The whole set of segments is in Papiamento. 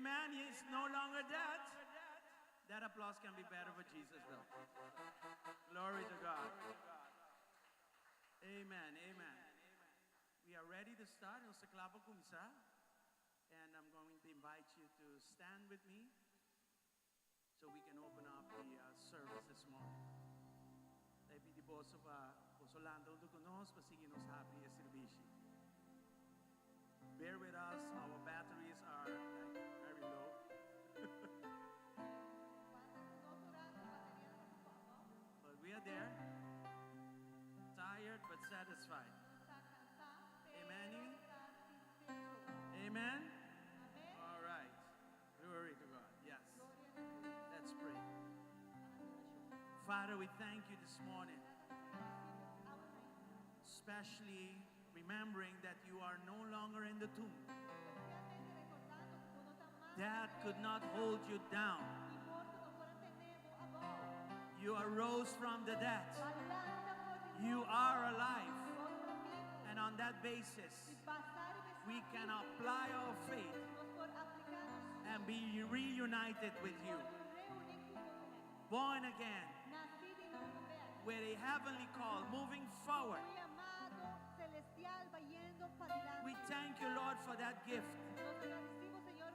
Amen. He is no longer dead. That applause can be better for Jesus, though. Glory to God. Amen. Amen. We are ready to start. Nos ta kla pa kuminsá. And I'm going to invite you to stand with me so we can open up the service this morning. Ta pidi boso pa boso lanta huntu ku nos pa asina nos habri e servisio. Bear with us, our batteries are like very low. But we are there. Tired but satisfied. Amen. Amen. All right. Glory to God. Yes. Let's pray. Father, we thank you this morning, especially remembering that you are no longer in the tomb. That could not hold you down. You arose from the dead. You are alive. And on that basis, we can apply our faith and be reunited with you. Born again with a heavenly call, moving forward. We thank you, Lord, for that gift.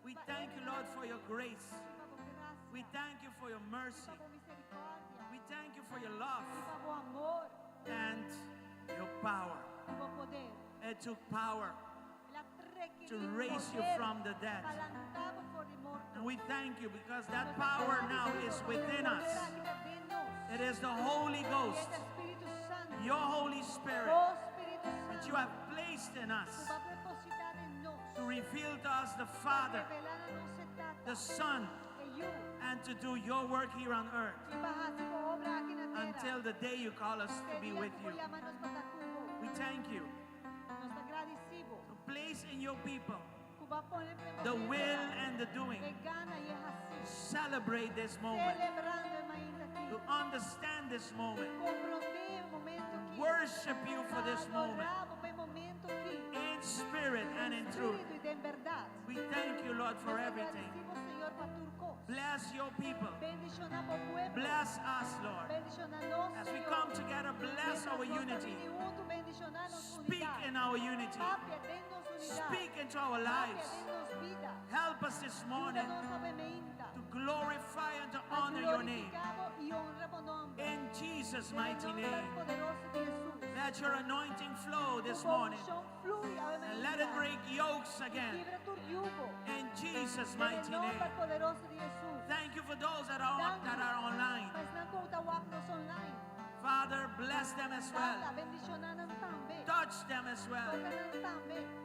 We thank you, Lord, for your grace. We thank you for your mercy. We thank you for your love and your power. It took power to raise you from the dead. And we thank you because that power now is within us. It is the Holy Ghost, your Holy Spirit, that you have placed in us to reveal to us the Father, the Son, and to do your work here on earth until the day you call us to be with you. We thank you. To place in your people the will and the doing. Celebrate this moment. To understand this moment. Worship you for this moment. In spirit and in truth. We thank you, Lord, for everything. Bless your people. Bless us, Lord. As we come together, bless our unity. Speak in our unity. Speak into our lives. Help us this morning to glorify and to honor your name. In Jesus' mighty name. Let your anointing flow this morning. And let it break yokes again. In Jesus' mighty name. Thank you for those that are online. Father, bless them as well. Touch them as well.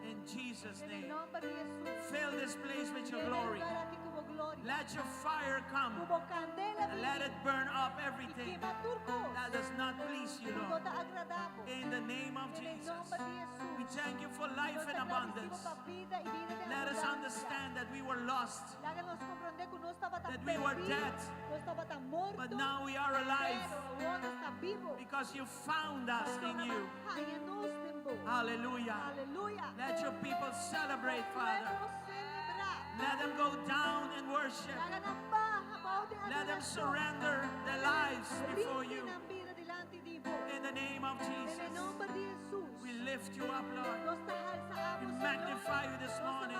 In Jesus' name. Fill this place with your glory. Let your fire come and let it burn up everything that does not please you, Lord. In the name of Jesus. We thank you for life in abundance. Let us understand that we were lost, that we were dead, but now we are alive because you found us in you. Hallelujah. Let your people celebrate, Father. Let them go down and worship. Let them surrender their lives before you. In the name of Jesus. We lift you up, Lord. We magnify you this morning.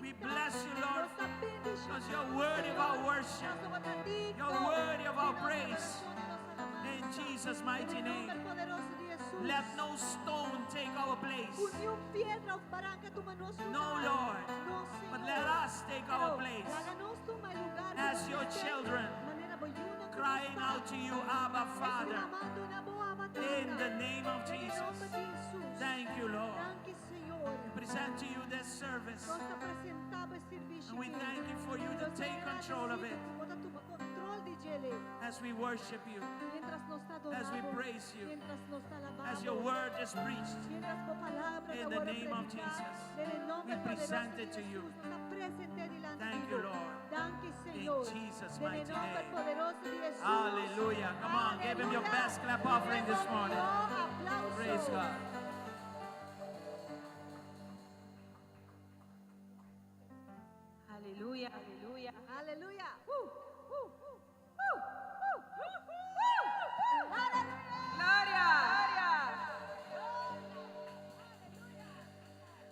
We bless you, Lord, because you're worthy of our worship. You're worthy of our praise. In Jesus' mighty name. Let no stone take our place. No, Lord. But let us take our place as your children, crying out to you, Abba, Father. In the name of Jesus. Thank you, Lord. We present to you this service. And we thank you for you to take control of it as we worship you, as we praise you, as your word is preached. In the name of Jesus, we present it to you. Thank you, Lord. In Jesus' mighty name. Hallelujah. Come on, give him your best clap offering this morning. Praise God. Aleluya, aleluya. Aleluya. Gloria.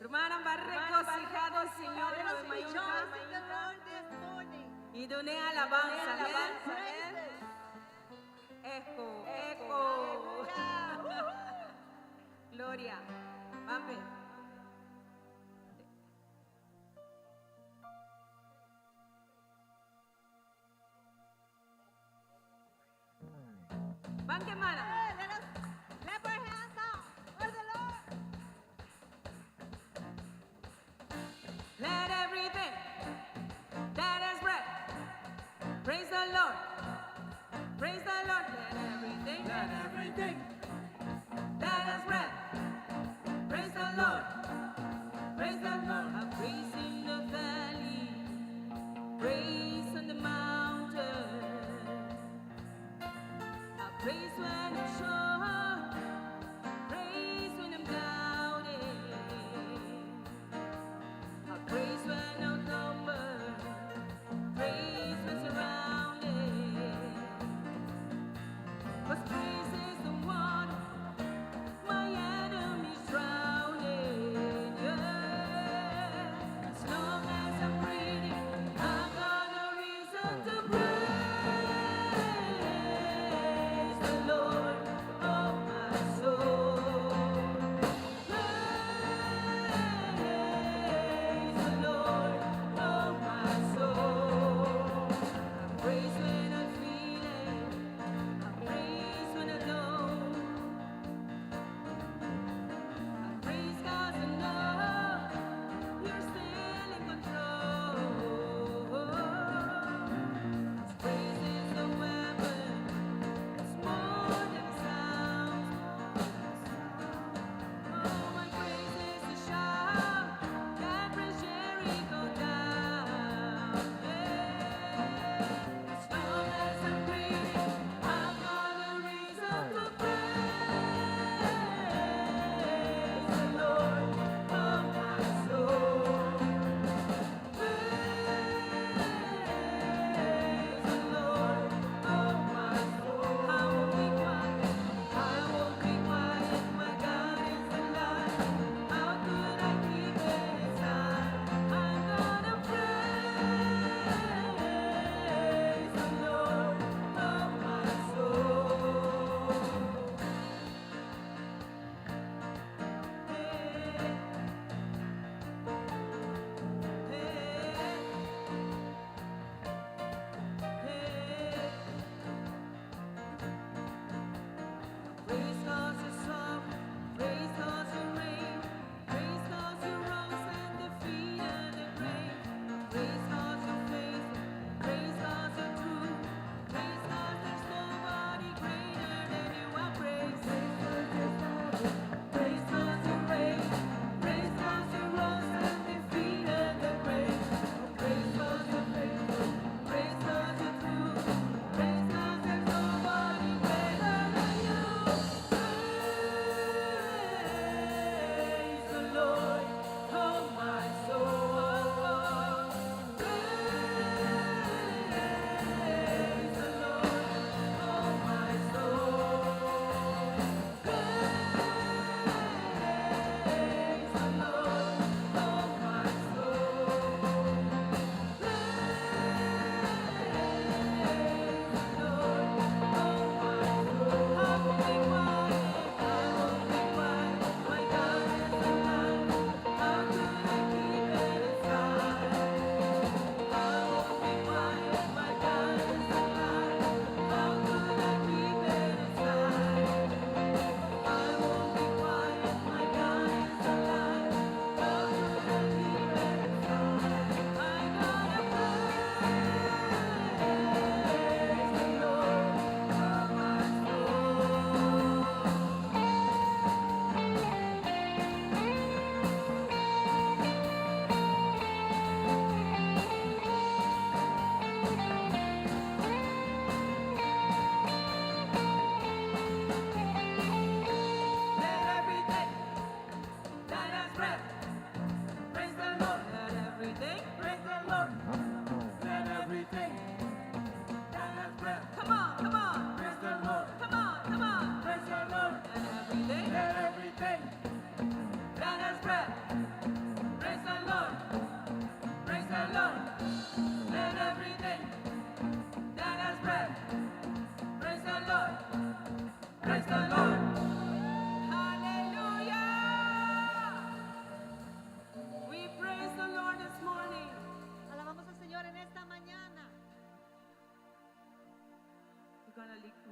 Rumannan, ban regosihá den Señor Let us e mainta. Rejoice in the Lord this morning. I dun'é alabansa, amèn? Praises. Echo, echo. Aleluya. Gloria. Ban be. Ban mana. Hey, let us clap our hands out for the Lord. Let everything that has breath praise the Lord. Praise the Lord. Let everything, Let everything that has breath praise the Lord. Praise the Lord. I praise in the valley, praise on the mountain. I praise when I'm sure, praise when I'm doubting. I praise when outnumbered, praise when surrounded. 'Cause praise is the one my enemies drowning. Yeah. As long as I'm breathing, I've got a reason to praise the Lord, oh my soul. Praise the Lord, oh my soul. I praise when I feel it, I praise when I don't. I praise 'cause I know you're still in control. 'Cause praise is a weapon, it's more than a sound. Oh, my praise is a shout that brings Jericho down. Yeah. As long as I'm breathing, I've got a reason to praise the Lord, oh my soul. Praise the Lord, oh my soul. I won't be quiet, I won't be quiet. My God is alive. How could I keep it inside? I'm gonna praise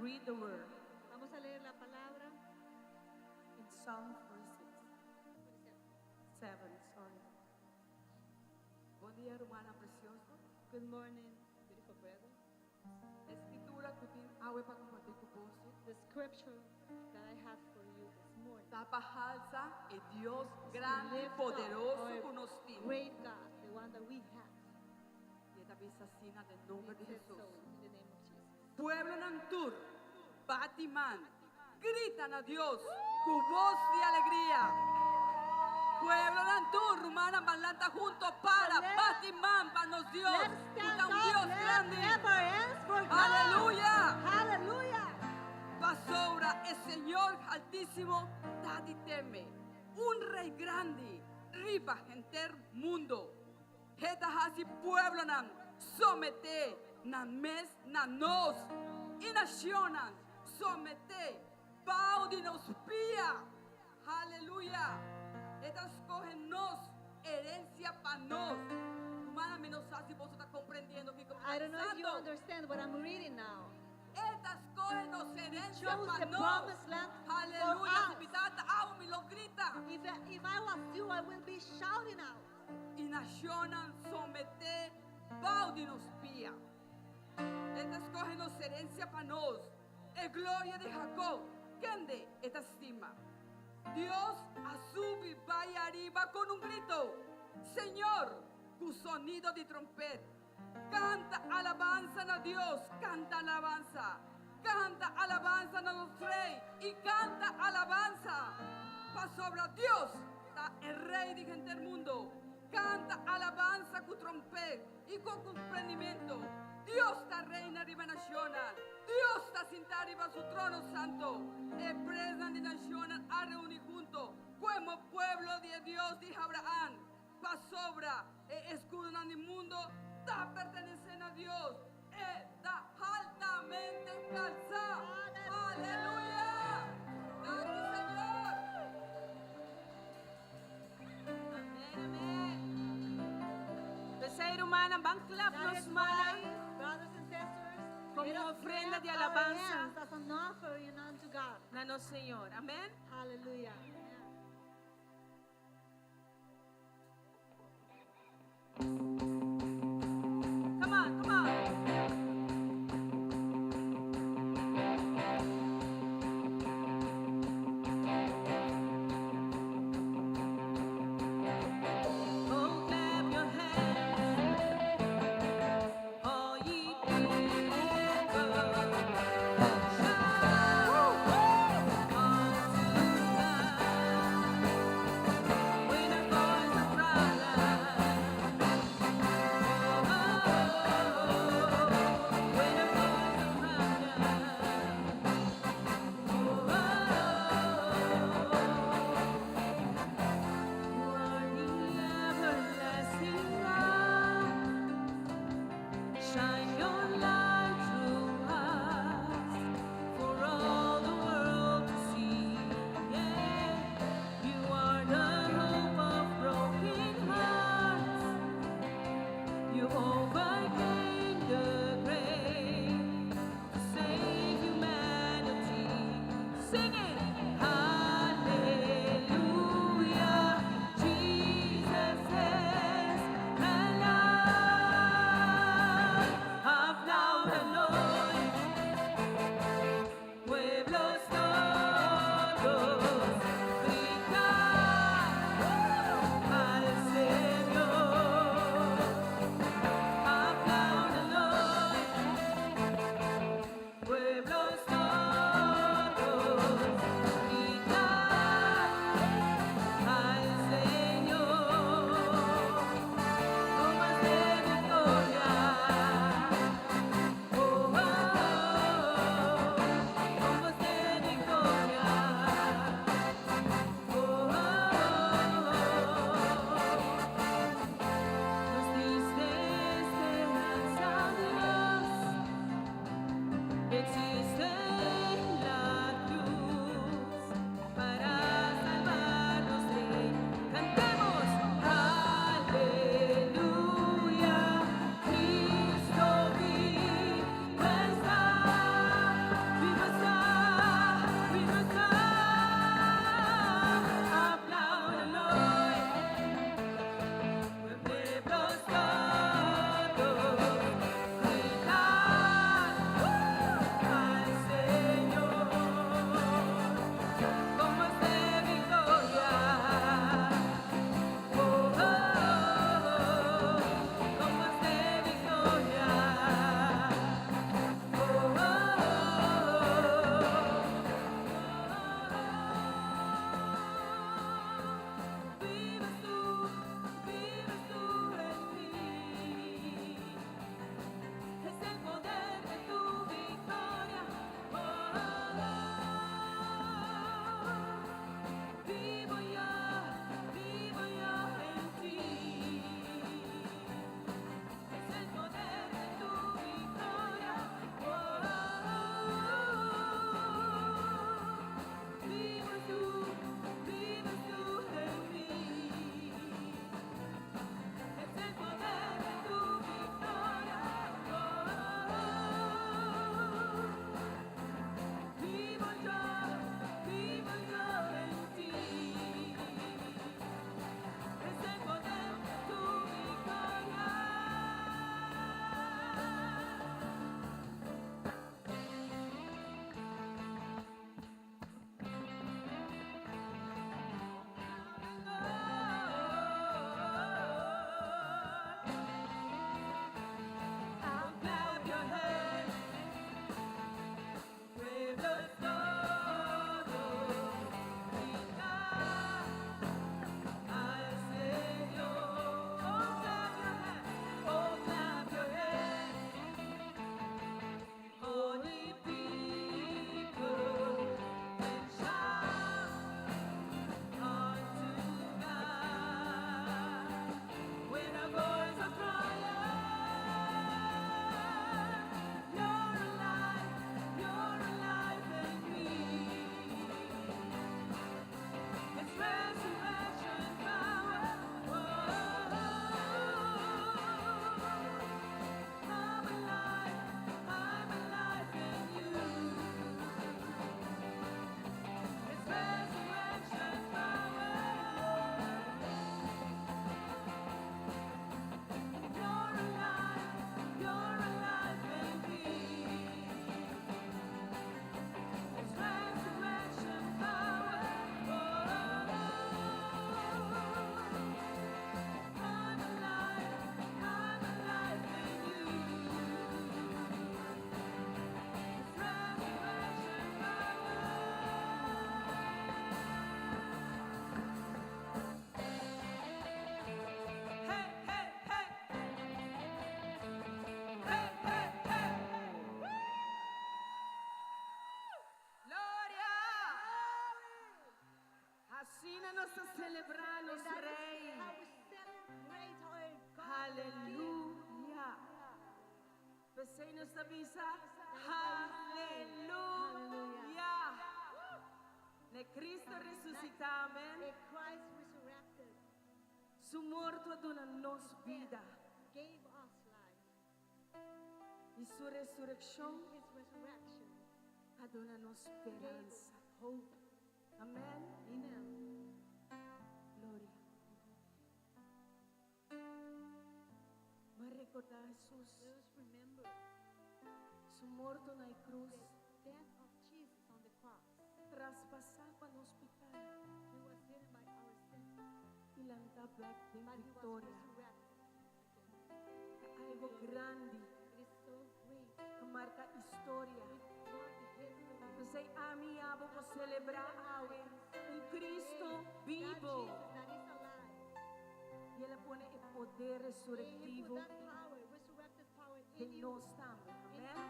read the word Vamos a leer la palabra. In Psalm 46. 7, sorry. Bon dia, ruman presioso. Good morning, beautiful brother. E skritura ku tin awe pa kompartí ku boso. The scripture that I have for you this morning Ta pa halsa e Dios is to grandi, lift up poderoso our ku nos tin. great God, the one that we have. I e ta bisa asina den nòmber di It says Hesus. so in the name of Jesus. Pueblonan tur, bati man, grita na Dios ku bos di alegria. Pueblonan tur, rumannan, ban lanta huntu para, bati man pa nos Dios, Let's stand ku ta un up, Dios let's grandi. Clap our hands for God. Aleluya. Hallelujah. Pasobra e Señor Altísimo ta di teme. Un rei grandi riba henter mundu. E ta hasi pueblonan someté nan mes na nos i nashonnan someté bou di nos pia. Aleluya. E ta skohe nos herensia pa nos. Rumannan, mi no sa si boso ta komprendiendo kiko I don't know if you pasando. Understand what I'm reading now. E ta skohe nos herensia Chose pa the nos. Promised land for Aleluya. Us. Si mi tabata abo, mi lo grita. If I was you, I will be shouting out. I nashonnan someté bou di nos pia. E ta skohe nos herensia pa nos. E gloria di Jacob, kende e ta stima. Dios a subi bai ariba ku un gritu. Señor, ku sonido di tròmpèt. Kanta alabansa na Dios, kanta alabansa. Kanta alabansa na nos Rei i kanta alabansa. Pasobra Dios ta e Rei di henter mundu. Kanta alabansa ku tròmpèt i ku komprendementu. Dios ta reina riba nashonnan. Dios ta sintá riba su trono santu. E prensnan di nashonnan a reuní huntu komo pueblo di Dios di Abraham. Pasobra e eskudonan di mundu ta pertenesé na Dios. E ta altamente halsá. Aleluya. Danki, Señor. Amèn, amèn. P'esei, rumannan, ban klap That nos is man. Why, brothers and sisters, Komo let us ofrenda clap di our alabansa. Hands as an offering unto God. Na nos Señor. Amèn. Hallelujah. Amen. Come on, come on. Oh, clap your hands, all ye people. Shout unto God with a voice of triumph. Oh, with a voice of triumph. Oh, you are the everlasting God. Shine your light through us for all the world to see. Yeah, you are the hope of broken hearts. You overcame the grave to save humanity. Sing it! Hallelujah, Jesus is alive. Apláudanlo, pueblos todos, gritar al Señor. Apláudanlo. nos ta selebrá And nos that is Rei. how we celebrate our God, the King. Aleluya. P'esei nos ta bisa, Aleluya. Na Kristu resusitá, amèn. A Christ resurrected Su morto a duna nos bida. Gave us life. I su resurekshon His resurrection a duna nos gave us speransa. Hope. Amèn. Amen. Gloria. Ma rekordá Hesus, Let us remember su morto na krus, the death of Jesus on the cross. Traspasá pa nos piká He was hidden by our sins, i lanta bèk den but he was viktoria. Resurrected again. Algu grandi It is so great. ku marka historia. It marked history. P'esei ami i abo por selebrá awe un Kristu That bibu. Jesus that is alive. I el a pone e poder He put resurektivo that power, resurrected power den in you. Nos tambe. In Amèn. us.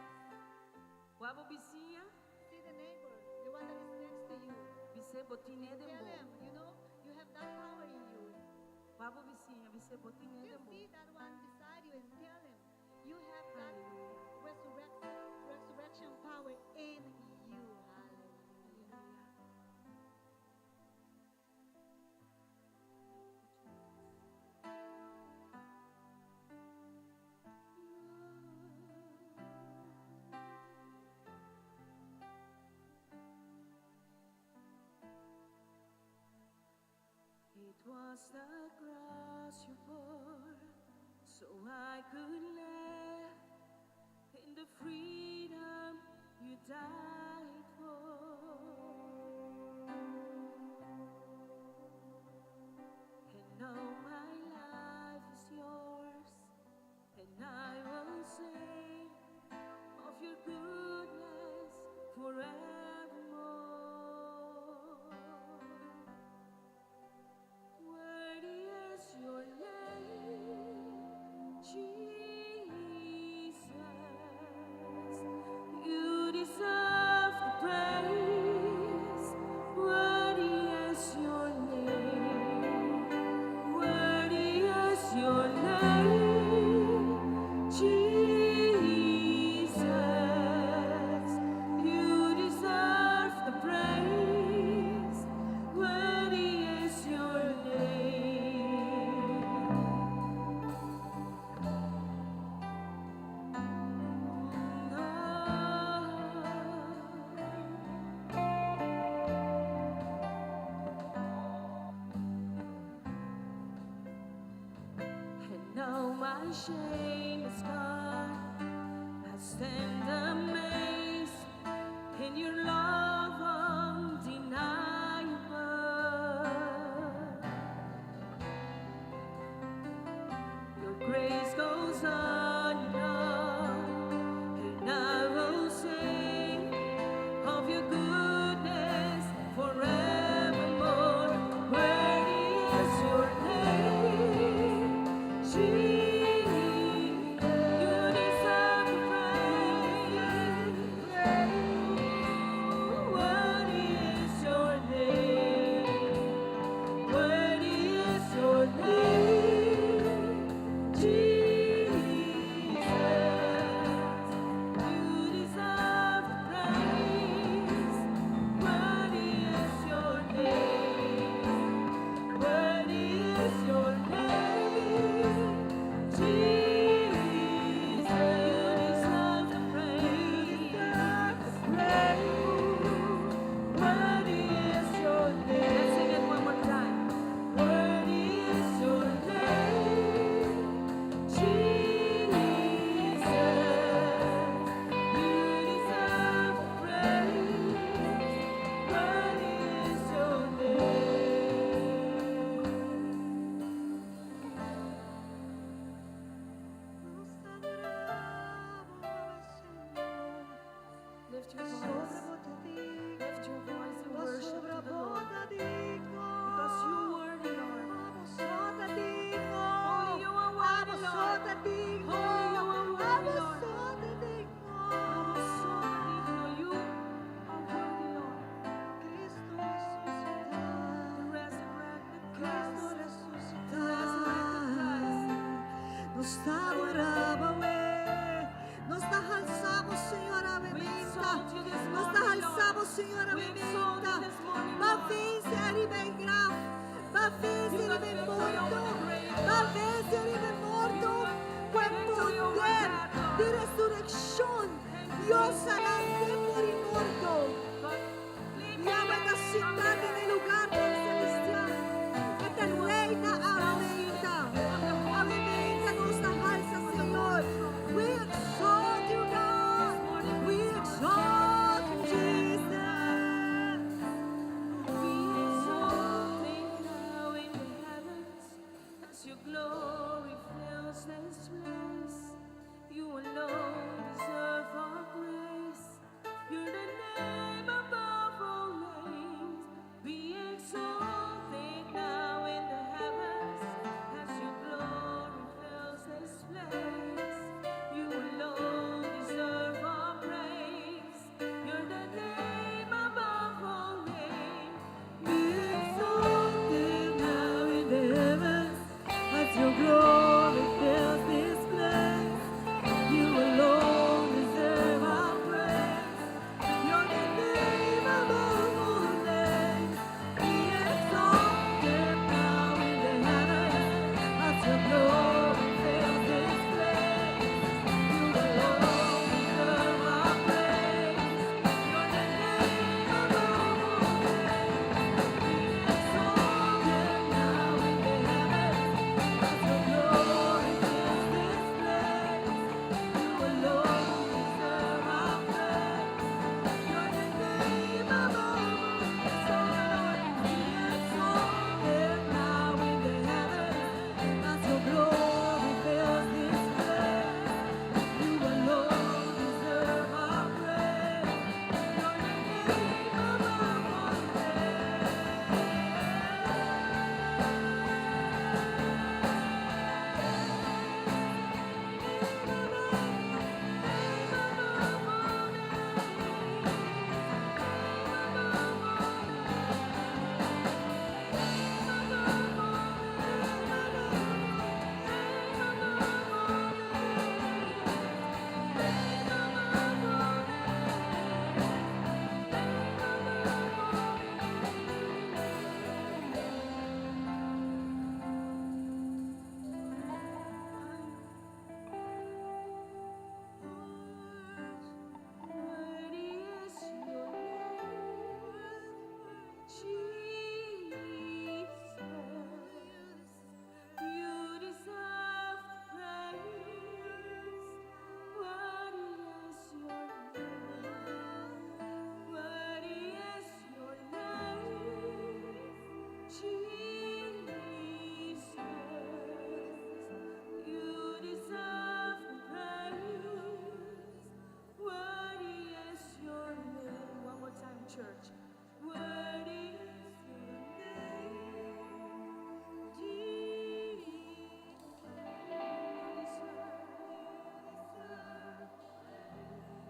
Wak bo bisiña, See the neighbor, the one that is next to you. Bis'é bo tin'é Tell den bo. him, you have that power in you. Wak bo bisiña, bis'é bo tin'é Still den bo. see that one beside you and tell him, you have that Aleluya. Resurrection power in you. Hallelujah. Aleluya. It was the cross you bore, so I could live in the freedom you died for. And now my life is yours, and I will sing of your goodness forevermore. Worthy is your name, Jesus. You deserve the praise. Worthy is your name. Worthy is your name, Jesus. You deserve the praise. Worthy is your name. Oh. And now my shame is gone. I stand amazed in your love undeniable. Your grace goes on, and I will sing of your goodness forevermore. Worthy is your name, Jesus. You deserve the praise. Nos ta adorá Bo awe. Nos ta halsa Bo, Señor, awe mainta. Nos ta halsa Bo, Señor, awe mainta. B'a vense ariba e graf. B'a vense riba e morto. B'a vense riba e morto ku e poder di resurekshon. Dios a lant'é for di morto. I awe ta sintá den e lugarnan selestial. E ta reina awe mainta. Awe mainta nos ta halsa Señor. We exalt you God. We exalt you Jesus. Be exalted now in the heavens as your glory fills this place. You alone deserve our praise. You're the name above all names. Be exalted now in the heavens as your glory fills this place. You alone deserve our praise. You're the name above all names. Be exalted now in the heavens as your glory fills this place. You alone deserve our praise. You're the name above all names. Be exalted now in the heavens as your glory fills this place. You alone deserve our praise. You're the name above all names. Be exalted now in the heavens as your glory fills this place. You alone deserve our praise. You're the name above all. Be exalted now in the heavens as your glory fills this place. You alone deserve our praise. You're the name above all names. Worthy is your name, Jesus. You deserve praise. Worthy is your name. Worthy is your name, Jesus. You deserve praise. Worthy is your name. One more time, church. Worthy is your name, Jesus. You deserve, you deserve Beautiful.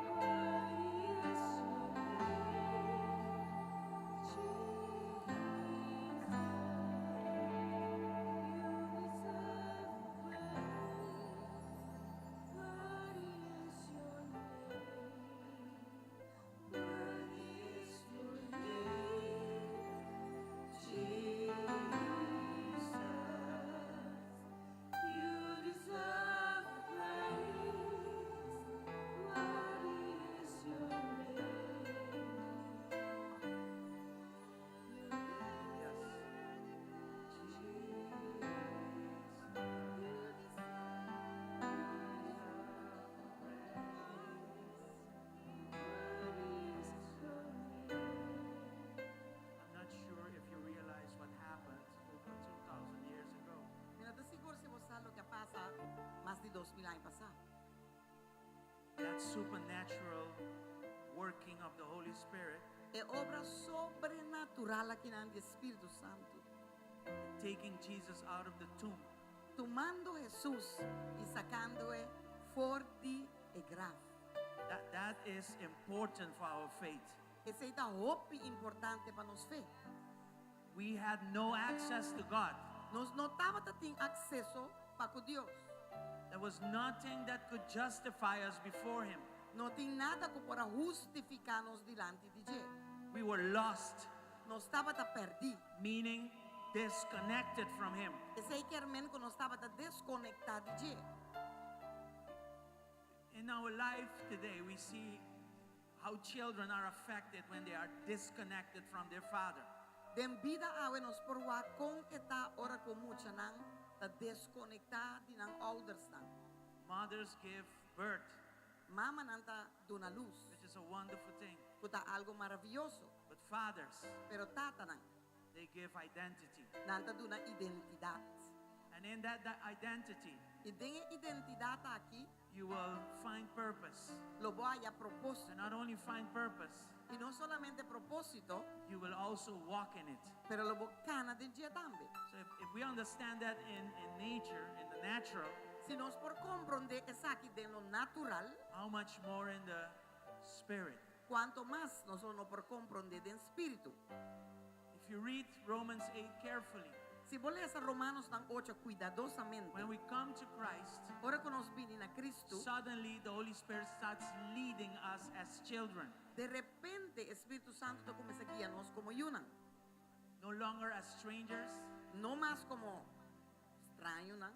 Worthy is your name, Jesus. You deserve praise. Worthy is your name. Worthy is your name, Jesus. You deserve praise. Worthy is your name. Yes. I'm not sure if you realize what happened over 2,000 years ago. Mi no ta sigur si bo sa loke a pasa mas di 2000 aña pasá. That supernatural working of the Holy Spirit E obra sobrenatural akinan di Spiritu Santu. Taking Jesus out of the tomb Tumando Jesus i sakand'e for di e graf. That is important for our faith. Esei ta hopi importante pa nos fe. We had no access to God. Nos no tabatin akseso pa ku Dios. There was nothing that could justify us before Him. No tin nada ku por a hustifiká nos dilanti di dje. We were lost, Nos tabata pèrdí. Meaning disconnected from Him. Esei ke men ku nos tabata deskonektá di dje. In our life today, we see how children are affected when they are disconnected from their father. Den bida awe nos por wak kon e ta ora ku muchanan ta deskonektá di nan oudersnan. Mothers give birth, Mamanan ta duna lus, which is a wonderful thing. Ku ta algu maravioso. But fathers, Pero tatanan, they give identity. Nan ta duna identidat. And in that identity, I den e identidat aki, you will find purpose. Lo bo haña propósito. And not only find purpose, I no solamente propósito, you will also walk in it. Pero lo bo kana den dje tambe. So if we understand that in nature, in the natural, Si nos por komprondé esaki den lo natural, how much more in the spirit? Kuantu mas nos no por komprondé den spiritu? If you read Romans 8 carefully, Si bo lesa Romanonan 8 kuidadosamente, when we come to Christ, ora ku nos bini na Kristu, suddenly the Holy Spirit starts leading us as children. Di repente Spiritu Santu ta kuminsá guia nos komo yunan. No longer as strangers, No mas komo strañonan,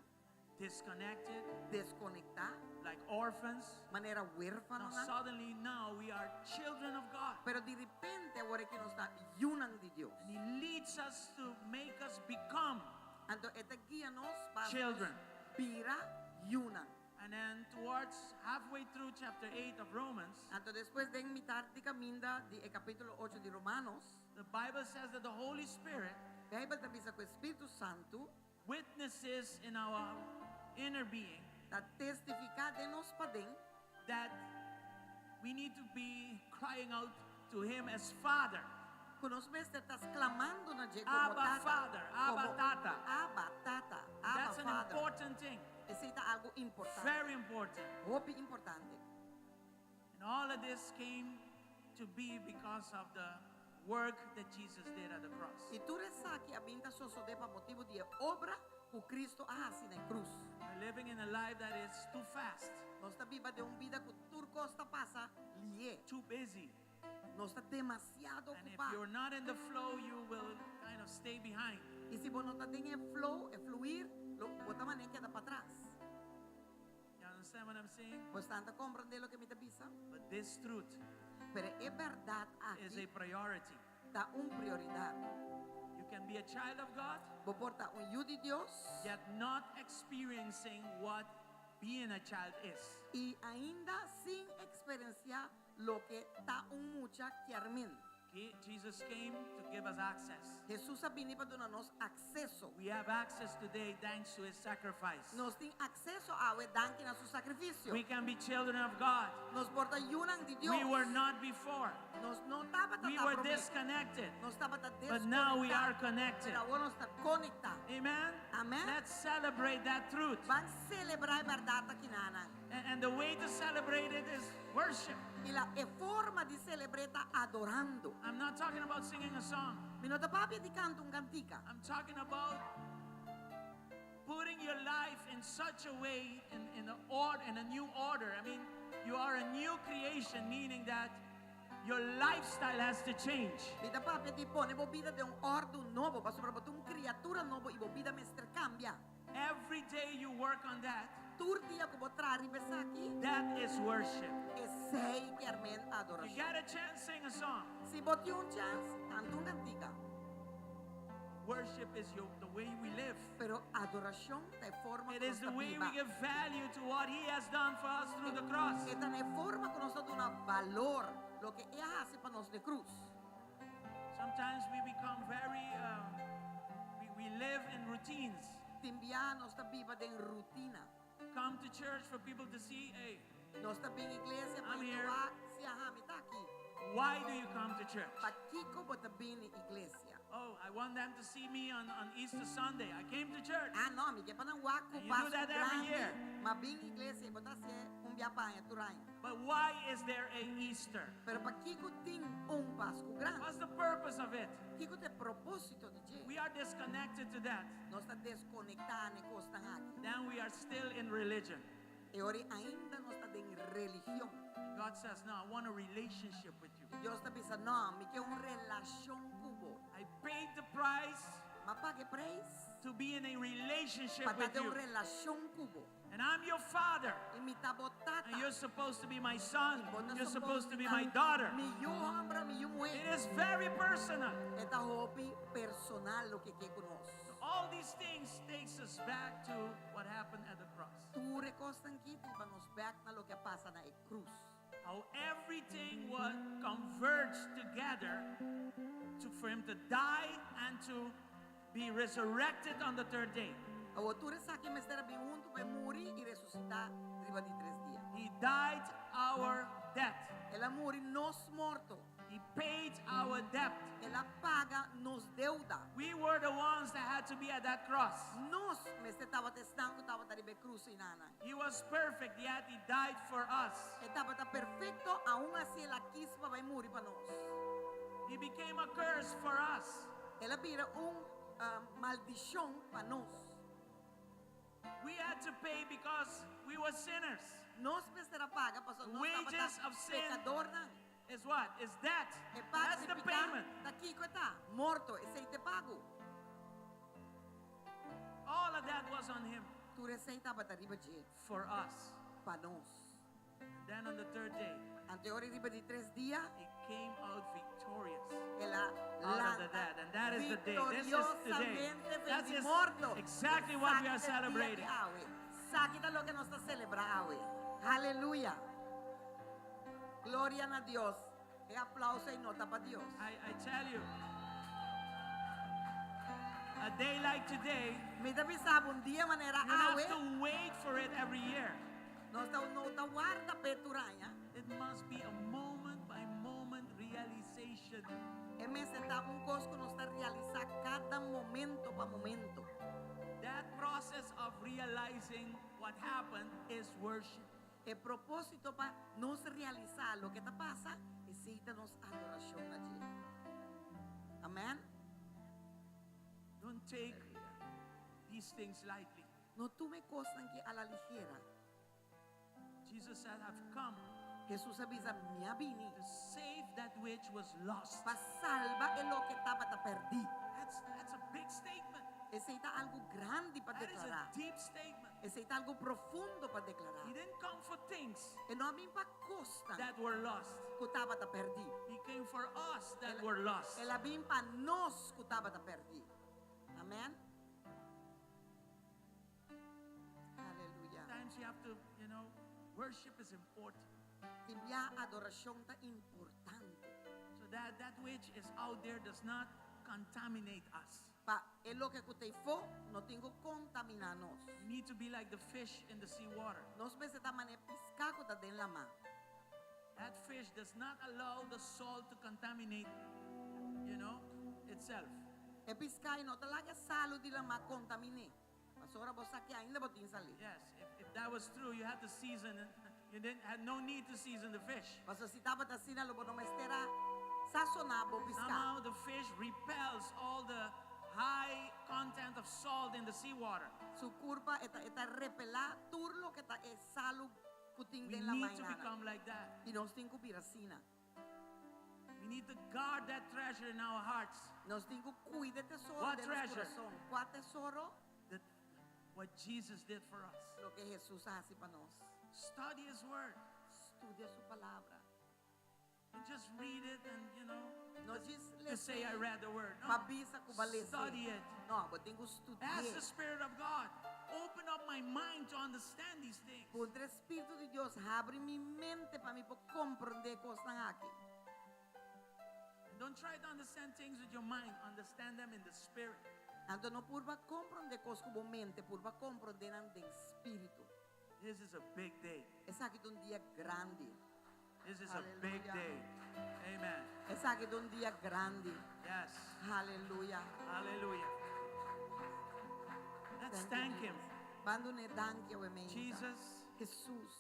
disconnected, deskonektá, like orphans. Manera huérfano. Now suddenly now we are children of God. Pero di repente awor aki nos ta yunan di Dios. And He leads us to make us become Anto e ta guia nos pa children. Bira yunan. And then towards halfway through chapter 8 of Romans, Anto despues den mitar di kaminda di e kapítulo 8 di Romanos, the Bible says that the Holy Spirit Beibel ta bisa ku Spiritu Santu witnesses in our inner being ta testifiká den nos paden that we need to be crying out to Him as Father. Ku nos mester ta sklamando na dje komo Abba Tata. Father, Abba Komo Tata. Abba Tata, Abba That's an Father. important thing. Esei ta algu importante. Very important. Hopi importante. And all of this came to be because of the work that Jesus did at the cross. I tur esaki a bin ta sosodé pa motibu di e obra ku Kristu a hasi na krus. We're living in a life that is too fast, Nos ta biba den un bida ku tur kos ta pasa lihé. Too busy. Nos ta demasiado And if okupá. you're not in the flow, you will kind of stay behind. I si bo no ta den e flow, e fluir, lo bo ta manera keda patras. You understand what I'm saying? Bo ta komprondé loke mi ta bisa? But this truth Pero e bèrdat is a aki priority. Ta un prioridat. You can be a child of God, Bo por ta un yu di Dios yet not experiencing what being a child is. I ainda sin eksperensiá loke ta un mucha ke men. Jesus came to give us access. Hesus a bini pa duna nos akseso. We have access today thanks to his sacrifice. Nos tin akseso awe danki na su sakrifisio. We can be children of God. Nos por ta yunan di Dios. We were not before. Nos no tabata We were promé. disconnected. Nos tabata But now we are deskonektá. connected. Pero awor nos ta konektá. Amen? Amen. Let's celebrate that truth. Ban selebrá e bèrdat aki nan. And the way to celebrate it is worship. I la e forma di selebrá ta adorando. I'm not talking about singing a song. Mi no ta papia di kanta un kantika. I'm talking about putting your life in such a way, in a new order. I mean, you are a new creation, meaning that your lifestyle has to change. Mi ta papia di pone bo bida den un òrdu nobo, pasobra bo ta un kriatura nobo i bo bida mester kambia. Every day you work on that, Tur dia ku bo traha riba esaki, that is worship. Esei ke men You adorashon. get a chance, sing a song. Si bo tin un chèns, kanta un kantika. Worship is the way we live. Pero adorashon ta e forma It ku is nos the way we viva. give value to what He has done for us through the cross. E ta e forma ku nos ta duna balor, loke El a hasi pa nos na krus. Sometimes we become very, we live in routines. Tin bia nos ta biba den rutina. Come to church for people to see, hey, Nos ta bin iglesia I'm here. pa si aha, mi ta aki. Why do you come to church? Pakiko bo ta bin iglesia? Oh, I want them to see me on Easter Sunday. I came to church. Ah, no, mi ke pa nan wak ku And you do Pasku that every grandi. year. M'a bin iglesia, bo ta hasié un bia pa aña tur aña. But why is there a Easter? Pero pakiko tin un Pasku grandi? What's the purpose of it? Kiko ta e propósito di dje? We are disconnected to that. Nos ta deskonektá na e kosnan aki. Then we are still in religion. E ora ainda nos ta den religion. God says, No, I want a relationship with you. Dios ta bisa, no, mi ke un relashon ku bo. I paid the price M'a paga e preis to be in a relationship pa with ta den you. un relashon ku bo. And I'm your father. I mi ta bo tata. And you're supposed to be my son. Bo ta You're supposed to be ta my daughter. Mi yu hòmber, mi yu muhé. It is very personal. E ta hopi personal loke e ke ku nos. All these things takes us back to what happened at the cross. Tur e kosnan aki ta hiba nos bèk na loke a pasa na e krus. How everything was converged together for him to die and to be resurrected on the third day. Awor tur esaki mester a bin huntu pa e muri i resusitá riba di tres dia. He died our death. El a muri nos morto. He paid our debt. El a paga nos deuda. We were the ones that had to be at that cross. Nos mester tabata esnan ku tabata riba e krus einan. He was perfect, yet he died for us. E tabata perfekto, aun así el a kis pa bai muri pa nos. He became a curse for us. El a bira un maldishon pa nos. We had to pay because we were sinners. Nos mester a paga pasobra nos Wages tabata of sin pekadornan. is what? Is death. E pago That's di the piká payment. ta kiko e ta? Morto, esei ta e pago. All of that was on him. Tur esei tabata riba dje. For us. Pa nos. And then on the third day, Anto ora riba di tres dia, he came out victorious. El a Out of the lanta dead. And that is the day. This is today. victoriosamente That di is morto. exactly what we are Esaki ta e dia di celebrating. awe. Esaki ta loke nos ta selebrá awe. Aleluya. Gloria na Dios. E aplouso ei no ta pa Dios. I tell you, a day like today, Mi ta bisa bo un dia manera you don't awe. have to wait for it every year. Nos ta no ta warda p'e tur aña. It must be a moment by moment realization. E mester ta un kos ku nos ta realisá kada momento pa momento. That process of realizing what happened is worship. E propósito pa nos realisá loke ta pasa, esei ta nos adorashon na dje. Amèn? Don't take these things lightly. No tuma e kosnan aki a la ligera. Jesus said, I've come Hesus a bisa, Mi a bini to save that which was lost. pa salba e loke tabata pèrdí. That's a big statement. Esei ta algu grandi pa That is a deklará. deep statement. Esei ta algu profundo pa deklará. He didn't come for things E no a bin pa kosnan that were lost. ku tabata pèrdí. He came for us that were lost. El a bin pa nos ku tabata pèrdí. Amèn. Aleluya. Sometimes you have to, you know, worship is important. Tin bia adorashon ta importante. So that which is out there does not contaminate us. Pa e loke ku ta eifó, no tin ku kontaminá nos. We need to be like the fish in the sea water. Nos mester ta manera piská ku ta den laman. That fish does not allow the salt to contaminate, you know, itself. E piská ei no ta laga salu di laman kontamin'é. Pasobra bo sa ku ainda bo tin sal'é. Yes, if that was true, you had to season it. You didn't had no need to season the fish. Paso si tabata asina, lo bo no mester a sasoná bo piská. Somehow the fish repels all the high content of salt in the seawater. Su kurpa e ta e ta repelá tur loke ta e salu ku tin We den laman need to nana. become like that. I nos tin ku bira asina. We need to guard that treasure in our hearts. Nos tin ku kuida e tesoro What den nos treasure? kurason. Kua tesoro? That what Jesus did for us. Loke Hesus a hasi pa nos. Study His Word. Studia Su Palabra. And just read it and, you know, No just to say I read the Word. No. Pa bisa ku b'a les'é. Study it. No, bo tin ku studi'é. Ask the Spirit of God, open up my mind to understand these things. Puntra Spiritu di Dios, habri mi mente pa mi por komprondé e kosnan aki. And don't try to understand things with your mind. Understand them in the Spirit. Anto no purba komprondé kos ku bo mente, purba komprondé nan den spiritu. This is a big day. Esaki ta un dia grandi. This is a big Hallelujah. day. Amen. Esaki ta un dia grandi. Yes. Aleluya. Hallelujah. Let's Thank you, thank Him. Jesus. Ban dun'é danki awe mainta. Jesus, Jesus.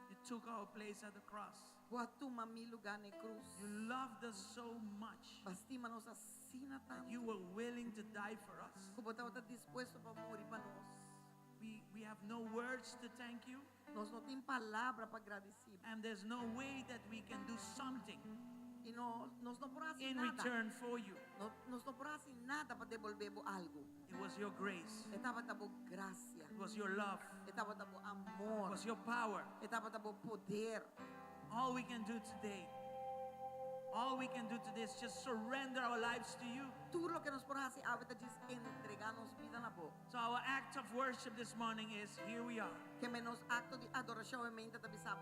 you took our place at the cross. Bo a tuma mi lugá na krus. You loved us so much Bo a stima nos asina that tantu. you were willing to die for us. Ku bo tabata dispuesto pa muri pa nos. We have no words to thank you, Nos no tin palabra pa gradisí. and there's no way that we can do something I no, nos no por hasi in nada. return for you. No, nos no por hasi nada pa debolbé bo algu. It was your grace, E tabata bo grasia. it was your love, E tabata bo it amor. was your power. E tabata bo poder. All we can do today, all we can do today is just surrender our lives to you. Tur loke nos por hasi awe ta djis entregá nos bida na bo. So our act of worship this morning is here we are. Ke men nos akto di adorashon awe mainta ta bisa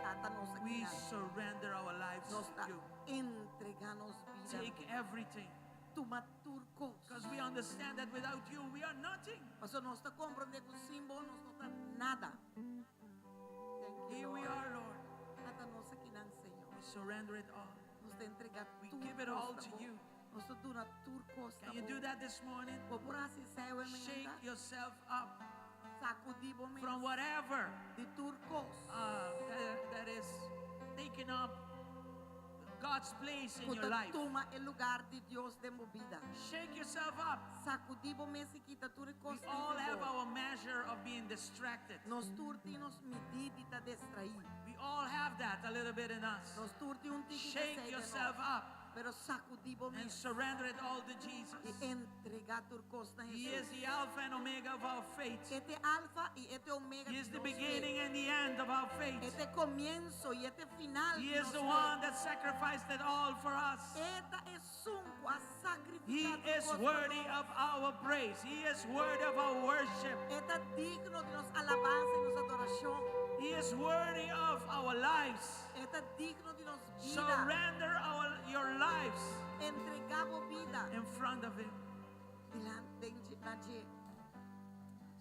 ata nos We aki. surrender our lives Nos to ta you. entregá nos bida. Take everything. Tuma tur kos. Because we understand that without you, we are nothing. Paso nos ta komprondé ku sin bo nos no ta nada. Thank you, Here we Lord. are, Lord. Ata nos akinan, Señor. We surrender it all. Nos ta entregá We tur give it all kos na to bo. you. Nos ta duna tur kos Can you do that this morning? Bo por hasi esei awe Shake mainta. yourself up Sakudí bo mes. from whatever Di tur kos. that is taking up God's place in Ku your ta life. tuma e lugá di Dios den bo bida. Shake yourself up. Sakudí bo mes i kita tur We kos all di have bo. our measure of being distracted. Nos tur tin nos midí di ta distraí. We all have that a little bit in us. Nos tur tin un tiki Shake di yourself up Pero sakudí bo and mes. surrender it all to Jesus. I entregá tur kos na He is Jesus. the Alpha and Omega of our faith. E ta alfa i e ta omega He is di the nos fe. beginning and the end of our faith. E ta komienso i e ta final He di is nos the fe. one that sacrificed it all for us. E ta esun ku a He sakrifiká tur is kos pa worthy nos. of our praise. He is worthy of our worship. E ta digno di nos alabansa i nos adorashon. He is worthy of our lives. E ta digno di nos bida. Surrender your lives Entregá bo bida. in front of Him. Dilanti na dje.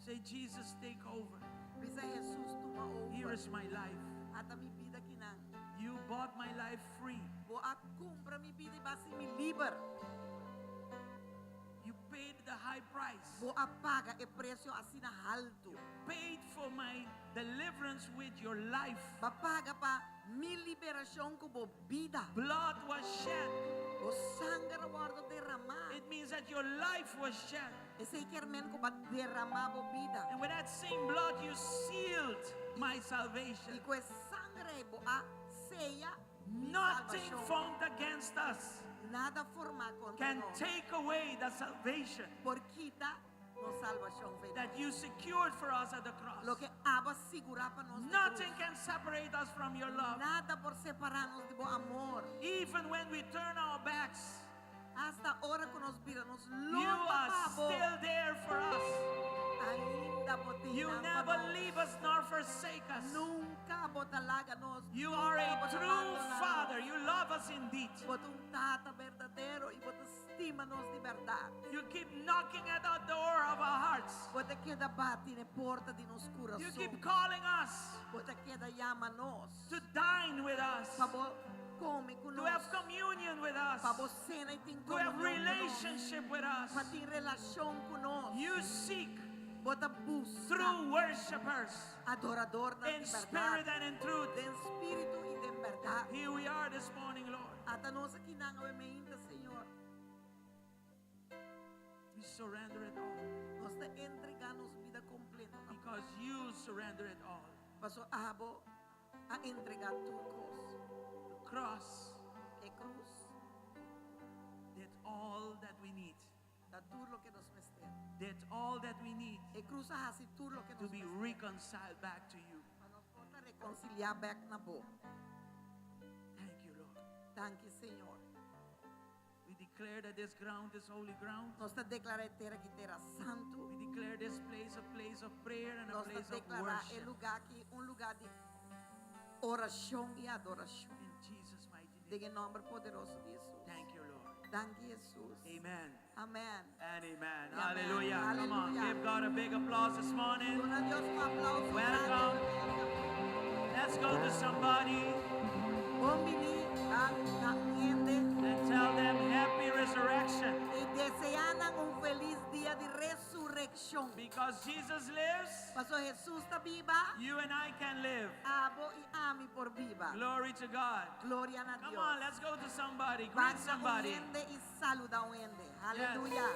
Say, Jesus, take over. Bisa Jesus tuma Here over. is my life. Ata mi bida akinan. You bought my life free. Bo a kumpra mi bida i b'a hasi mi liber. You paid the high price. Bo a paga e presio asina haltu. Paid for my deliverance with your life. B'a paga pa mi liberashon ku bo bida. Blood was shed. Bo sanger a wòrdu derhamá. It means that your life was shed. Esei ke men ku b'a derhamá bo bida. And with that same blood, you sealed my I salvation. ku e sanger bo a seya mi Nothing salvashon. formed against us Nada formá kontra can nos. take away the salvation Por kita nos salvashon fo'i that you secured for us at the cross. Loke abo a sigurá pa nos. na Nothing krus. can separate us from your love. Nada por separá nos di bo amor. Even when we turn our backs, Asta ora ku nos bira nos you lomba are pa bo. still there for us. Ainda bo t'ei You nan pa never nos. leave us nor forsake us. Nunka bo ta laga nos. You are Nunka a bo ta true abandoná Father. nos. You love us indeed. Bo ta un tata berdadero i bo ta stima nos di berdat. You keep knocking at the door of our hearts. Bo ta keda bati na porta di nos You kurason. keep calling us Bo ta keda yama nos. to dine with us, Pa bo kome ku to have nos. communion with us, Pa bo sena i tin to have komunion ku nos. relationship with us. Pa tin relashon ku nos. You seek Bo ta buska true worshipers adoradónan in di spirit berdat. and in truth. Den spiritu i den berdat. Here we are this morning, Lord. Ata nos akinan awe mainta, Señor. We surrender it all Nos ta entregá nos bida kompleto na because you surrender it all. Paso abo a entregá tur kos. The cross E krus did all that we need. ta tur loke nos mester. Did all that we need E krus a hasi tur loke to nos be mester. reconciled back to you. Pa nos por ta rekonsiliá bèk na bo. Thank you, Lord. Danki, Señor. We declare that this ground is holy ground. Nos ta deklará e tera aki tera santu. We declare this place a place of prayer and a Nos ta place of deklará e worship. lugá aki un lugá di orashon i adorashon. In Jesus' mighty name. Den nòmber poderoso di Jesus. Thank you, Lord. Danki, Jesus. Amen. Amèn. And amen. Amen. Hallelujah. Come on, Hallelujah. give God a big applause this morning. Duna Dios un aplouso Welcome. grandi. Let's Let's go to somebody Bon bini na un hende and tell them happy resurrection. i deseá nan un felis dia di resurekshon. Because Jesus lives, Paso Jesus ta biba, you and I can live. abo i ami por biba. Glory to God. Gloria na Come Dios. on, let's go to somebody. Ban Greet na un somebody. hende i saludá un hende. Aleluya.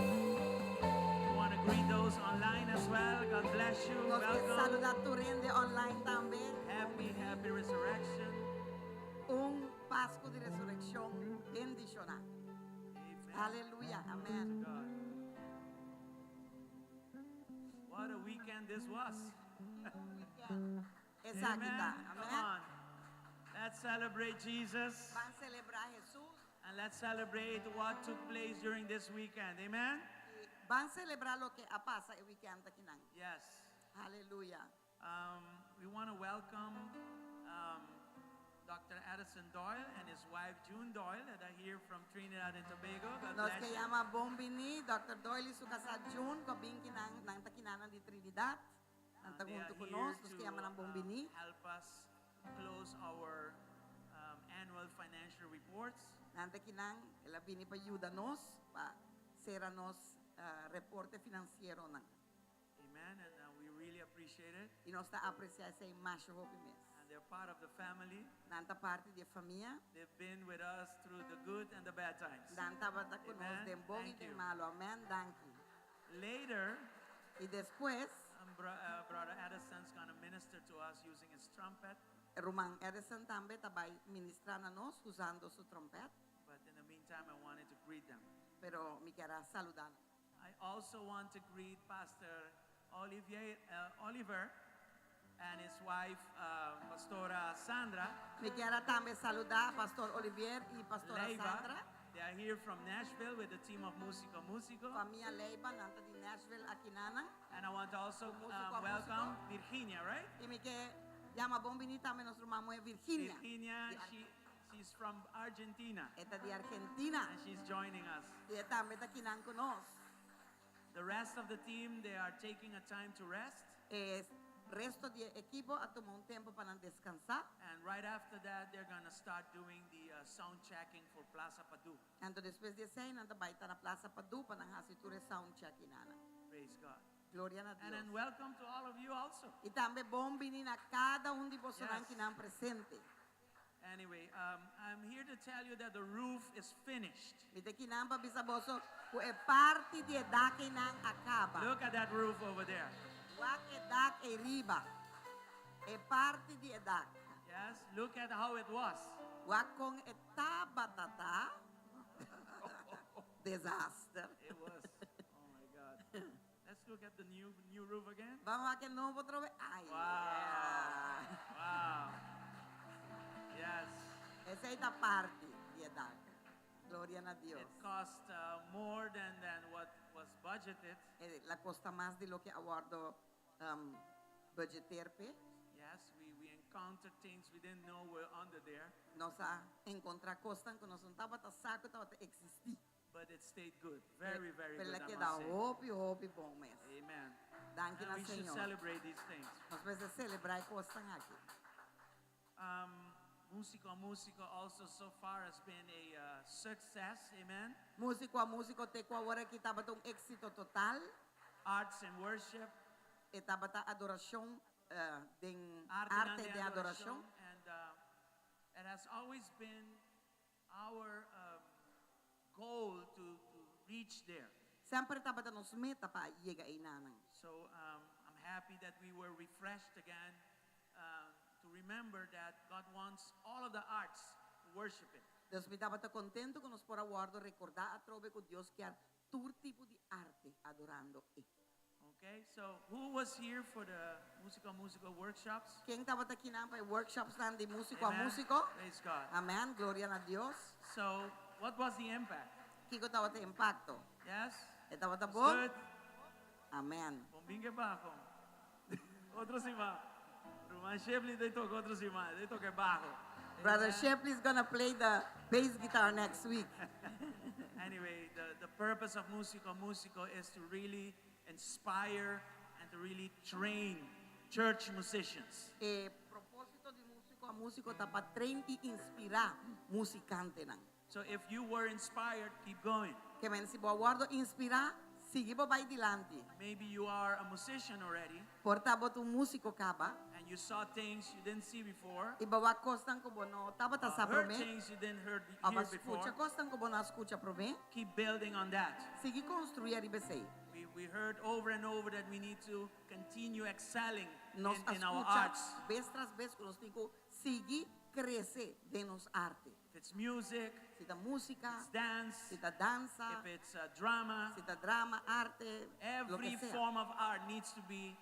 We want to greet those online as well. God bless you. Nos ke Welcome. saludá tur hende online tambe. Happy, happy resurrection. Un Pasku di Resurekshon bendishoná. Amen. Aleluya. Amèn. To God. What a weekend this was. Esaki Amen. ta. Come Amèn. on. Let's celebrate Jesus Ban selebrá Jesus. and let's celebrate what took place during this weekend. Amen. I ban selebrá loke a pasa e weekend akinan. Yes. Aleluya. We want to welcome Dr. Addison Doyle and his wife June Doyle that are here from Trinidad and Tobago. God Nos bless ke you. yama bon biní, Dr. Doyle i su kasá June, ku a bin kinan, nan ta kinanan di Trinidad. Nan ta They are huntu ku here nos, nos to ke yama nan bon biní. help us close our annual financial reports. Nan ta kinan, el a bini pa yuda nos, pa sera nos reporte finansieronan. Amen, and we really appreciate it. I nos ta apresiá esei masha hopi mes. And they're part of the family. Nan ta parti di e famia. They've been with us through the good and the bad times. Nan tabata ku nos Amen. den bon i Thank den you. malu. Amen. Danki. Later, I despues, Brother Addison's going to minister to us using his trumpet. Ruman Addison tambe ta bai ministrá na nos usando su tròmpèt. But in the meantime, I wanted to greet them. Pero mi kier a saludá nan. I also want to greet Pastor Olivier, Oliver and his wife, Pastora Sandra. Mi kier a tambe saludá Pastor Olivier i Pastora Leiva. Sandra. They are here from Nashville with the team of Musico Musico. Famia Leiva, nan ta di Nashville akinanan. And I want to also Musico a welcome Musico. Virginia, right? I mi ke yama bon biní tambe nos ruman muhé Virginia. Virginia, Di she's from Argentina. E ta di Argentina. And she's joining us. I e tambe ta akinan ku nos. The rest of the team, they are taking a time to rest. E resto di ekipo a tuma un tempu pa nan deskansá. And right after that, they're going to start doing the sound checking for Plaza Padu. Anto despues di esei, nan ta bai ta na Plaza Padu pa nan hasi tur e sound checking nan. Praise God. Gloria na And then Dios. welcome to all of you also. I tambe bon biní na kada un di bosonan Yes. kinan presente. Anyway, I'm here to tell you that the roof is finished. Mi ta kinan pa bisa boso ku e parti di e dakinan a kaba. Look at that roof over there. Wak e dak ei riba. E parti di e dak. Yes, look at how it was. Wak kon e tabata ta. Desaster. It was. Oh my God. Let's look at the new roof again. Ban wak e nobo atrobe. Ai. Wow. Wow. Yes. Esei ta parti di e dak. Gloria na Dios. It cost more than what was budgeted. El a kosta mas di loke a wòrdu budgeteer p'e. Yes, we encountered things we didn't know were under there. Nos a enkontrá kosnan ku nos no tabata sa ku tabata eksistí. But it stayed good. Very, very Pero good, el a I keda must say. hopi, hopi bon mes. Amen. Danki And na we should Señor. celebrate these things. Nos mester selebrá e kosnan aki. Musico a Musico also so far has been a success. Amen. Musico a Musico te ku awor aki tabata un éksito total. Arts and worship. E tabata adorashon, den Arte arte de de adorashon. adorashon. And it has always been our goal to reach there. Semper tabata nos meta pa yega einan. So I'm happy that we were refreshed again to remember that God wants all of the arts to worship Him. Dus mi tabata kontentu ku nos por a wòrdu rekordá atrobe ku Dios ke tur tipo di arte adorando E. Okay, so who was here for the Músiko Músiko workshops? Ken tabata akinan pa e workshops nan di Músiko a Amen. Músiko? Praise God. Amèn. Gloria na Dios. So, what was the impact? Kiko tabata e impakto? Yes? E tabata Was bon? good? Amèn. Bon bin baho. Otro siman. Ruman Shepley ta toka otro siman. Ta toka baho. Brother Amen. Shepley is gonna play the bass guitar next week. Anyway, the purpose of Músiko Músiko is to really inspire and to really train church musicians. E propósito di Músiko a Músiko ta pa train i inspirá musikantenan. So if you were inspired, keep going. Ke men si bo a wòrdu inspirá, sigui bo bai dilanti. Maybe you are a musician already Por ta bo ta un músiko kaba. And you saw things you didn't see before, I bo a wak kosnan ku bo no tabata sa heard promé. things you didn't Of hear a before. skucha kosnan ku bo no a skucha promé. Keep building on that. Sigui konstruí riba esei. We heard over and over that we need to continue excelling Nos in our a skucha arts. bes tras bes ku nos tin ku sigui krese den nos arte. If it's music, Si ta músika, it's dance, si ta dansa, if it's drama, si ta drama, arte, lo every ke sea. Form of art needs to be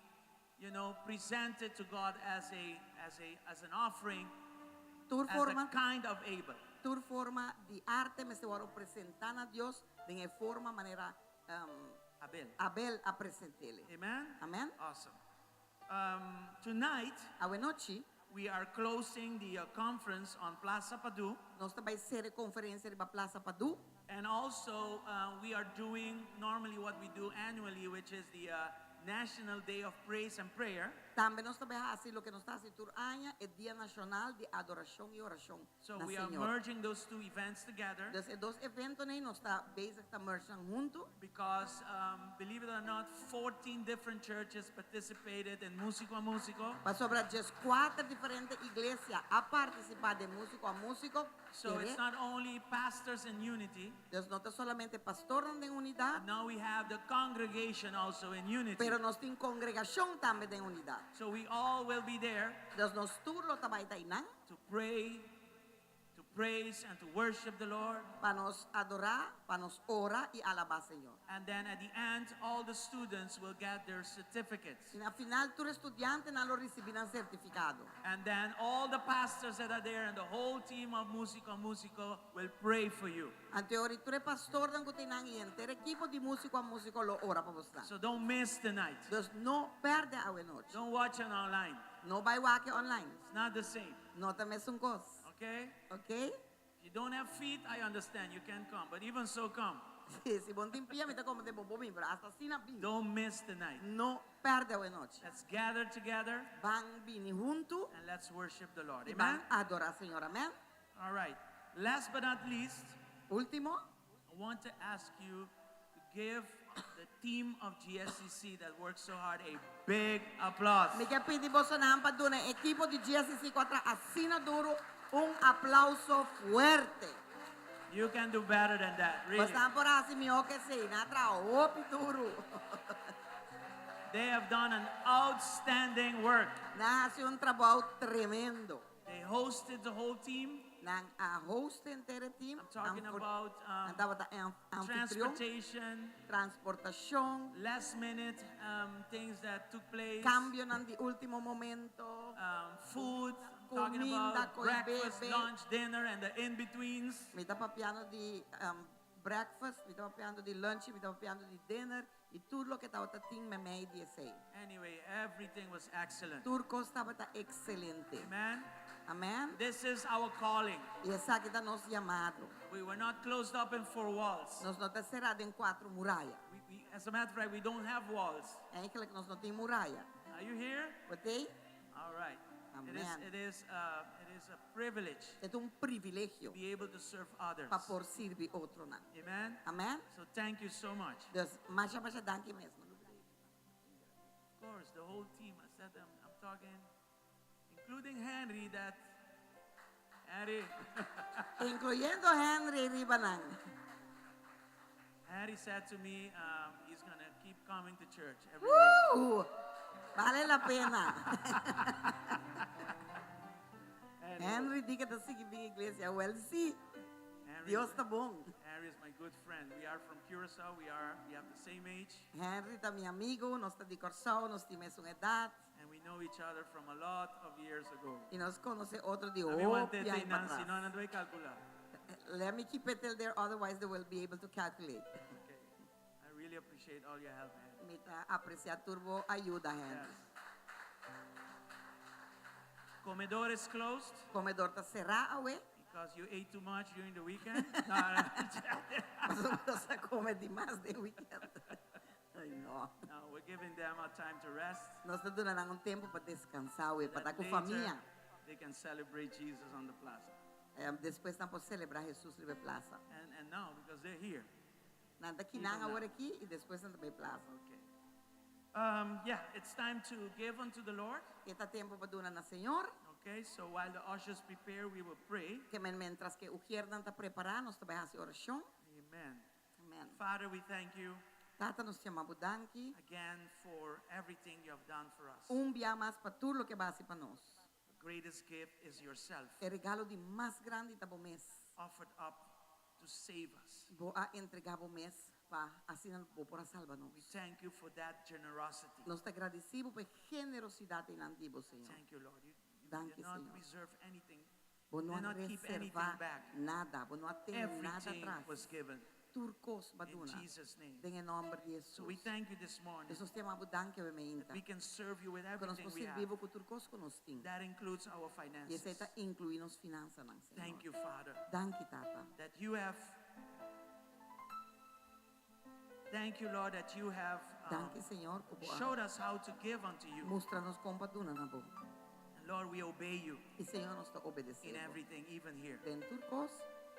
presented to God as an offering, Tur as the forma, kind of Abel. Tur forma di arte mester wòrdu presentá na Dios den e forma manera Abel. Abel a present'é. Amen? Amèn? Awesome. Tonight, Awe nochi, we are closing the conference on Plaza Padu. Nos ta bai sera e konferensia riba Plaza Padu. And also, we are doing normally what we do annually, which is the National Day of Praise and Prayer. Tambe nos ta bai hasi loke nos ta hasi tur aña, e Dia Nashonal di Adorashon i Orashon So na we are Señor. Merging those two events together Dus e dos eventonan ei nos ta bezig ta merge nan huntu. Because, believe it or not, 14 different churches participated in Músiko a Músiko. Pasobra 14 diferente iglesia a partisipá den Músiko a Músiko. So it's not only pastors in unity, Dus no ta solamente pastornan den unidat, but now we have the congregation also in unity. Pero nos tin kongregashon tambe den unidat. So we all will be there Dus nos tur lo ta bai ta einan to pray, to praise, and to worship the Lord. Pa nos adorá, pa nos ora i alabá Señor. And then at the end, all the students will get their certificates. I na final tur studiantenan lo risibí nan sertifikado. And then all the pastors that are there and the whole team of Músiko Músiko will pray for you. Anto ora tur e pastornan ku ta einan i henter ekipo di Músiko a Músiko lo ora pa boso. So don't miss tonight. Dus no pèrdè awe nochi. Don't watch it online. No bai wak e online. It's not the same. No ta mesun kos. Okay? Ok? If you don't have feet, I understand. You can come. But even so, come. Si, si bo no tin pia, mi ta komprondé bo por bin, pero asta asina bin. Don't miss tonight. No pèrdè awe nochi. Let's gather together Ban bini huntu and let's worship the Lord. I ban Amen? adorá Señor. Amèn? All right. Last but not least, Último, I want to ask you to give the team of GSCC that worked so hard a big applause. Mi ke pidi bosonan pa duna e ekipo di GSCC ku a traha asina duru un aplouso fuerte. You can do better than that, really. Bosonan por hasi mihó ku esei, nan a traha hopi duru. They have done an outstanding work. Nan a hasi un trabou tremendo. They hosted the whole team. Nan a host henter e team. I'm talking about Nan tabata anfitrion, transportation, transportashon, last minute things that took place, kambionan di último momento, food, I'm talking kuminda, about koi breakfast, bebe. Lunch, dinner, and the in-betweens. Mi ta papiando di breakfast, mi ta papiando di lunch, mi ta papiando di dinner i tur loke tabata tin meimei di esei. Anyway, everything was excellent. Tur kos tabata ekselente. Amen. Amèn. This is our calling. I esaki ta nos yamado. We were not closed up in four walls. Nos no ta será den kuater muraya. As a matter of fact, we don't have walls. Eigenlijk nos no tin muraya. Are you here? Bo t'ei? All right. It is, Amen. it is a privilege E ta un privilegio to be able to serve others. pa por sirbi otronan. Amen. Amèn. So thank you so much. Dus masha masha danki mes. Of course, the whole team. I said I'm talking, including Henry. That Henry, Inkluyendo Henry Ribanan. Harry said to me um, he's going to keep coming to church every week. Woo! Bale la pena. Henry di ku e ta sigui bin iglesia. Wel, si. Henry, Dios ta bon. Henry is my good friend. We are from Curacao. We are we have the same age Henry ta mi amigu, nos ta di Kòrsou, nos tin mesun edat. and we know each other from a lot of years ago. I nos konosé otro di Ami hopi want'é aña te pa nan, si no atras. nan ta kalkulá. Let me keep it till there, otherwise they will be able to calculate. Okay. I really appreciate all your help, Henry. Mi ta apresiá tur bo ayuda, Henry. Yes. Comedor is closed Komedor ta será awe. because you ate too much during the weekend. No, no, Pasobra boso a kome dimas den weekend. Ay, no. no, we're giving them a time to rest. Nos ta duna nan un tempu pa deskansá awe, pa That ta ku later famia. they can celebrate Jesus on the plaza. Eh, despues nan por selebrá Jesus riba e plaza. And, and now, because they're here. Nan ta kinan awor aki i despues nan ta bai plaza. Okay. Um, yeah, it's time to give unto the Lord. E ta tempu pa duna na Señor. Okay, so while the ushers prepare, we will pray. Ke men mientras ku ujiernan ta prepará, nos ta bai hasi orashon. Amen. Amen. Father, we thank you Tata, nos yama bo danki. again for everything you have done for us. Un bia mas pa tur loke bo a hasi pa nos. The greatest gift is yourself E regalo di mas grandi ta bo mes. offered up to save us. Bo a entregá bo mes pa asina bo por a salba We nos. thank you for that generosity. Nos ta gradisí bo pa e generosidat einan di bo, Señor. Thank you, Lord. You, you Danki, did not Señor. reserve anything. Bo no Did a not keep anything reservá back. nada, bo no a tene nada Everything atras. was given. Tur kos bo a In duna. Jesus' name. Den e nòmber di So we Hesus. thank you this morning Dus nos ta yama bo danki awe that meinta. we can serve you with Ku nos everything por we sirbi have. bo ku tur kos ku nos tin. That includes our I finances. esei ta inkluí nos finansanan, Señor. Thank you, Father, Danki, Tata. that you have. Thank you, Lord, that you have um, Danki, Señor, ku bo a showed us how to give unto you. mustra nos kon pa duna na bo. And Lord, we obey you I Señor, nos ta obedesé in bo. everything, even here. Den tur kos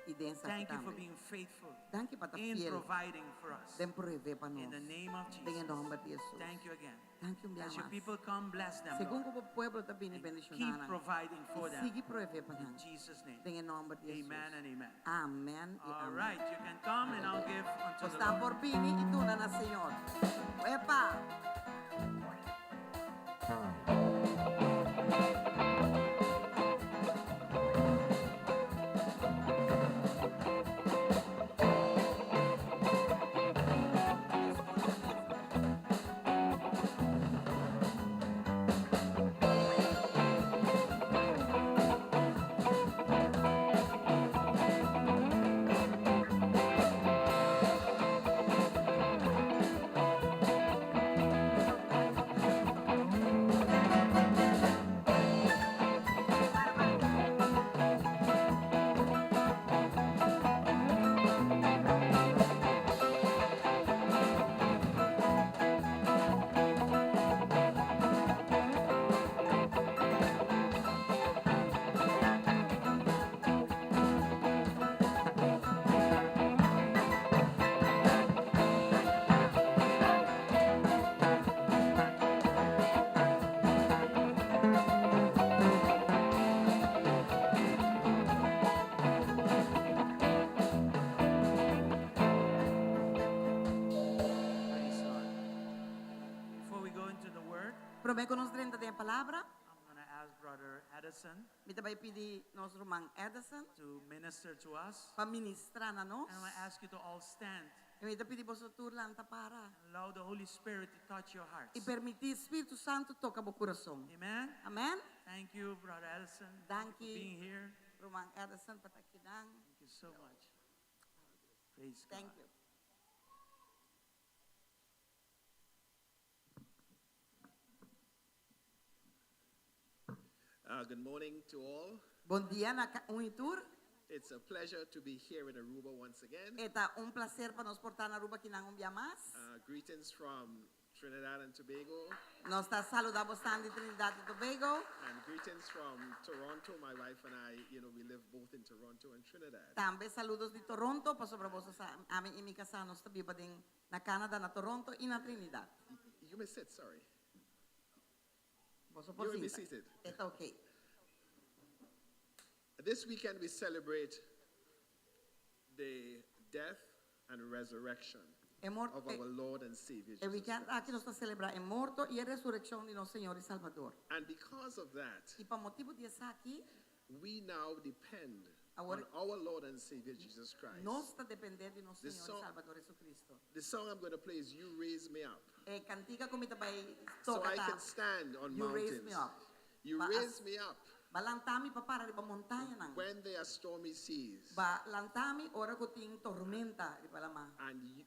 i den esaki Thank you for tambe. being faithful Danki pa ta in fiel providing for us. den proveé pa In nos. the name of Den e Jesus. nòmber di Hesus. Thank you again. Danki un bia As your mas. people come, bless them, Segun Lord. ku bo pueblo ta bini And bendishoná keep nan. providing for I them. sigui proveé pa In nan. Jesus' name. Den e nòmber di Hesus. Amen and amen. Amèn i All amèn. right, you can come and I'll give unto Bos the ta Lord. por bini i duna na Señor. Wepa! Praise God. Before we go into the word, Promé ku nos drenta den e palabra, I'm going to ask Brother Edison mi ta bai pidi nos ruman Edison to minister to us. pa ministrá na nos. And I ask you to all stand I mi ta pidi boso tur lanta para. and allow the Holy Spirit to touch your hearts. I permití Spiritu Santu toka bo kurason. Amen. Amèn? Thank you, Brother Edison. Thank you for Danki. being here. Ruman Edison pa ta akinan. Thank you so much. Praise God. Thank you. Uh, good morning to all. Bon dia na un i tur. It's a pleasure to be here in Aruba once again. E ta un plaser pa nos por ta na Aruba akinan un bia mas. Uh, greetings from Trinidad and Tobago Nos ta saludá boso di Trinidad i Tobago. and greetings from Toronto. My wife and I, you know, we live both in Toronto and Trinidad. Tambe saludos di Toronto, pasobra boso sa ami i mi kasá nos ta biba den na Canada, na Toronto i na Trinidad. You may sit, sorry. Boso por You may be sinta. seated. E ta ok. This weekend we celebrate the death and resurrection E morto, of our Lord and Savior e Jesus weekend Christ. aki nos ta selebrá e morto i e resurekshon di nos Señor i Salbador. And because of that, I pa motibu di esaki, we now depend on Awor- our Lord and Savior Jesus Christ. nos ta dependé di nos The Señor i song- Salbador Jesucristo. The song I'm going to play is You Raise Me Up. E kantika ku mi ta bai So toka I ta can stand on You Raise mountains. Me Up. You Pa raise me up B'a lanta mi pa para riba montañanan. when there are stormy seas. B'a lanta mi ora ku tin tormenta riba laman.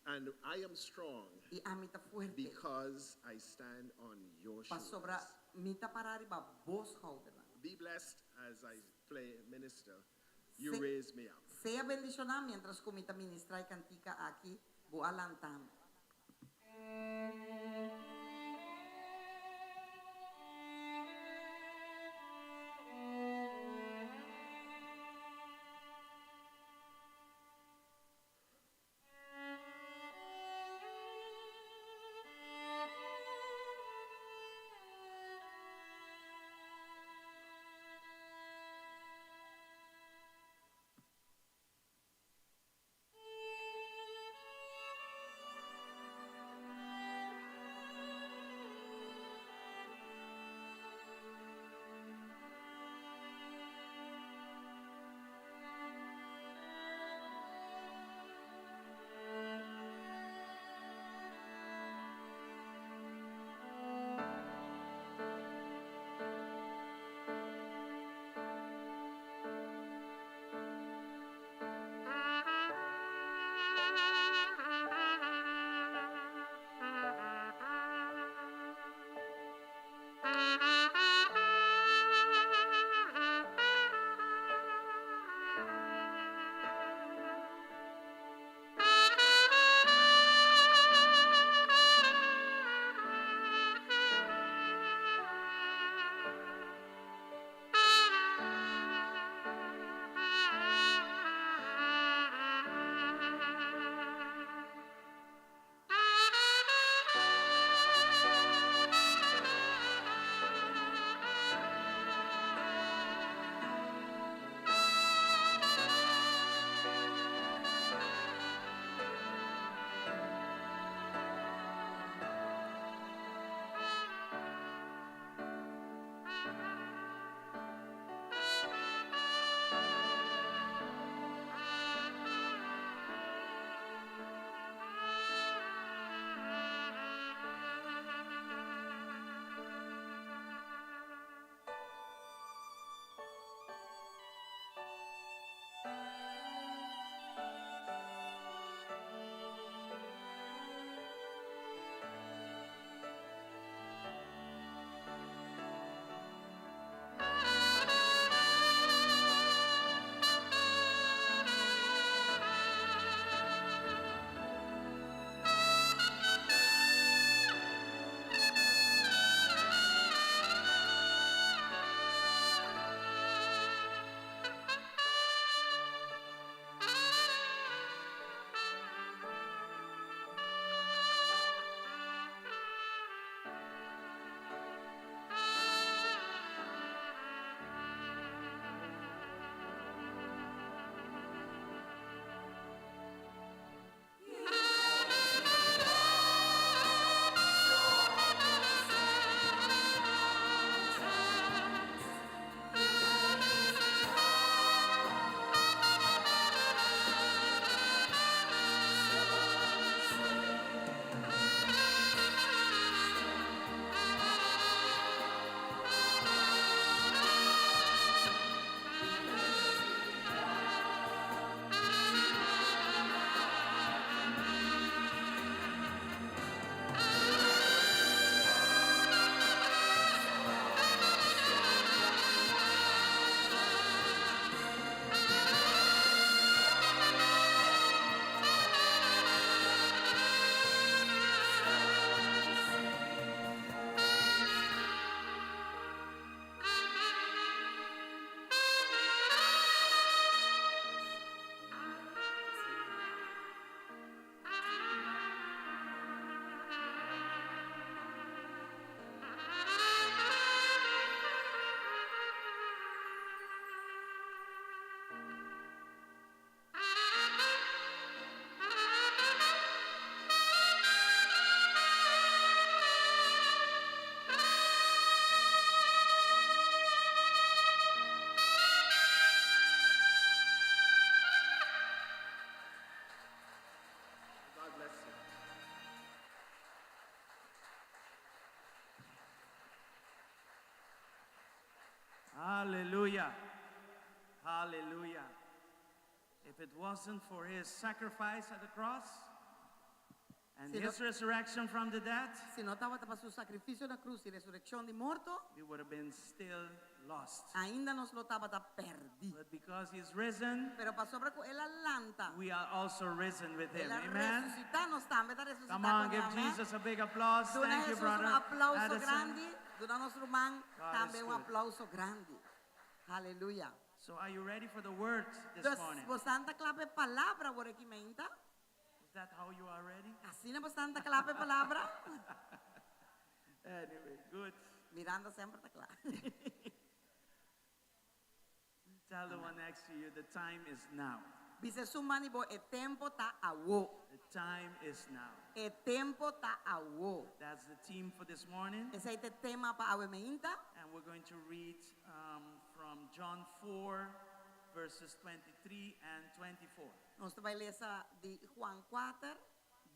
And I am strong I ami ta fuerte. because I stand on your Pasobra shoulders. mi ta para riba bo skoudernan. Be blessed as I play minister. You Se- raise me up. Sea bendishoná miéntras ku mi ta ministrá e kantika aki, Bo a lanta mi. Hallelujah. Hallelujah. If it wasn't for his sacrifice at the cross and Si no- his resurrection from the dead, Si no tabata pa su sakrifisio na krus i resurekshon di morto, we would have been still lost. ainda nos lo tabata pèrdí. But because he's risen, Pero pasobra ku el a lanta, we are also risen with him. el a Amen. resusitá, nos tambe ta resusitá Come on, kuné. give Amèn. Jesus a big applause. Duna Thank you, Hesus un brother aplauso Addison. grandi. Duna nos ruman God tambe is un good. aplauso grandi. Aleluya. So are you ready for the word this Dus, morning? boso ta kla pa e palabra awor aki mainta? Is that how you are ready? Asina boso ta kla pa e palabra? Anyway, good. Miranda semper ta kla. Tell the one next to you the time is now. Bisa esun band'i bo e tempu ta awo. The time is now. E tempu ta awo. That's the theme for this morning. Esei ta e tema pa awe mainta. And we're going to read from John 4, verses 23 and 24. Nos ta bai lesa di Juan 4,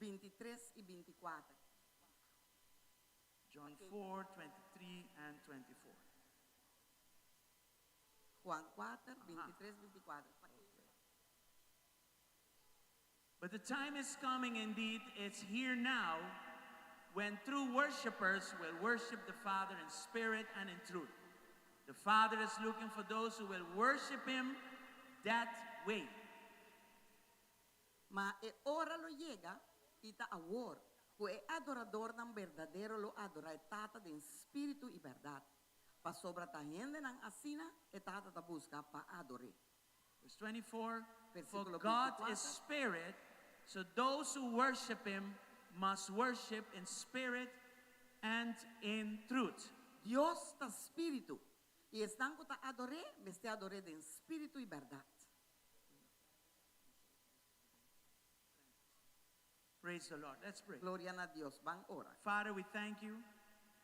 23 i 24. John 4, 23 and 24. Juan 4, 23, 24. But the time is coming, indeed, it's here now, when true worshipers will worship the Father in spirit and in truth. The Father is looking for those who will worship Him that way. Ma e ora lo yega i ta awor, ku e adoradornan berdadero lo adorá e Tata den spiritu i bèrdat, pasobra ta hendenan asina e Tata ta buska pa ador'é. Verse 24, For Versíkulo God 24. is spirit, so those who worship Him must worship in spirit and in truth. Dios ta spiritu, i esnan ku ta ador'é mester ador'é den spiritu i bèrdat. Praise the Lord. Let's pray. Gloria na Dios. Ban ora. Father, we thank you.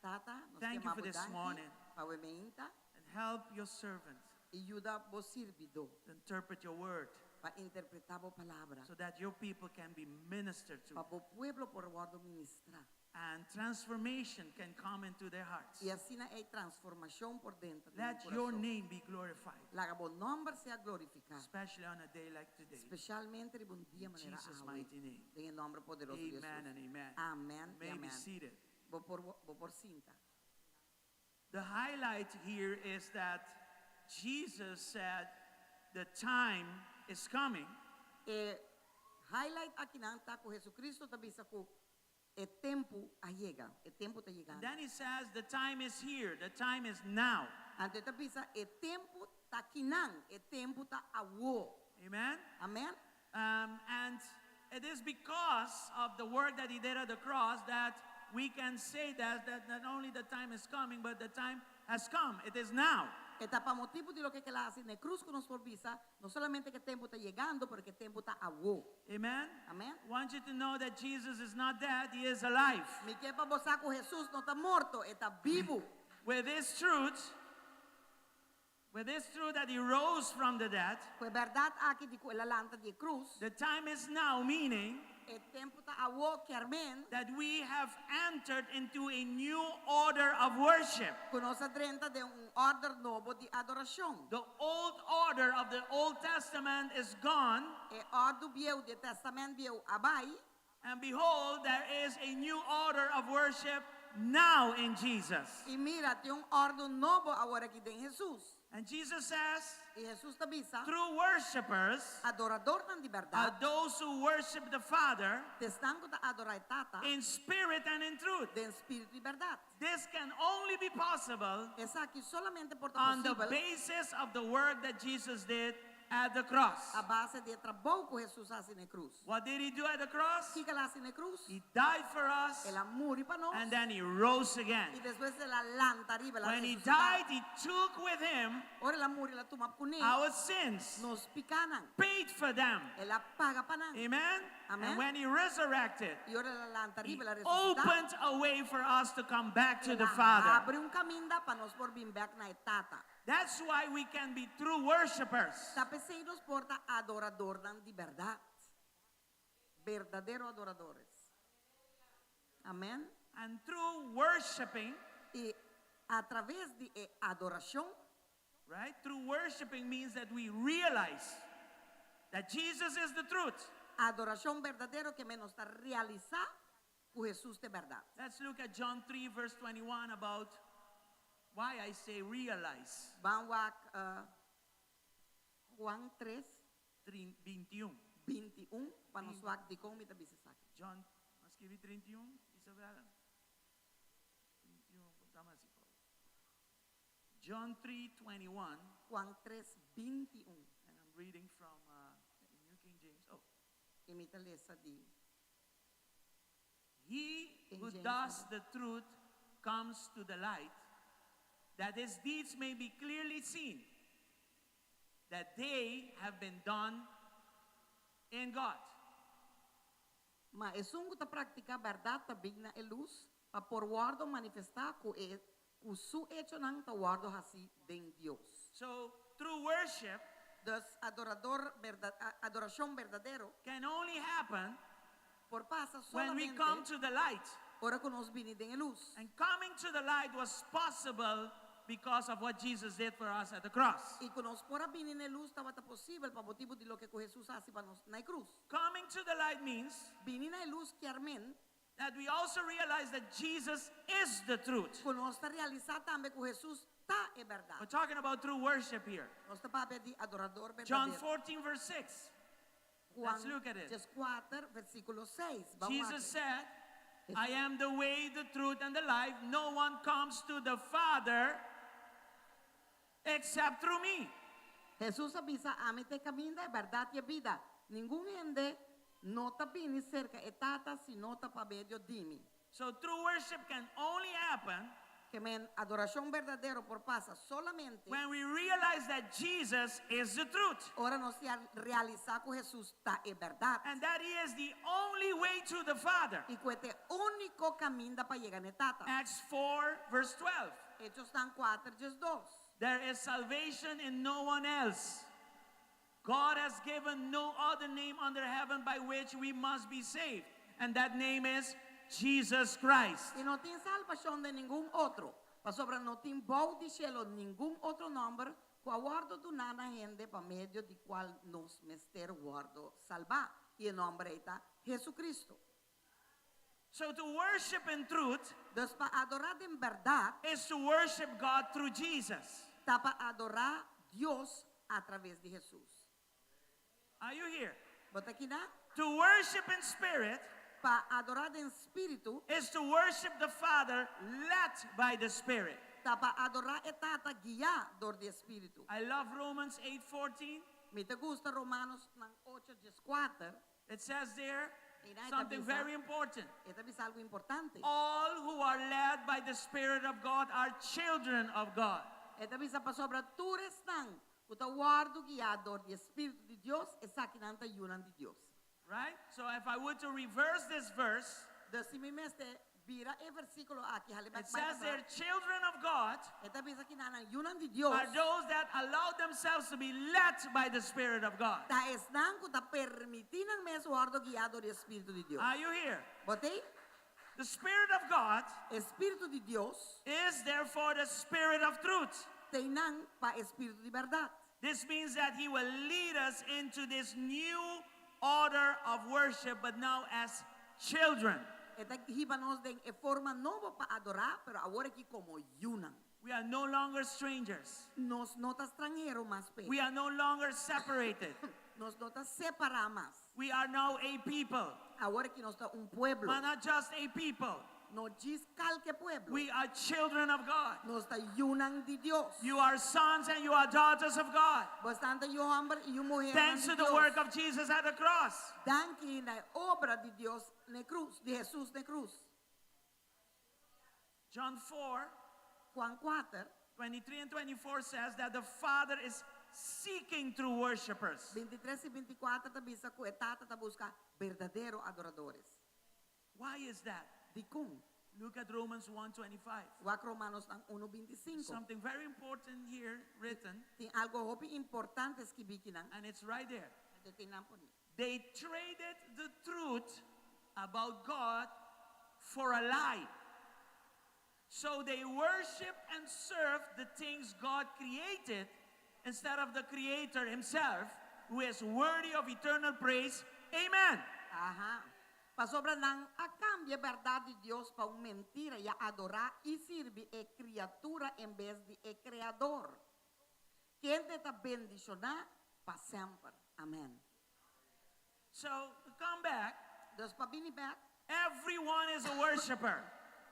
Tata, nos Thank you ke for this danki morning. pa awe mainta And help your servant i yuda bo sirbidó to interpret your word pa interpretá bo palabra so that your people can be ministered to pa bo pueblo por wòrdu ministrá and transformation can come into their hearts. i asina e transformashon por drenta den Let your kurason. name be glorified, Laga bo nòmber sea glorifiká, especially on a day like today. spesialmente riba un dia In manera Jesus' awe. mighty name. Den e nòmber poderoso di Amen Hesus. and amen. Amèn You i may be amèn. seated. Bo por bo por sinta. The highlight here is that Jesus said the time is coming E highlight akinan ta ku Hesukristu ta bisa ku e tempu a yega, e tempu ta And yegando. then he says the time is here, the time is now. Anto e ta bisa e tempu ta akinan, e tempu ta awo. Amen. Amèn? And it is because of the work that he did at the cross that we can say that not only the time is coming, but the time has come. It is now. E ta pa motibu di loke el a hasi na krus ku nos por bisa, no solamente ku e tempu ta yegando, pero ku e tempu ta awo. Amen. Amèn. I want you to know that Jesus is not dead, he is alive. Mi ke pa bo sa ku Hesus no ta morto, e ta bibu. With this truth, with this truth that he rose from the dead, Ku e bèrdat aki di ku el a lanta di krus, the time is now, meaning e tempu ta awo ke men that we have entered into a new order of worship. ku nos a drenta den un órden nobo di adorashon. The old order of the Old Testament is gone, E òrdu bieu di Tèstamènt Bieu a bai, and behold, there is a new order of worship now in Jesus. i mira, tin un òrdu nobo awor aki den Hesus. And Jesus says, I Hesus ta bisa, true worshipers adoradornan di are bèrdat, those who worship the Father ta esnan ku ta adorá e Tata in spirit and in truth. den spiritu i bèrdat. This can only be possible Esaki solamente por ta on the posibel basis of the work that Jesus did at the cross. a base di e trabou ku Hesus a hasi na krus. What did he do at the cross? Kiko el a hasi na krus? He died for us El a muri pa nos and then he rose again. i despues el a lanta ariba, el a When he resusitá. died, he took with him Ora el a muri, el a tuma kuné our sins, nos pikánan. paid for them. El a paga pa nan. Amen? Amen. And when he resurrected, I ora el a lanta he ariba, el a resusitá. opened a way for us to come back to El the a Father. habri un kaminda pa nos por bin bèk na e Tata. That's why we can be true worshipers. Ta p'esei nos por ta adoradornan di bèrdat. Berdadero adoradores. Amèn. And through worshiping, I atraves di e adorashon, Right? True worshiping means that we realize that Jesus is the truth. Adorashon berdadero ke men nos ta realisá ku Hesus ta e bèrdat. Let's look at John 3, verse 21 about why I say realize. Ban wak Juan 3, 21. 21 pa nos wak dikon mi ta bisa esaki. John, m'a skirbi 31, Isabella? 31, por ta mas igual. John 3, 21. Juan 3, 21. And I'm reading from the New King James. Oh. I mi ta lesa di He King who James does the truth comes to the light, that his deeds may be clearly seen, that they have been done in God. Ma esun ku ta praktiká bèrdat ta bin na e lus, pa por wòrdu manifestá ku e ku su echonan ta wòrdu hasí den Dios. So, true worship Dus, adorador berda, adorashon berdadero can only happen por pasa when we solamente come to the light. ora ku nos bini den e lus. And coming to the light was possible because of what Jesus did for us at the cross. I ku nos por a bini na e lus tabata posibel pa motibu di loke ku Hesus a hasi pa nos na e krus. Coming to the light means Bini na e lus kier men that we also realize that Jesus is the truth. Ku nos ta realisá tambe ku Hesus ta e bèrdat. We're talking about true worship here. Nos ta papia di adorador John berdadero. 14, verse 6. Juan Let's look at it. 14, versíkulo 6. Ban Jesus wak. said, I am the way, the truth, and the life. No one comes to the Father except through me. Hesus a bisa, Ami ta e kaminda, e bèrdat i e bida. Ningun hende no ta bini serka e Tata si no ta pa medio di mi. So true worship can only happen Ke men adorashon berdadero por pasa solamente when we realize that Jesus is the truth. ora nos ya realisá ku Hesus ta e bèrdat. And that he is the only way to the Father. I ku e ta e úniko kaminda pa yega na e Tata. Acts 4 verse 12. Hechosnan kuater diesdos. There is salvation in no one else. God has given no other name under heaven by which we must be saved. And that name is Jesus Christ. I no tin salbashon den ningun otro, pasobra no tin bou di shelu ningun otro nòmber ku a wòrdu duná na hende pa medio di kual nos mester wòrdu salbá, i e nòmber ei ta Jesucristo. So to worship in truth Dus pa adorá den bèrdat is to worship God through Jesus. ta pa adorá Dios atraves di Hesus. Are you here? Bo ta kina? To worship in spirit Pa adorá den spiritu is to worship the Father led by the Spirit. ta pa adorá e Tata guiá dor di e Spiritu. I love Romans 8:14. Mi ta gusta Romanonan ocho dieskuater. It says there I nan e ta something bisa, very important. E ta bisa algu importante. All who are led by the Spirit of God are children of God. E ta bisa pasobra tur esnan ku ta wòrdu guiá dor di e Spiritu di Dios, esakinan ta yunan di Dios. Right? So if I were to reverse this verse, Dus si mi mester bira e versíkulo aki, hali it bek bai says patras. there, children of God E ta bisa kinanan yunan di Dios are those that allow themselves to be led by the Spirit of God. ta esnan ku ta permití nan mes wòrdu guiá dor di e Spiritu di Dios. Are you here? Bo t'ei? The Spirit of God E Spiritu di Dios is therefore the Spirit of truth. t'einan pa e Spiritu di bèrdat. This means that he will lead us into this new order of worship, but now as children. E ta hiba nos den e forma nobo pa adorá, pero awor aki komo yunan. We are no longer strangers. Nos no ta stranhero mas p'e. We are no longer separated. Nos no ta separá mas. We are now a people. Awor aki nos ta un pueblo. But not just a people. No djis kalke pueblo. We are children of God. Nos ta yunan di Dios. You are sons and you are daughters of God. Bosnan ta yu hòmber i yu muhernan Thanks di to the Dios. work of Jesus at the cross. Danki na e obra di Dios na e krus, di Hesus na e krus. John 4, Juan kuater. 23 and 24 says that the Father is seeking true worshipers. 23 i 24 ta bisa ku e Tata ta buska berdadero adoradores. Why is that? Dikon? Look at Romans 1:25. Wak Romanosnan unu 25. Something very important here written. Tin algo hopi importante skibí kinan. And it's right there. Anto tin nan poni. They traded the truth about God for a lie. So they worship and serve the things God created instead of the Creator Himself, who is worthy of eternal praise. Amen. Aha. Pasobra nan a kambia e bèrdat di Dios pa un mentira i a adorá i sirbi e kriatura en bes di e Kreador, kende ta bendishoná pa semper. Amèn. So, to come back, Dus pa bini bèk, everyone is a worshiper.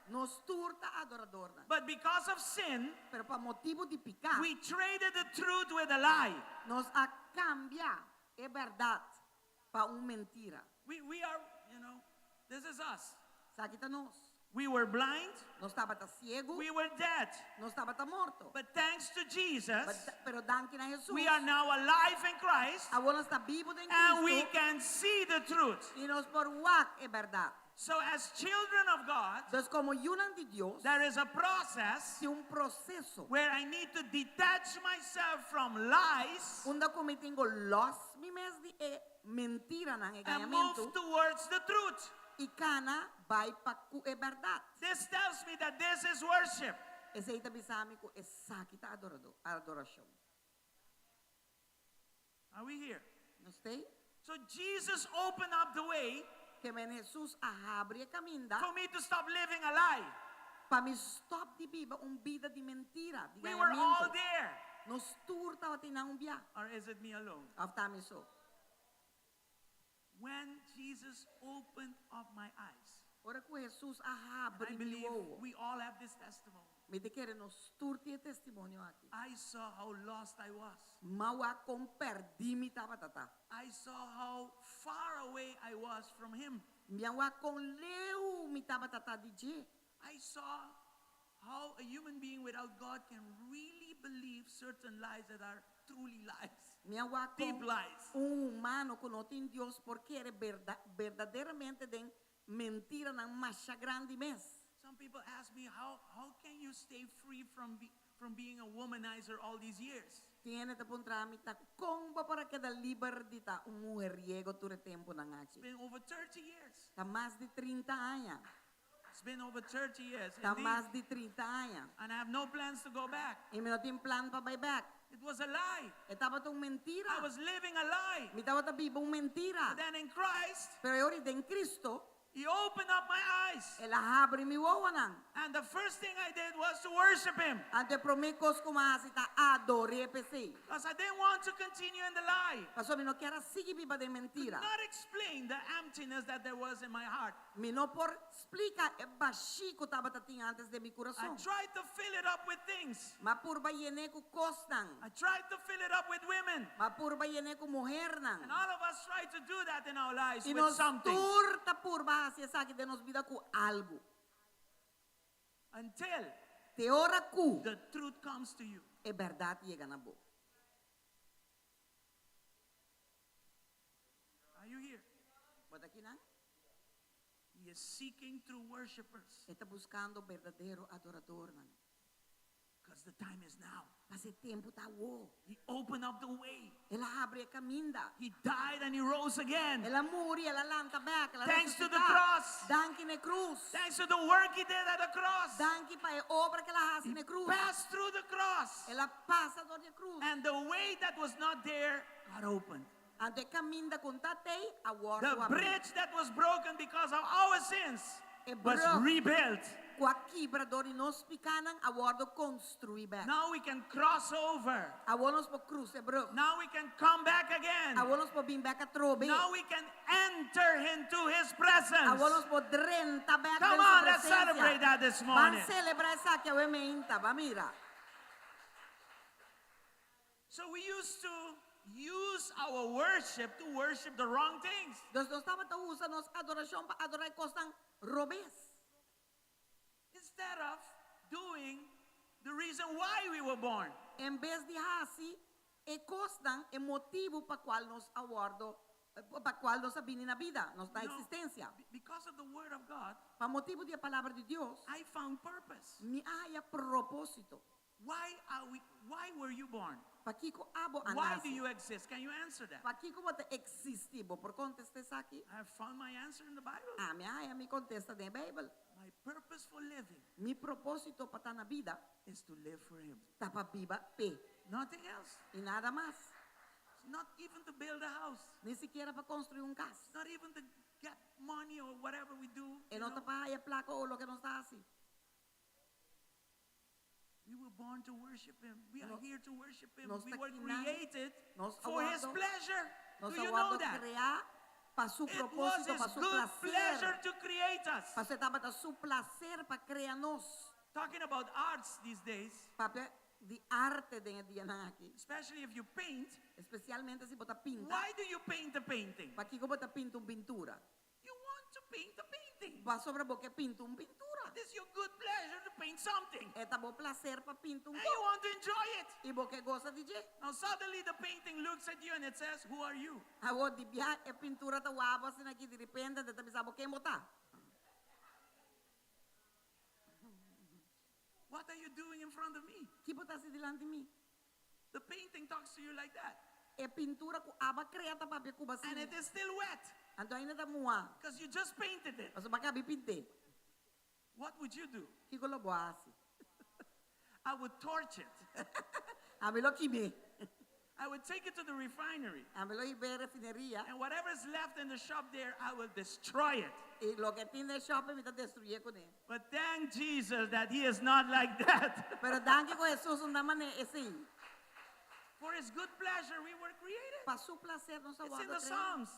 nos tur ta adoradornan. But because of sin, Pero pa motibu di piká, we traded the truth with a lie. nos a kambia e bèrdat pa un mentira. We, we are, this is us. Esaki ta nos. We were blind, Nos tabata siegu, we were dead. nos tabata morto. But thanks to Jesus, But, pero danki na Hesus, we are now alive in Christ awor nos ta bibu den and we Kristu can see the truth. i nos por wak e bèrdat. So, as children of God, Dus komo yunan di Dios, there is a process tin un proseso where I need to detach myself from lies unda ku mi tin ku lòs mi mes di e mentiranan, e and move gañamentu, towards the truth. i kana bai pa ku e bèrdat. This tells me that this is worship. Esei ta bisa mi ku esaki ta adorado, adorashon. Are we here? Nos t'ei? So Jesus opened up the way Ke men Hesus a habri e kaminda for me to stop living a lie. pa mi stòp di biba un bida di mentira, di We were all gañamentu. there. Nos tur tabatin nan un bia. Or is it me alone? Òf ta mi so? When Jesus opened up my eyes, Ora ku Hesus a and I habri mi believe wowo, we all have this testimony. mi ta kere nos tur tin e testimonio aki. I saw how lost I was. M'a wak kon pèrdí mi tabata ta. I saw how far away I was from him. Mi a wak kon leu mi tabata ta di dje. I saw how a human being without God can really believe certain lies that are truly lies. Mi a wak Deep kon lies. un humano ku no tin Dios por kere berda, berdaderamente den mentiranan masha grandi mes. Some people ask me, how, how can you stay free from, be, from being a womanizer all these years? Tin hende ta puntra mi ta kon bo por a keda liber di ta un mujeriego tur e tempunan It's aki. been over 30 years. Ta mas di 30 aña. It's been over 30 years. Ta Indeed. mas di 30 aña. And I have no plans to go back. I mi no tin plan pa bai bèk. It was a lie. E tabata un mentira. I was living a lie. Mi tabata biba un mentira. But then in Christ, Pero e ora den Cristo, He opened up my eyes. El a habri mi wowonan. And the first thing I did was to worship Him. Anto e promé kos ku mi a hasi ta ador'é p'esei. Because I didn't want to continue in the lie. Pasobra mi no kier a sigui biba den Could mentira. not explain the emptiness that there was in my heart. Mi no por splika e bashí ku tabata tin antes den mi I kurason. tried to fill it up with things. M'a purba yen'é ku kosnan. I tried to fill it up with women. M'a purba yen'é ku muhernan. And all of us try to do that in our lives I with nos something. tur ta purba hasi esaki den nos bida ku algu. Until Te ora ku the truth comes to you. e bèrdat yega na bo. Are you here? Bo ta akinan? He is seeking true worshipers. E ta buskando berdadero adoradornan. Because the time is now. Pas'e tempu ta awo. He opened up the way. El a habri e kaminda. He died and he rose again. El a muri, el a lanta bèk, el a Thanks to the resusitá. cross. Danki n'e krus. Thanks to the work he did at the cross. Danki pa e obra ku el a hasi He n'e krus. passed through the cross. El a pasa dor di e krus. And the way that was not there got opened. Anto e kaminda ku no tabata ei, a wòrdu The abrí. bridge that was broken because of our sins E was brug rebuilt. ku a kibra dor di nos pikánan a wòrdu konstruí bèk. Now we can cross over. Awor nos por krusa e brug. Now we can come back again. Awor nos por bin bèk atrobe. Now we can enter into his presence. Awor nos por drenta bèk Come den su on, let's presensia. celebrate that this Ban morning. selebrá esaki awe meinta, ban mira. So we used to use our worship to worship the wrong things. Dus nos tabata usa nos adorashon pa adorá e kosnan robes. Instead of doing the reason why we were born. En bes di hasi e kosnan, e motibu pa kual nos a wòrdu, pa kual nos a bini na bida, nos na You know, eksistensia. because of the word of God, Pa motibu di e palabra di Dios, I found purpose. mi a haña propósito. Why are we, why were you born? Pakiko abo a Why do nase? you exist? Can you answer that? Pakiko bo ta eksistí? Bo por kontestá esaki? I have found my answer in the Bible. Ami a haña mi kontesta den Beibel. My purpose for living Mi propósito pa ta na bida is to live for Him. ta pa biba p'e. Nothing else. I nada mas. Not even to build a house. Ni sikiera pa konstruí un kas. Not even to get money or whatever we do. E you no ta know. pa haya plaka o loke nos ta hasi. We were born to worship him. We are No- here to worship him. nos We ta were akinan, created nos a for his wòrdu- pleasure. Nos Do a you know wòrdu that? kreá pa su It was propósito, his pa su good plaser. pleasure to create us. Pasobra e tabata su plaser pa krea nos. Talking about arts these days, Papia di arte den e dianan aki. especially if you paint, Espesialmente si bo ta pinta. why do you paint a painting? Pakiko bo ta pinta un pintura? You want to paint a painting. Pasobra bo ke pinta un pintura. It is your good pleasure to paint something. E ta bo plaser pa pinta un And you kos. want to enjoy it. I bo ke gosa di dje. Now suddenly the painting looks at you and it says, who are you? Awor di bia e pintura ta wak bo asina aki di repente e ta bisa bo ken bo ta. What are you doing in front of me? Ki bo ta hasi dilanti mi? The painting talks to you like that. E pintura ku abo a krea ta papia ku bo And asina. it is still wet. Anto ainda ta muhá. Because you just painted it. Pasobra bo a kaba di pint'é. What would you do? Kiko lo bo hasi? I would torch it. Ami lo kim'é. I would take it to the refinery. Ami lo hib'é refineria. And whatever is left in the shop there, I will destroy it. I loke tin den shop mi ta destruyé kuné. But thank Jesus that he is not like that. Pero danki ku Hesus no ta manera esei. For his good pleasure we were created. Pa su plaser nos a It's in wòrdu the kreá. Psalms.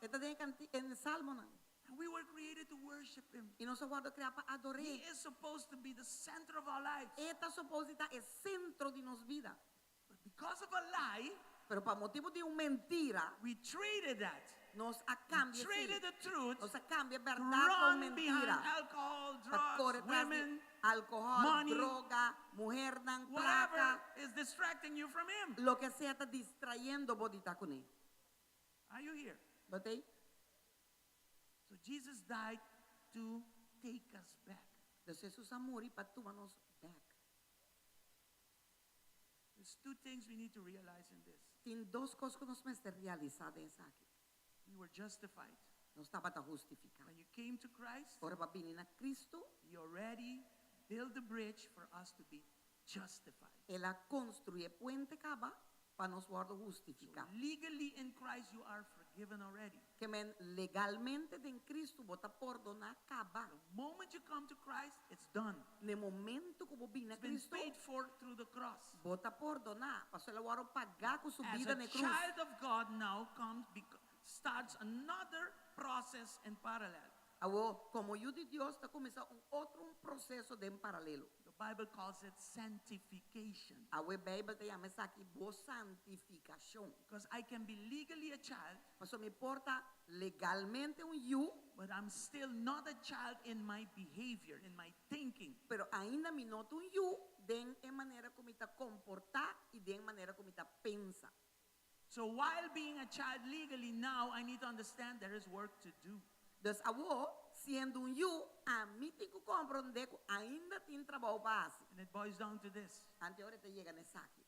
E ta den e den Salmonan. And we were created to worship him. I nos a wòrdu kreá pa ador'é. He is supposed to be the center of our lives. E ta supposed di ta e sentro di nos bida. But because of a lie, Pero pa motibu di un mentira, we traded that. nos a We kambia esei. traded the truth Nos a kambia to bèrdat pa un run mentira. behind alcohol, Pa drugs, kore tras di women, alkohòl, money, droga, muhernan, whatever plaka, is distracting you from him. loke sea ta distrayendo bo di ta kuné. Are you here? Bo t'ei? So Jesus died to take us back. Dus Hesus a muri pa tuma nos bèk. There's two things we need to realize in this. Tin dos kos ku nos mester realisá den esaki. We were justified. Nos tabata hustifiká. When you came to Christ, Ora bo a bini na Kristu, He already built the bridge for us to be justified. El a konstruí e puente kaba pa nos wòrdu hustifiká. So legally in Christ you are forgiven already. Ke men legalmente den Kristu bo ta pordoná kaba. The moment you come to Christ, it's done. Ne momento ku bo bini na It's been Kristu, paid for through the cross. bo ta pordoná. Pasobra el a wòrdu pagá ku su As bida a ne krus. child of God now comes, starts another process in parallel. Awor, komo yu di Dios ta kuminsá un otro un proseso den paralelo. The Bible calls it sanctification. Awor Beibel ta yama esaki bo santifikashon. Because I can be legally a child, Pasobra mi por ta legalmente un yu, but I'm still not a child in my behavior, in my thinking. pero ainda mi no ta un yu den e manera ku mi ta komportá i den e manera ku mi ta pensa. So while being a child legally now, I need to understand there is work to do. Dus awor, siendo un yu, ami tin ku komprondé ku ainda tin trabou pa hasi. And it boils down to this. Anto ora e ta yega na esaki.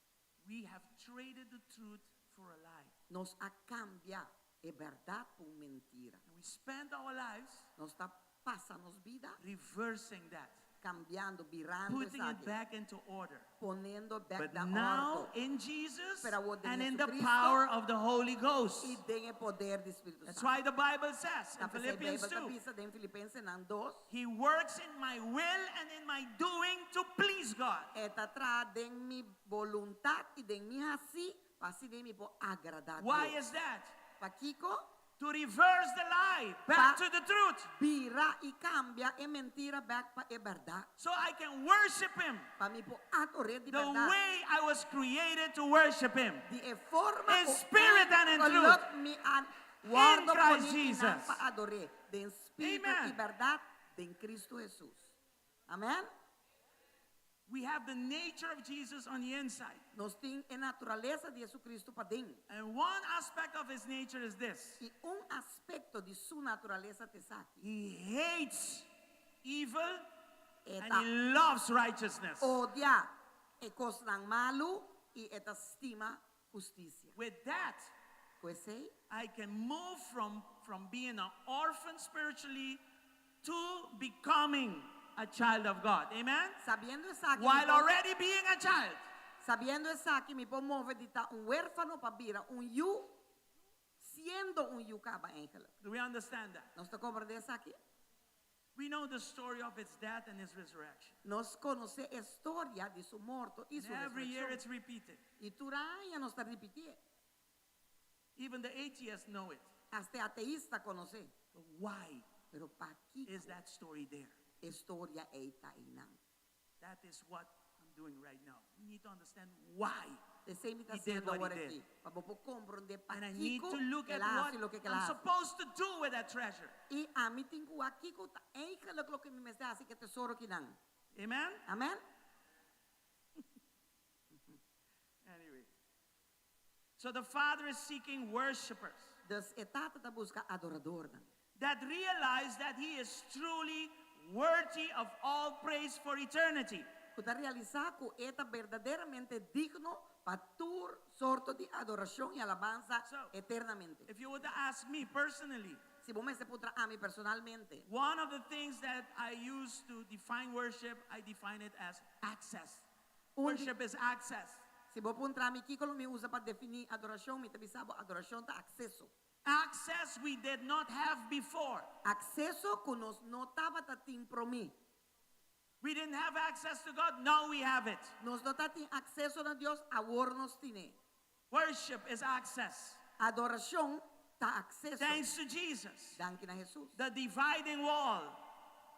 We have traded the truth for a lie. Nos a kambia e bèrdat pa un mentira. And we spend our lives Nos ta pasa nos bida reversing that. Cambiando, birando Putting it esaki. back into order. Poniendo back But na now ordo. in Jesus Pero awor den and in the Jesucristo power of the Holy Ghost. I den e poder di Spiritu That's Santo. why the Bible says in Ta p'esei Philippians Bijbel ta 2, bisa den Filipensenan 2, He works in my will and in my doing to please God. E ta traha den mi boluntat i den mi hasi, pa asina mi por agradá Why Dios. is that? Pakiko? To reverse the lie back Pa to the truth. bira i kambia e mentira bèk pa e bèrdat. So I can worship him Pa mi por ador'é di the bèrdat. way I was created to worship him. Di e forma In ku spirit and in truth. Kolok mi a In wòrdu Christ poní kinan Jesus. pa ador'é den spiritu Amen. i bèrdat den Kristu Hesus. Amèn. We have the nature of Jesus on the inside. Nos tin e naturalesa di Jesucristo paden. And one aspect of his nature is this. I un aspekto di su naturalesa ta esaki. He hates evil E and ta he loves righteousness. odia e kosnan malu i e ta stima hustisia. With that, Ku esei, I can move from, from being an orphan spiritually to becoming a child of God. Amen? Sabiendo esaki, While mi por already being a child. Sabiendo esaki, mi por move di ta un huérfano pa bira un yu, siendo un yu kaba eigenlijk. Do we understand that? Nos ta komprondé esaki? We know the story of its death and his resurrection. Nos konosé e storia di su morto i su And every year resurekshon. it's repeated. I tur aña nos ta ripitié. Even the atheists know it. Hasta e ateista konosé. But why Pero pakiko is that story there? e storia ei ta einan? That is what I'm doing right now. We need to understand why. Esei mi ta He did hasiendo what awor he did. aki, pa bo por komprondé And I need pakiko to look at el a what hasi loke ku el a I'm hasi. supposed to do with that treasure. I ami tin ku wak kiko ta eigenlijk loke mi mester hasi ku e tesoro kinan. Amen? Amen? Anyway. So the Father is seeking worshipers Dus e Tata ta buska adoradornan. that realize that He is truly worthy of all praise for eternity. Ku ta realisá ku e ta berdaderamente digno pa tur sorto di adorashon i alabansa So, eternamente. if you were to ask me personally, Si bo mester puntra ami personalmente, one of the things that I use to define worship, I define it as access. Un di Worship is access. Si bo puntra mi kiko lo mi usa pa definí adorashon, mi ta bisa bo adorashon ta akseso. Access we did not have before. Akseso ku nos no tabata tin promé. We didn't have access to God, now we have it. Nos no tatin akseso na Dios, awor nos tin'é. Worship is access. Adorashon ta akseso. Thanks to Jesus. Danki na Hesus. The dividing wall.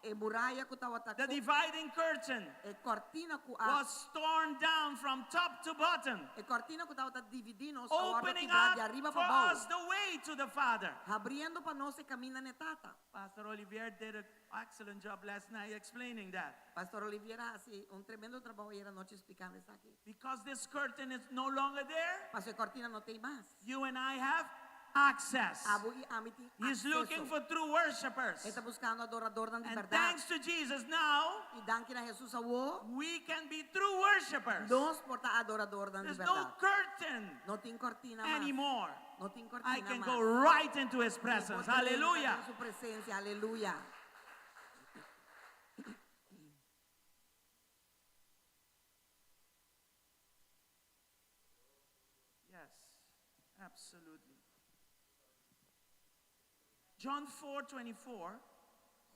E muraya ku tabata The dividing curtain. E kortina ku a Was torn down from top to bottom. E kortina ku tabata dividí nos a wòrdu Opening kibrá up di ariba for pa bou. us the way to the Father. Habriendo pa nos e kaminda n'e Tata. Pastor Olivier did an excellent job last night explaining that. Pastor Olivier a hasi un tremendo trabou ayer anochi splikando esaki. Because this curtain is no longer there, Paso e kortina no t'ei mas. you and I have access. Abo i ami tin He's looking akseso. for true worshipers. E ta buskando adoradornan di And bèrdat. thanks to Jesus now, I danki na Hesus awor, we can be true worshipers. nos por ta adoradornan di There's no bèrdat. curtain No tin kortina mas. anymore. No tin I kortina can mas. go right into his Mi por presence. drenta Hallelujah. den su presensia. Aleluya. Yes, absolutely. John 4:24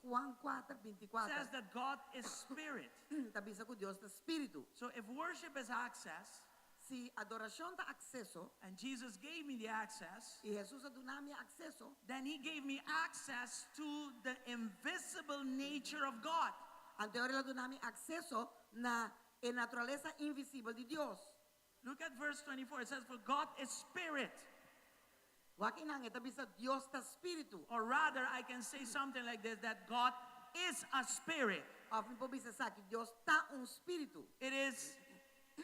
Juan kuater, binti kuater. says that God is spirit. Ta bisa ku Dios ta spiritu. So if worship is access, Si adorashon ta akseso, and Jesus gave me the access, i Hesus a duna mi akseso, then he gave me access to the invisible nature of God. Anto el a duna mi akseso na e naturalesa invisibel di Dios. Look at verse 24. It says, For God is spirit. Wak einan, e ta bisa Dios ta spiritu. Or rather, I can say something like this, that God is a spirit. Òf mi por bisa esaki, Dios ta un spiritu. It is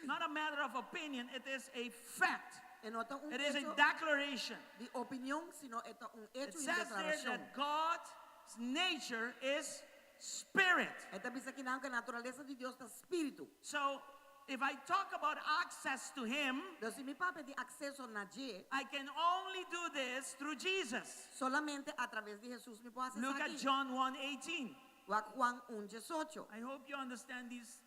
not a matter of opinion, it is a fact. E no ta un It is a hecho declaration. di opinion, sino e ta un It hecho i says there deklarashon. that God's nature is spirit. E ta bisa akinan ku e naturalesa di Dios ta spiritu. So if I talk about access to him, Entonces, si mi papia di akseso na dje, I can only do this through Jesus. Solamente a traves di Hesus mi por hasi Look at esaki. John 1:18. Wak Juan un diesocho. I hope you understand these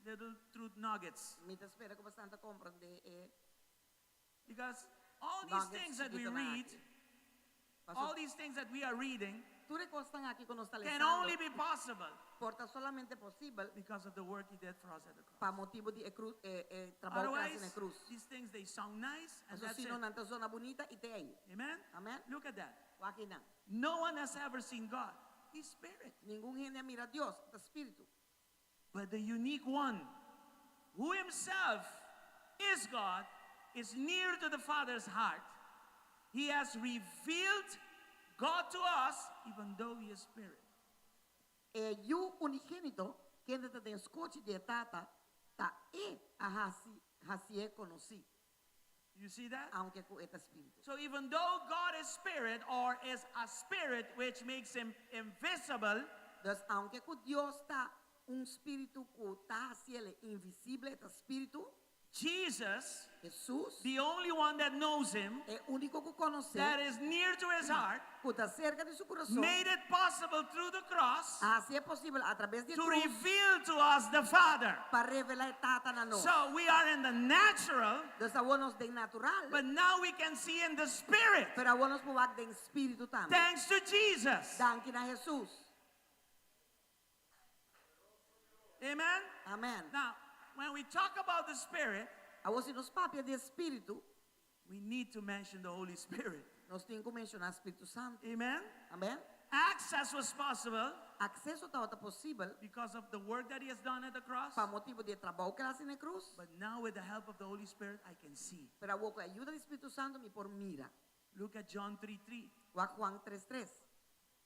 little truth nuggets. Mi ta spera ku boso ta komprondé e Because all these nuggets things that we chiquito nan read, aki. Paso all these things that we are reading, Tur e kosnan aki ku nos ta can lesando only be possible por ta solamente posibel because of the work he did for us at the cross. pa motibu di e krus, e, e trabou ku a hasi na Otherwise, e krus. these things, they sound nice and Paso that's si no it. nan ta zona bunita i te ei. Amen? Amen? Look at that. Wak einan. No one has ever seen God. He's spirit. Ningun hende a mira Dios, ta spiritu. But the unique one, who himself is God, is near to the Father's heart. He has revealed God to us, even though he is spirit. E Yu unigénito, kende ta den skochi di e Tata, ta e a hasi, hasié konosí. You see that? Aunke ku e ta spiritu. So even though God is spirit, or is a spirit which makes him invisible, Dus aunke ku Dios ta un spiritu ku ta hasié invisibel, e ta spiritu. Jesus, Jesus, the only one that knows him, e úniko ku konos'é, that is near to his heart, ku ta serka di su kurason, made it possible through the cross a hasié posibel atraves di e to krus reveal to us the Father. pa revelá e Tata na nos. So we are in the natural, Dus awor nos den natural, but now we can see in the spirit. pero awor nos por wak den spiritu tambe. Thanks to Jesus. Danki na Jesus. Amen. Amen. Now, when we talk about the Spirit, Awor si nos papia di spiritu, we need to mention the Holy Spirit. nos tin ku menshoná Spiritu Santu. Amen. Amen. Access was possible Akseso tabata posibel because of the work that he has done at the cross. pa motibu di e trabou ku el a hasi na e krus. But now with the help of the Holy Spirit, I can see. Pero awor ku e ayuda di Spiritu Santu mi por mira. Look at John 3:3. Wak Juan 3:3.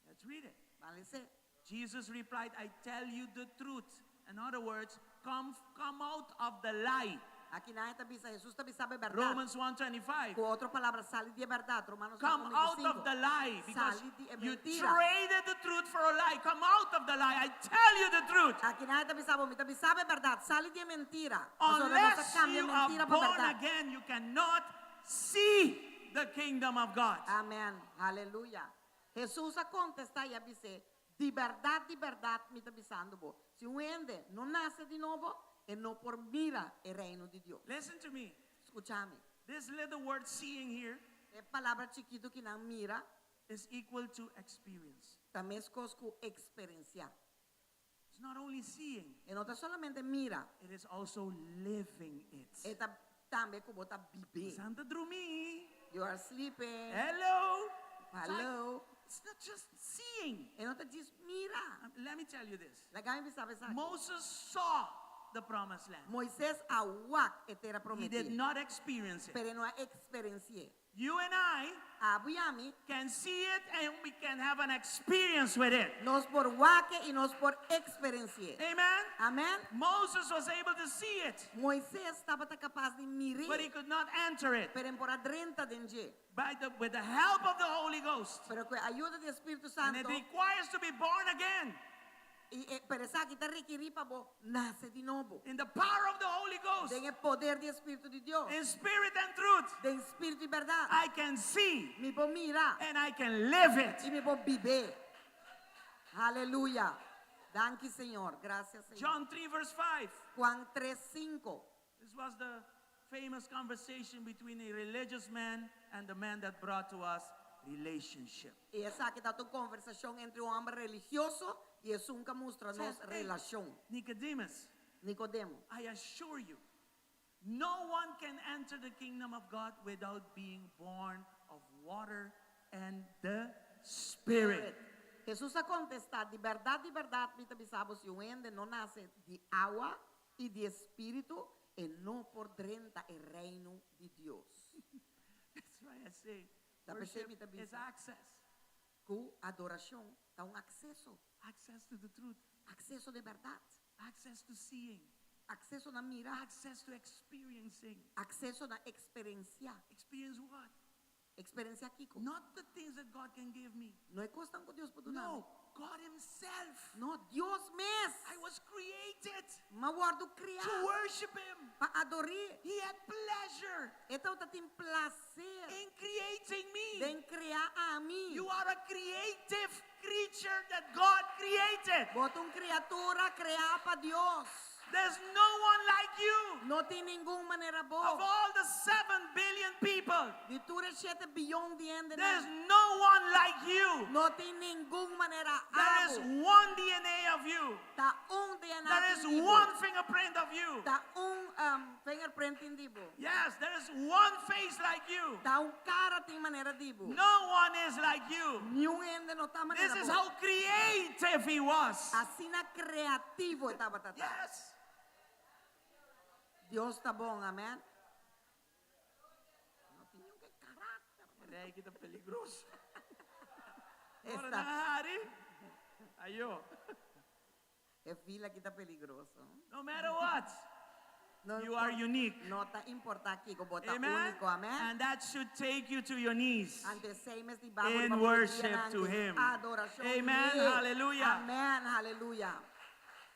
Let's read it. Ban les'é. Jesus replied, I tell you the truth. In other words, come, come out of the lie. Akinan e ta bisa, Jesus ta bisa bo e bèrdat. Romans 1:25. Ku otro palabra, sali di e bèrdat. Romanos Come out of 1:25. the lie because Sali di e you mentira. traded the truth for a lie. Come out of the lie. I tell you the truth. Akinan e ta bisa bo, mi ta bisa bo e bèrdat. Sali di e mentira. Pasobra nos a Unless kambia you are mentira pa born bèrdat. again, you cannot see the kingdom of God. Amen. Aleluya. Hesus a kontestá i a bis'é, Di bèrdat, di bèrdat, mi ta bisando bo, si un hende no nase di nobo, e no por mira e Reino di Dios. Listen to me. Skucha mi. This little word seeing here E palabra chikitu ku nan mira is equal to experience. ta meskos ku eksperensiá. It's not only seeing, E no ta solamente mira, it is also living it. e ta tambe ku bo ta bib'é. Santa drumi. You are sleeping. Hello. Hello. It's not just seeing. E no ta djis mira. Let me tell you this. Laga mi bisa bo esaki. Moses saw the promised land. Moises a wak e tera He did prometí. not experience it. Pero e no a eksperensi'é. You and I Abo i ami can see it and we can have an experience with it. nos por wak e i nos por eksperensi'é. Amen. Amen. Moses was able to see it, Moises tabata kapas di mir'é, but he could not enter it. pero e n' por a drenta den dje. By the, with the help of the Holy Ghost. Pero ku e ayuda di Spiritu And it Santu, requires to be born again. i e, pero esaki ta rekerí pa bo nase di nobo. In the power of the Holy Ghost. Den e poder di Spiritu di Dios. In spirit and truth. Den spiritu i bèrdat. I can see. Mi por mira. And I can live it. I mi por bib'é. Aleluya. Danki Señor. Gracias Señor. John 3 verse 5. Juan 3, 5. This was the famous conversation between a religious man and the man that brought to us relationship. I esaki ta un konversashon entre un hòmber religioso i esun ku a mustra nos relashon. Nicodemus, Nicodemo. I assure you, no one can enter the kingdom of God without being born of water and the Spirit. Hesus a kontestá, Di bèrdat, di bèrdat, mi ta bisa bo, si un hende no nase di awa i di spiritu, e no por drenta e reino di Dios. That's why I say Ta p'esei mi worship ta is bisa. access. Ku adorashon ta un akseso. Access to the truth. Akseso di bèrdat. Access to seeing. Akseso na mira. Access to experiencing. Akseso na eksperensiá. Experience what? Eksperensiá kiko? Not the things that God can give me. No e kosnan ku Dios por duna No, mi. God Himself. No, Dios mes. I was created M'a wòrdu kriá. to worship Him. Pa ador'é. He had pleasure E tabatin plaser. in creating me. Den krea ami. You are a creative creature that God created. Bo ta un kriatura kreá pa Dios. There's no one like you. No tin ningun manera bo. Of all the 7 billion people, Di tur e 7 biyon di hende. there's no one like you. No tin ningun manera There is abo. one DNA of you. Ta un DNA There is tin di bo. one fingerprint of you. Ta un um, fingerprint tin di bo. Yes, there is one face like you. Ta un kara tin manera di bo. No one is like you. Niun hende no ta manera This is bo. how creative he was. Asina kreativo e tabata. Yes. Dios ta bon, amèn. No tin niun ke karakter. Rei ki ta peligroso. Esta. Ora Ayo. E fila ki ta peligroso. No matter what. No You are unique. No ta importá kiko, bo ta Amen. úniko, amèn. And that should take you to your knees. Anto esei mester hiba bo In riba worship rudia to him. Adorashon Amen. di. Hallelujah. Amèn. Hallelujah.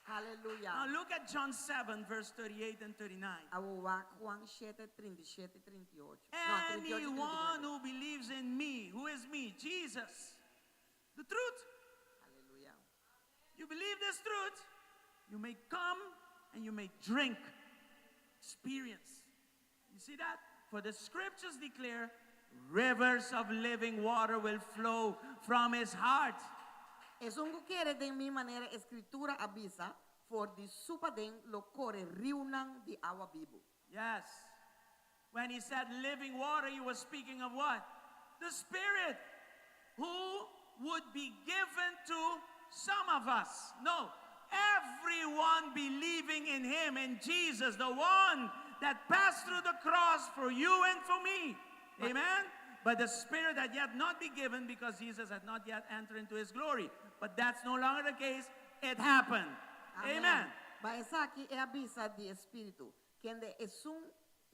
Aleluya. Now look at John 7, verse 38 and 39. Awor wak Juan 7, 37 38. No, 38 i Anyone 39. who believes in me, who is me? Jesus. The truth. Aleluya. You believe this truth, you may come and you may drink. Experience. You see that? For the scriptures declare rivers of living water will flow from his heart. Esun ku kere den mi manera e Skritura a bisa, for di su paden lo kore riunan di awa bibu. Yes. When he said living water, he was speaking of what? The Spirit, who would be given to some of us. No, everyone believing in him, in Jesus, the one that passed through the cross for you and for me. Amen? But the Spirit had yet not been given because Jesus had not yet entered into his glory. But that's no longer the case. It happened. Amen. Ma esaki el a bisa di e Spiritu, kende esun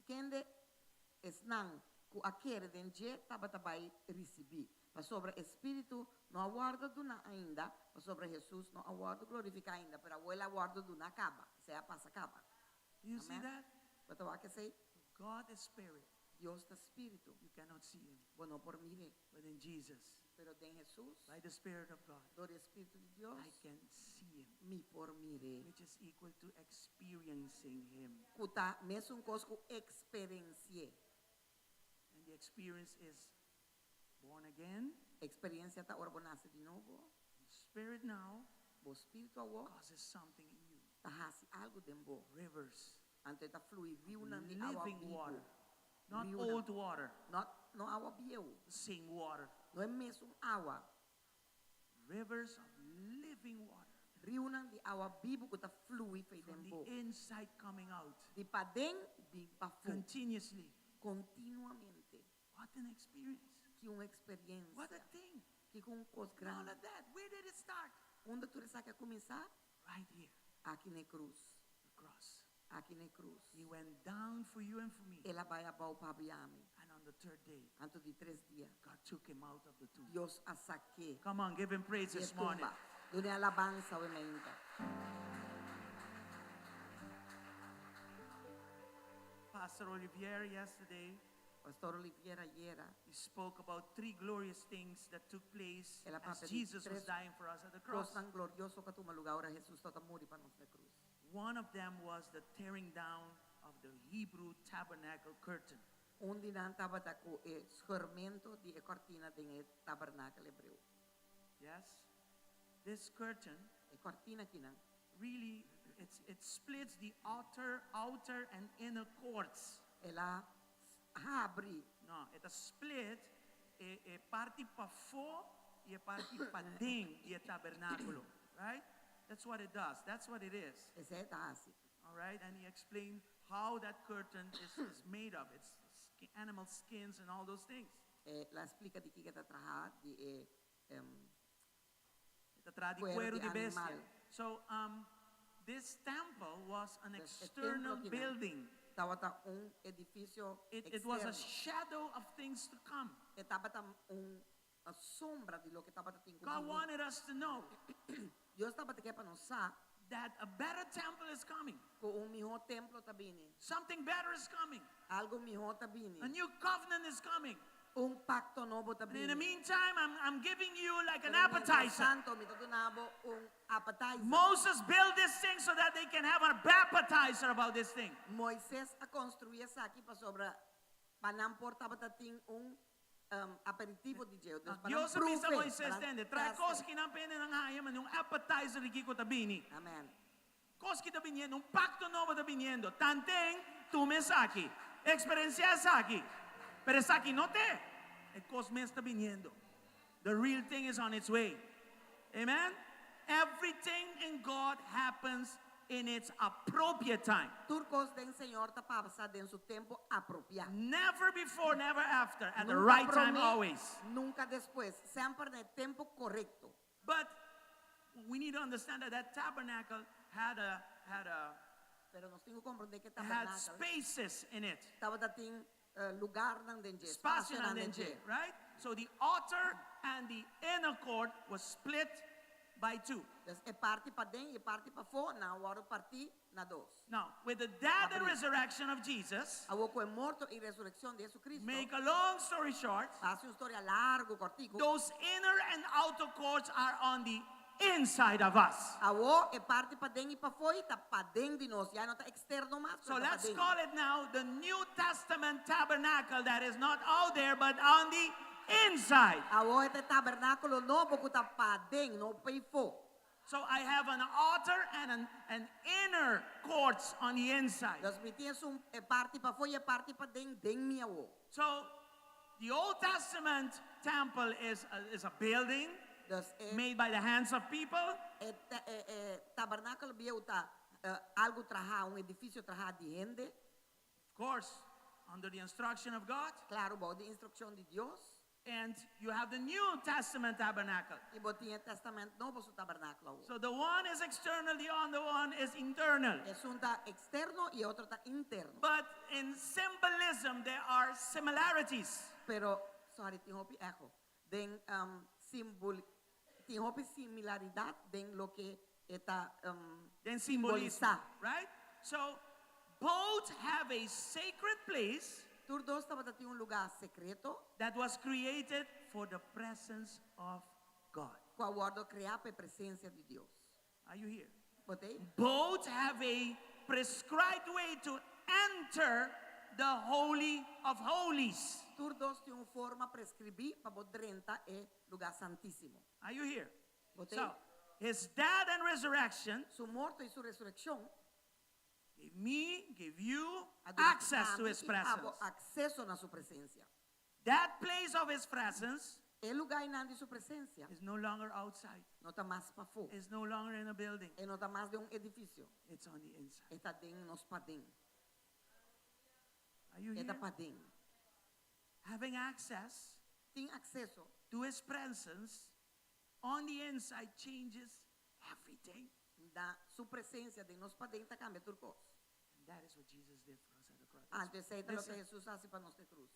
kende esnan ku a kere den dje tabata bai risibí, pasobra e Spiritu no a wòrdu duná ainda, pasobra Hesus no a wòrdu glorifiká ainda, pero awor el a wòrdu duná kaba, esei a pasa kaba. Do you see Amen. that? Bo ta wak esei? God is spirit. Dios ta Spiritu. You cannot see him. Bo no por mir'é. But in Jesus, Pero den Hesus, by the Spirit of God, dor di e Spiritu di Dios, I can see him. mi por mir'é. Which is equal to experiencing him. Ku ta mesun kos ku eksperensi'é. And the experience is born again. Eksperensia ta ora bo nase di nobo. The Spirit now Bo spiritu awor causes something in you. ta hasi algu den bo. Rivers. Anto e ta flui riunan di awa Living bibu. water. Not Riunan. old water. No, no awa bieu. The same water. No e mesun awa. Rivers of living water. Riunan di awa bibu ku ta flui fei From den the bo. inside coming out. Di paden bin pafó. Continuously. Kontinuamente. What an experience. Ki un eksperensia. What a thing. Ki un kos And all grandi. of that. Where did it start? Unda tur esaki a kuminsá? Right here. Aki na e krus. The cross. Aki na e krus. He went down for you and for me. El a bai abou pa bo i ami. And on the third day, Anto di tres dia, God took him out of the tomb. Dios a sak'é Come on, give him praise di e this morning. tumba. Dun'é alabansa awe mainta. Pastor Olivier yesterday, Pastor Olivier ayera, he spoke about three glorious things that took place El a as papia di Jesus was tres dying for us at the cross. kosnan glorioso ku a tuma lugá ora Hesus tabata muri pa nos na krus. One of them was the tearing down of the Hebrew tabernacle curtain. Un di nan tabata ku e schermento di e kortina den e tabernakel hebreo. Yes? This curtain E kortina akinan really it's, it splits the outer, outer and inner courts. El a habri. No, e ta split e, e parti pafó i e parti paden di e tabernákulo. Right? That's what it does. That's what it is. Esei e ta hasi. All right? And he explained how that curtain is, is made of. It's sk animal skins and all those things. El a splika di kiko e ta traha di e um, E ta traha di Cuero cuero di di bestia. animal. So, um, this temple was an Dus e external templo kinan building. tabata un edifisio It, it was a externo. shadow of things to come. E tabata un sombra di loke tabata tin ku God bini. wanted us to know Dios tabata ke pa nos sa that a better temple is coming. ku un mihó templo ta bini. Something better is coming. Algu mihó ta bini. A new covenant is coming. Un pakto nobo ta And in the bini. meantime, I'm, I'm giving you like an Pero mientras appetizer. tanto, mi ta duna bo un appetizer. Moses built this thing so that they can have an appetizer about this thing. Moises a konstruí esaki pasobra pa nan por tabata tin un um, aperitivo di dje. Dus pa nan Dios a bisa proef'e, Moises pa nan tende, trae teste. kos ki nan pende nan haya, ma un appetizer di kiko ta bini. Amen. Kos ki ta biniendo, un pakto nobo ta biniendo. Tanten, tuma esaki. Eksperensiá esaki. Pero esaki no t'e. E kos mes ta biniendo. The real thing is on its way. Amen? Everything in God happens in its appropriate time. Tur kos den Señor ta pasa den su tempu apropiá. Never before, never after. At the Nunka right time promé, always. nunka despues. Semper na e tempu korekto. But we need to understand that that tabernacle had a had a Pero nos tin ku komprondé ku e had tabernakel spaces in it. tabata tin lugarnan den dje, Espacionan espacionan den den dje, dje. right? So the altar and the inner court was split by two. Dus e parti paden i parti pafó, nan a wòrdu partí na dos. Now, with the death and Habrí. resurrection of Jesus, Awor ku e morto i resurekshon di Jesucristo, make a long story short, pa hasi un storia largu kòrtiku, those inner and outer courts are on the inside of us. Awor e parti paden i pafó i ta paden di nos, ya no ta eksterno mas, So pero ta let's paden. call it now the New Testament tabernacle that is not out there but on the inside. Awor e ta e tabernákulo nobo ku ta paden, no p'eifó. So I have an outer and an, an inner courts on the inside. Dus mi tin esun e parti pafó i e parti paden den mi awor. So the Old Testament temple is a, is a building Dus e, made by the hands of people. e, ta- e, e tabernákulo bieu ta eh, algu trahá, un edifisio trahá di hende. Of course, under the instruction of God. Klaro, bou di instrukshon di Dios. And you have the New Testament tabernacle. I bo tin e Tèstamènt Nobo su tabernákulo awor. So the one is external, the other one is internal. Esun ta eksterno i e otro ta interno. But in symbolism, there are similarities. Pero, sorry, tin hopi echo. Den um, simbol, tin hopi similaridat den loke e ta um, Den simbolismo, simbolisá. right? So both have a sacred place Tur dos tabata tin un lugá sekreto that was created for the presence of God. ku a wòrdu kreá pa e presensia di Dios. Are you here? Bo t'ei? Both have a prescribed way to enter the Holy of Holies. Tur dos tin un forma preskribí pa bo drenta e lugá santísimo. Are you here? Bo t'ei? So, his death and resurrection Su morto i su resurekshon gave me, gave you a duna access to ami his i presence. abo akseso na su presensia. That place of his presence E lugá einan di su presensia is no longer outside. no ta mas pafó. It's no longer in a building. E no ta mas den un edifisio. It's on the inside. E ta den nos paden. Are you E ta here? paden. Having access Tin akseso to his presence on the inside changes everything. Na su presensia den nos paden ta kambia tur kos. And that is what Jesus did for us at the cross. Anto esei ta loke Listen, Hesus a hasi pa nos na krus.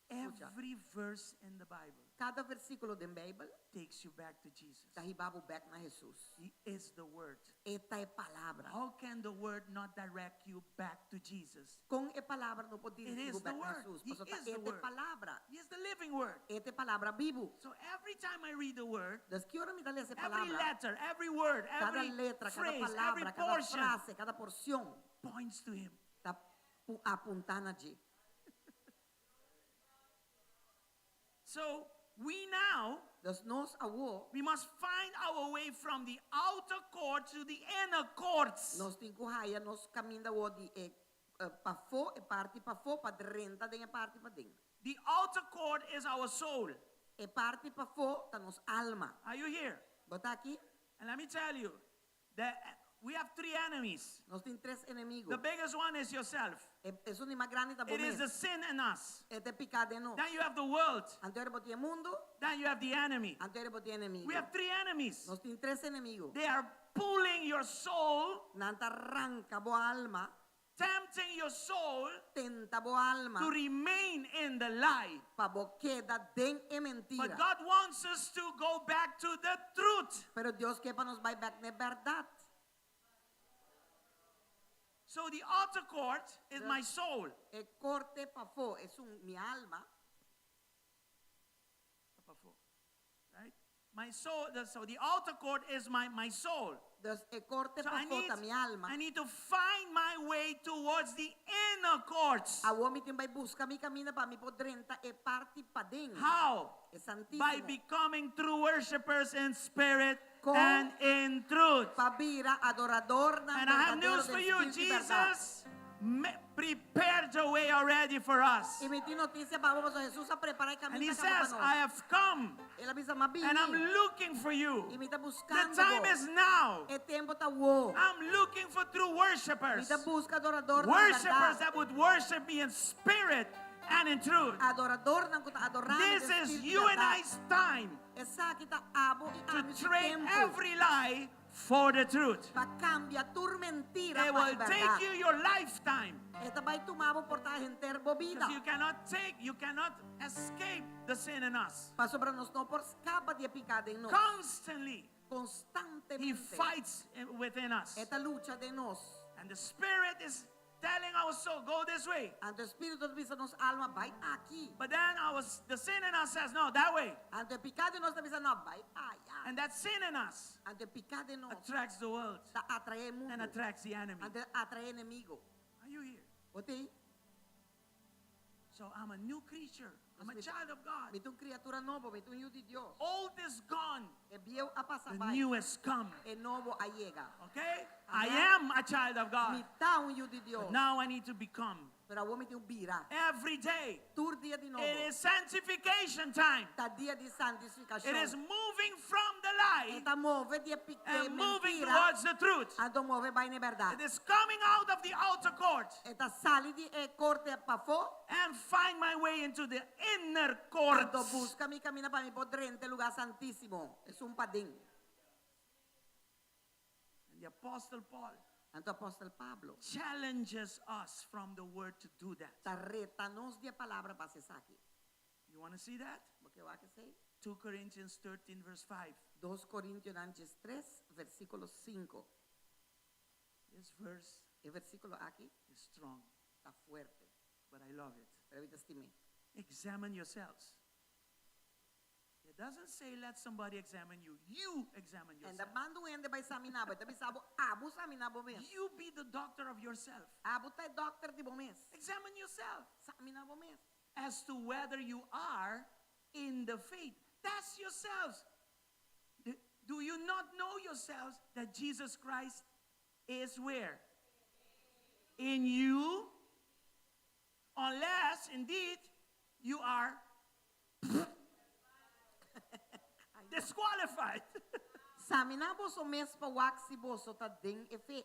Skucha. every verse in the Bible Kada versíkulo den Beibel takes you back to Jesus. ta hiba bo bèk na Hesus. He is the Word. E ta e Palabra. How can the Word not direct you back to Jesus? Kon e Palabra no por It dirigí is bo the bèk na Word. Hesus? He Pasobra ta is the e ta e Word. Palabra. He is the living Word. E ta e Palabra bibu. So every time I read the Word, Dus ki ora mi ta lesa e every Palabra, letter, every word, kada every letra, kada phrase, every palabra, kada portion frase, kada porshon points to Him. ta apuntá na dje. So we now, Dus nos awor, we must find our way from the outer court to the inner courts. nos tin ku haya nos kaminda awor di e pafó, e parti pafó, pa drenta den e parti paden. The outer court is our soul. E parti pafó ta nos alma. Are you here? Bo ta aki? And let me tell you that we have three enemies. Nos tin tres enemigu. The biggest one is yourself. E, esun di mas grandi ta bo It is mes. the sin in us. E ta e piká den nos. Then you have the world. Anto bo tin e mundu. Then you have the enemy. Anto bo tin enemigu. We have three enemies. Nos tin tres enemigu. They are pulling your soul, Nan ta ranka bo alma. tempting your soul Tenta bo alma. to remain in the lie. Pa bo keda den e mentira. But God wants us to go back to the truth. Pero Dios ke pa nos bai bèk na e bèrdat. So the outer court is my soul. E korte pafó esun mi alma. Right? My soul, so the outer court is my, my soul. Dus e korte So I pafó need, ta mi alma. I need to find my way towards the inner courts. Awor mi tin bai buska mi kaminda pa mi por drenta e parti paden. How? E santísimo. By becoming true worshipers in spirit Kon and in truth. Pa bira adoradornan And I have berdadero news den for you. spiritu i bèrdat. Jesus prepared the way already for us. I mi tin notisia pa bo, pasobra Jesus a prepará e And he kaminda kaba says, pa I nos. have come El a bisa, M'a and I'm bini. looking for you. I mi ta The buskando time bo. is now. E tempu ta awor. I'm looking for true Mi worshipers. ta buska adoradornan Worshipers bèrdat. that would worship me in spirit and in truth. Adoradornan ku ta adorá mi This den is spiritu i you and bèrdat. I's time Esaki ta abo i to ami su trade tempu. every lie for the truth. Pa kambia tur mentira It pa e will take bèrdat. you your lifetime. E ta bai tuma bo por ta henter bo bida. Because you cannot take, you cannot escape the sin in us. Pasobra nos no por skapa di e piká den nos. Constantly, He Konstantemente. fights within us. E ta lucha den nos. And the Spirit is telling our soul, go this way. Anto e Spiritu ta bisa nos alma, bai aki. But then our the sin in us says, no, that way. Anto e piká den nos ta bisa, no, bai aya. And that sin in us Anto e piká den nos attracts the world ta atraé and mundu. attracts the enemy. Anto atraé enemigu. Are you here? Bo t'ei? So I'm a new creature. I'm a child of God. Mi ta un kriatura nobo, mi ta un yu di Dios. Old is gone. E bieu a pasa The bai. new has come. E nobo a yega. Okay? I Amen. am a child of God. Mi ta un yu di Dios. But now I need to become. Pero awor mi tin ku bira. Every day. Tur dia di nobo. It is sanctification time. Ta dia di santifikashon. It is moving from the lie E ta move di e and moving mentira. towards the truth. Anto move bai na bèrdat. It is coming out of the outer court E ta sali di e korte pafó. and find my way into the inner court. Anto buska mi kaminda pa mi por drenta e lugá santísimo. Esun paden. And the Apostle Paul Anto Apòstel Pablo challenges us from the word to do that. ta reta nos di e palabra pa hasi esaki. You want to see that? Bo ke wak esei? 2 Corinthians 13, verse 5. 2 Korintionan 3, versíkulo 5. This verse E versíkulo aki is strong, ta fuerte, but I love it. pero mi ta stim'é. Examine yourselves. It doesn't say let somebody examine you. You examine E n' ta yourself. manda un hende bai saminá bo, e ta bisa bo, abo saminá bo mes. You be the doctor of yourself. Abo ta e dòkter di bo mes. Examine yourself Saminá bo mes. as to whether you are in the faith. Test yourselves. Do you not know yourselves that Jesus Christ is where? In you? Unless, indeed, you are disqualified. Saminá boso mes pa wak si boso ta den e fe.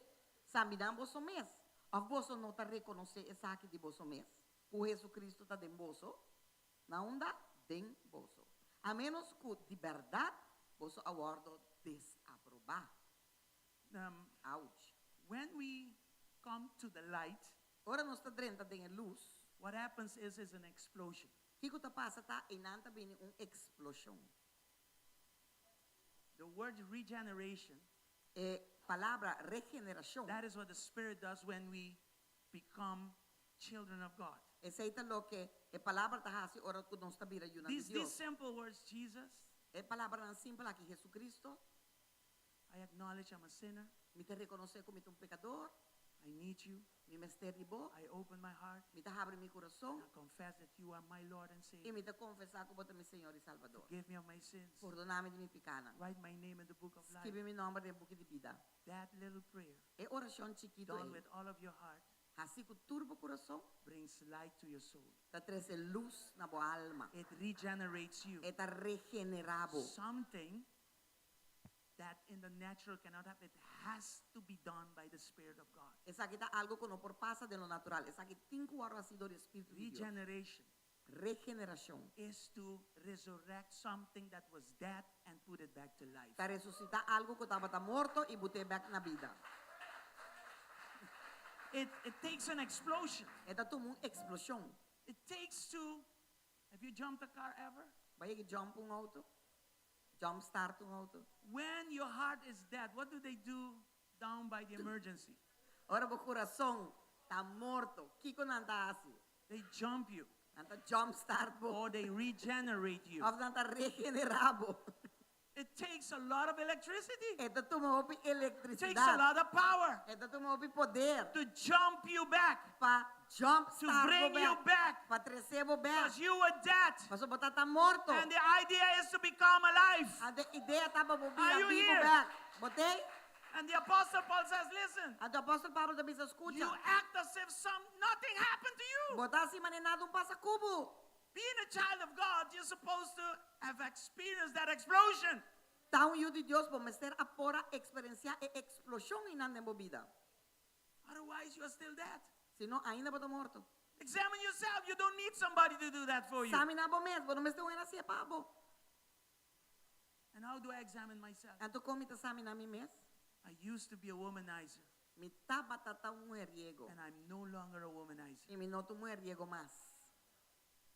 Saminá boso mes. Òf boso no ta rekonosé esaki di boso mes, ku Hesukristu ta den boso? Na unda? Den boso. A ménos ku di bèrdat boso a wòrdu desaprobá. Ouch. When we come to the light, Ora nos ta drenta den e lus, what happens is is an explosion. Kiko ta pasa ta einan ta bini un eksploshon. The word regeneration. E palabra regenerashon. That is what the Spirit does when we become children of God. Esei ta loke e palabra ta hasi ora ku nos ta bira yunan di These, these Dios. simple words, Jesus, E palabranan simpel aki, Jesucristo, I acknowledge I'm a sinner. Mi ta rekonosé ku mi ta un pekador. I need you. Mi mester di bo. I open my heart. Mi ta habri mi kurason. I confess that you are my Lord and Savior. I mi ta konfesá ku bo ta mi Señor i Salbador. Forgive me of my sins. Pordoná mi di mi pikánan. Write my name in the book of life. Skibi mi nòmber den buki di bida. That little prayer. E orashon chikitu Done ei. with all of your heart. Hasi ku tur bo kurason. Brings light to your soul. Ta trese lus na bo alma. It regenerates you. E ta regenerá bo. Something that in the natural cannot happen. It has to be done by the Spirit of God. Esaki ta algo ku no por pasa den lo natural. Esaki tin ku wòrdu hasi dor di e Spiritu di Dios. Regeneration. Regenerashon. Is to resurrect something that was dead and put it back to life. Ta resusitá algo ku tabata morto i but'é bèk na bida. It, it takes an explosion. E ta tuma un eksploshon. It takes to, have you jumped a car ever? Bo a yega jump un outo? Jump start un outo? When your heart is dead, what do they do down by the emergency? Ora bo kurason ta morto, kiko nan ta hasi? They jump you. Nan ta jump start bo. Or they regenerate you. Of nan ta regenerá bo. It takes a lot of electricity. E ta tuma hopi It takes a elektrisidat. lot of power. E ta tuma hopi poder. To jump you back. Pa jump To start bo bring you bek. back. Pa trese bo bek. Because you were dead. Pasobra bo tabata morto. And the idea is to become alive. Anto e idea ta pa bo Are bira you bibu here? bek. Bo t'ei? And the Apostle Paul says, listen. Anto Apòstel Pablo ta bisa, skucha. You act as if some nothing happened to you. Bo ta hasi manera nada un pasa ku bo. Being a child of God, you're supposed to have experienced that explosion. Ta un yu di Dios, bo mester a por a eksperensiá e eksploshon einan den bo bida. Otherwise, you are still dead. Si no, ainda bo ta morto. Examine yourself. You don't need somebody to do that for you. Saminá bo mes, bo no mester un hende hasié pa bo. And how do I examine myself? Anto kon mi ta saminá mi mes? I used to be a womanizer, Mi tabata ta un mujeriego. and I'm no longer a womanizer. I mi no ta un mujeriego mas.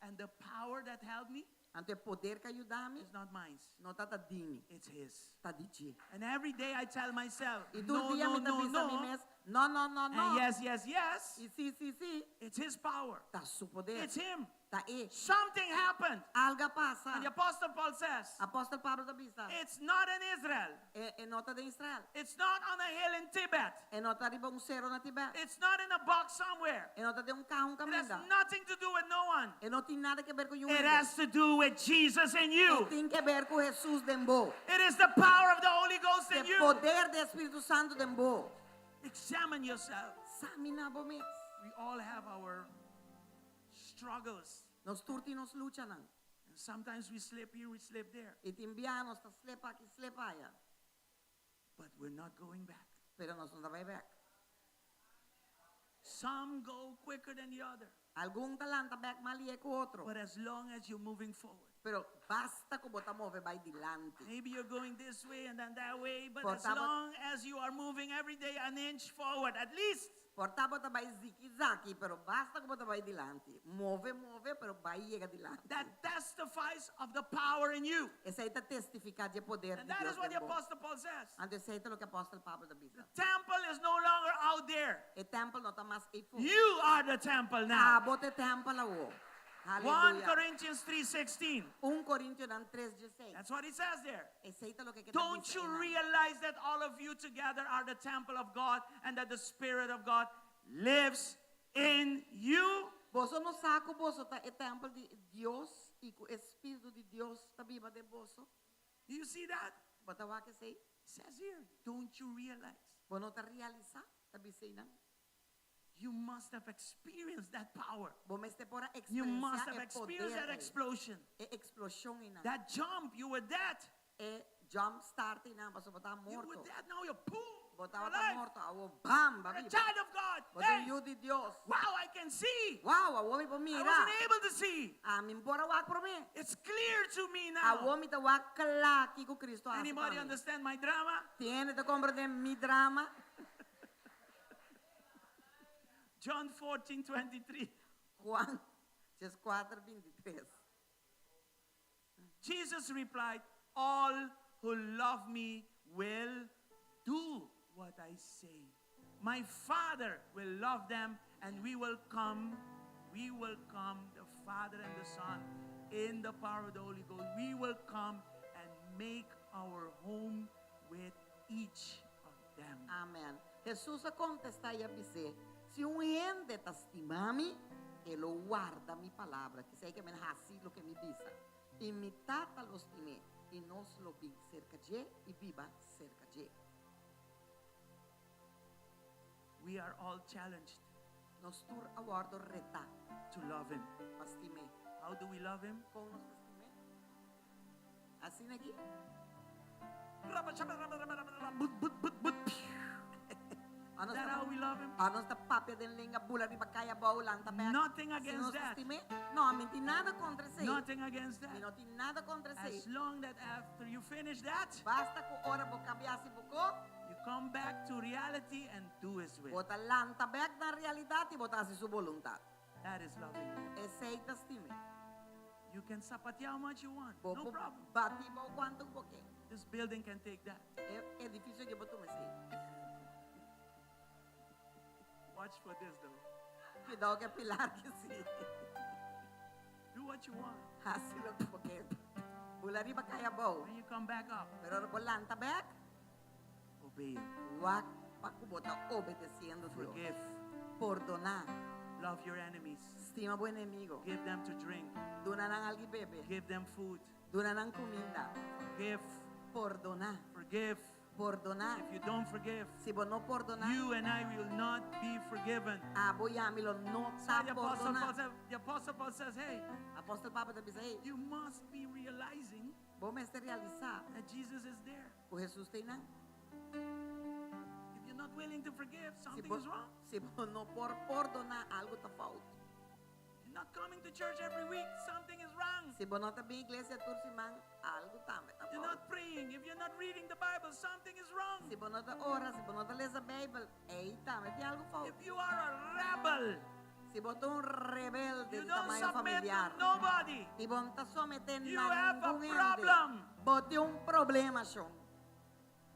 And the power that held me Anto e poder ku a yuda mi is not mine, no tabata di mi, it's his. ta di dje. And every day I tell myself, I tur no, dia no, mi ta no, bisa mi no. mes, no, no, no, no. And yes, yes, yes. I si, si, si. It's his power. Ta su poder. It's him. Ta e. Something happened. Algu a pasa. And the Apostle Paul says, Apòstel Pablo ta bisa. it's not in Israel. E, e no ta den Israel. It's not on a hill in Tibet. E no ta riba un sero na Tibet. It's not in a box somewhere. E no ta den un kaha un It has kaminda. nothing to do with no one. E no tin nada di aber ku ningun. It has to do with Jesus in you. E tin di aber ku Hesus den bo. It is the power of the Holy Ghost in E you. poder di Spiritu Santu den bo. Examine yourself. Saminá bo mes. We all have our struggles. Nos tur tin nos luchanan. And sometimes we slip here, we slip there. I tin bia nos ta slep aki, slep aya. But we're not going back. Pero nos no ta bai bèk. Some go quicker than the other. Algun ta lanta bèk mas lihé ku otro. But as long as you're moving forward, Pero basta ku bo ta move bai dilanti. maybe you're going this way and then that way, but as Por ta bo- long as you are moving every day an inch forward, at least, Por ta bo ta bai zigzag, pero basta ku bo ta bai dilanti. Move, move, pero bai yega dilanti. that testifies of the power in you. Esei ta testifiká di poder And di that Dios is what the den bo. Apostle Paul says. Anto esei ta loke apòstel Pablo ta bisa. The temple is no longer out there. E tèmpel no ta mas eifó. You are the temple now. Abo ta e tèmpel awor. 1 Aleluya. Corinthians 3:16. 1 Korintionan 3:16. That's what it says there. Esei ta loke e ta Don't bisa you einan. realize that all of you together are the temple of God and that the Spirit of God lives in you? Boso no sa ku boso ta e tèmpel di Dios i ku e Spiritu di Dios ta biba den boso? Do you see that? Bo ta wak esei? It says here, don't you realize? Bo no ta realisá, ta bisa einan. You must have experienced that power. Bo mester por a You must eksperensiá have e experienced poder that ei. explosion. E eksploshon einan. That jump, you were dead. E jump start einan, paso bo ta You were morto. dead, now you're boom, Bo you're tabata alive. morto, awor bam, You're a biba. child of God. Bo ta Hey, yu di Dios. wow, I can see. Wow, awor mi por I mira. wasn't able to see. Ami n' por a wak promé. It's clear to me now. Awor mi ta wak kla kiko Kristo a hasi Anybody pa mi. understand my drama? Tin hende ta komprondé mi drama? John 14, 23. Juan 4, 23. Jesus replied, All who love me will do what I say. My Father will love them, and we will come, we will come, the Father and the Son, in the power of the Holy Ghost. We will come and make our home with each of them. Amèn. Hesus a kontestá i a bis'é, Si un hende ta stima mi, e lo warda mi palabra, ku esei ke men hasi loke mi bisa. I mi Tata lo stim'é, i nos lo bin serka dje i biba serka dje. We are all challenged Nos tur a wòrdu retá to love him. pa stim'é. How do we love him? Kon nos ta stim'é? Asina aki? Is that how we love him? Anos ta papia den lenga bula riba kai abou lanta bèk. Nothing Asina against nos ta that. stim'é? No, mi n' tin nada kontra esei. Nothing against Mi that. no tin nada kontra esei. As long that after you finish that, Basta ku ora bo kaba di hasi bo kos, you come back to reality and do his will. bo ta lanta bèk na realidat i bo ta hasi su boluntat. That is loving him. Esei ta stim'é. You can sapatear how much you want. Bo No por problem. bati abou kuantu bo ke. This building can take that. E edifisio aki por tuma esei. Watch for this though. Kuidou ku e pilar aki si. Do what you want. Hasi loke bo ke. Bula riba kai abou. When you come back up, Pero ora bo lanta bèk, obey him. wak pa ku bo ta obedesiendo Dios. Forgive. Pordoná. Love your enemies. Stima bo enemigu. Give them to drink. Duna nan algu bebe. Give them food. Duna nan kuminda. Forgive. Pordoná. Forgive. Pordoná. If you don't forgive, Si bo no pordoná, you and I will not be forgiven. abo i ami lo no So ta the Apostle pordoná. Paul said, the Apostle Paul says, hey, Apòstel Pablo ta bisa, hey, you must be realizing bo mester realisá that Jesus is there. ku Hesus ta einan. If you're not willing to forgive, Si something bo, is wrong. si bo no por pordoná, algu ta fout. You're not coming to church every week, something is wrong. Si bo no ta bin iglesia tur siman, algu tambe ta You're You're not praying, if you're not reading the Bible, something is wrong. Si bo no ta ora, si bo no ta lesa Beibel, ei tambe tin algu fout. If you are a rebel, Si bo ta un rebelde you di don't tamaño submit to familiar, nobody. i bo no ta someté You na have a ningun hende, problem. bo tin un problema, shon.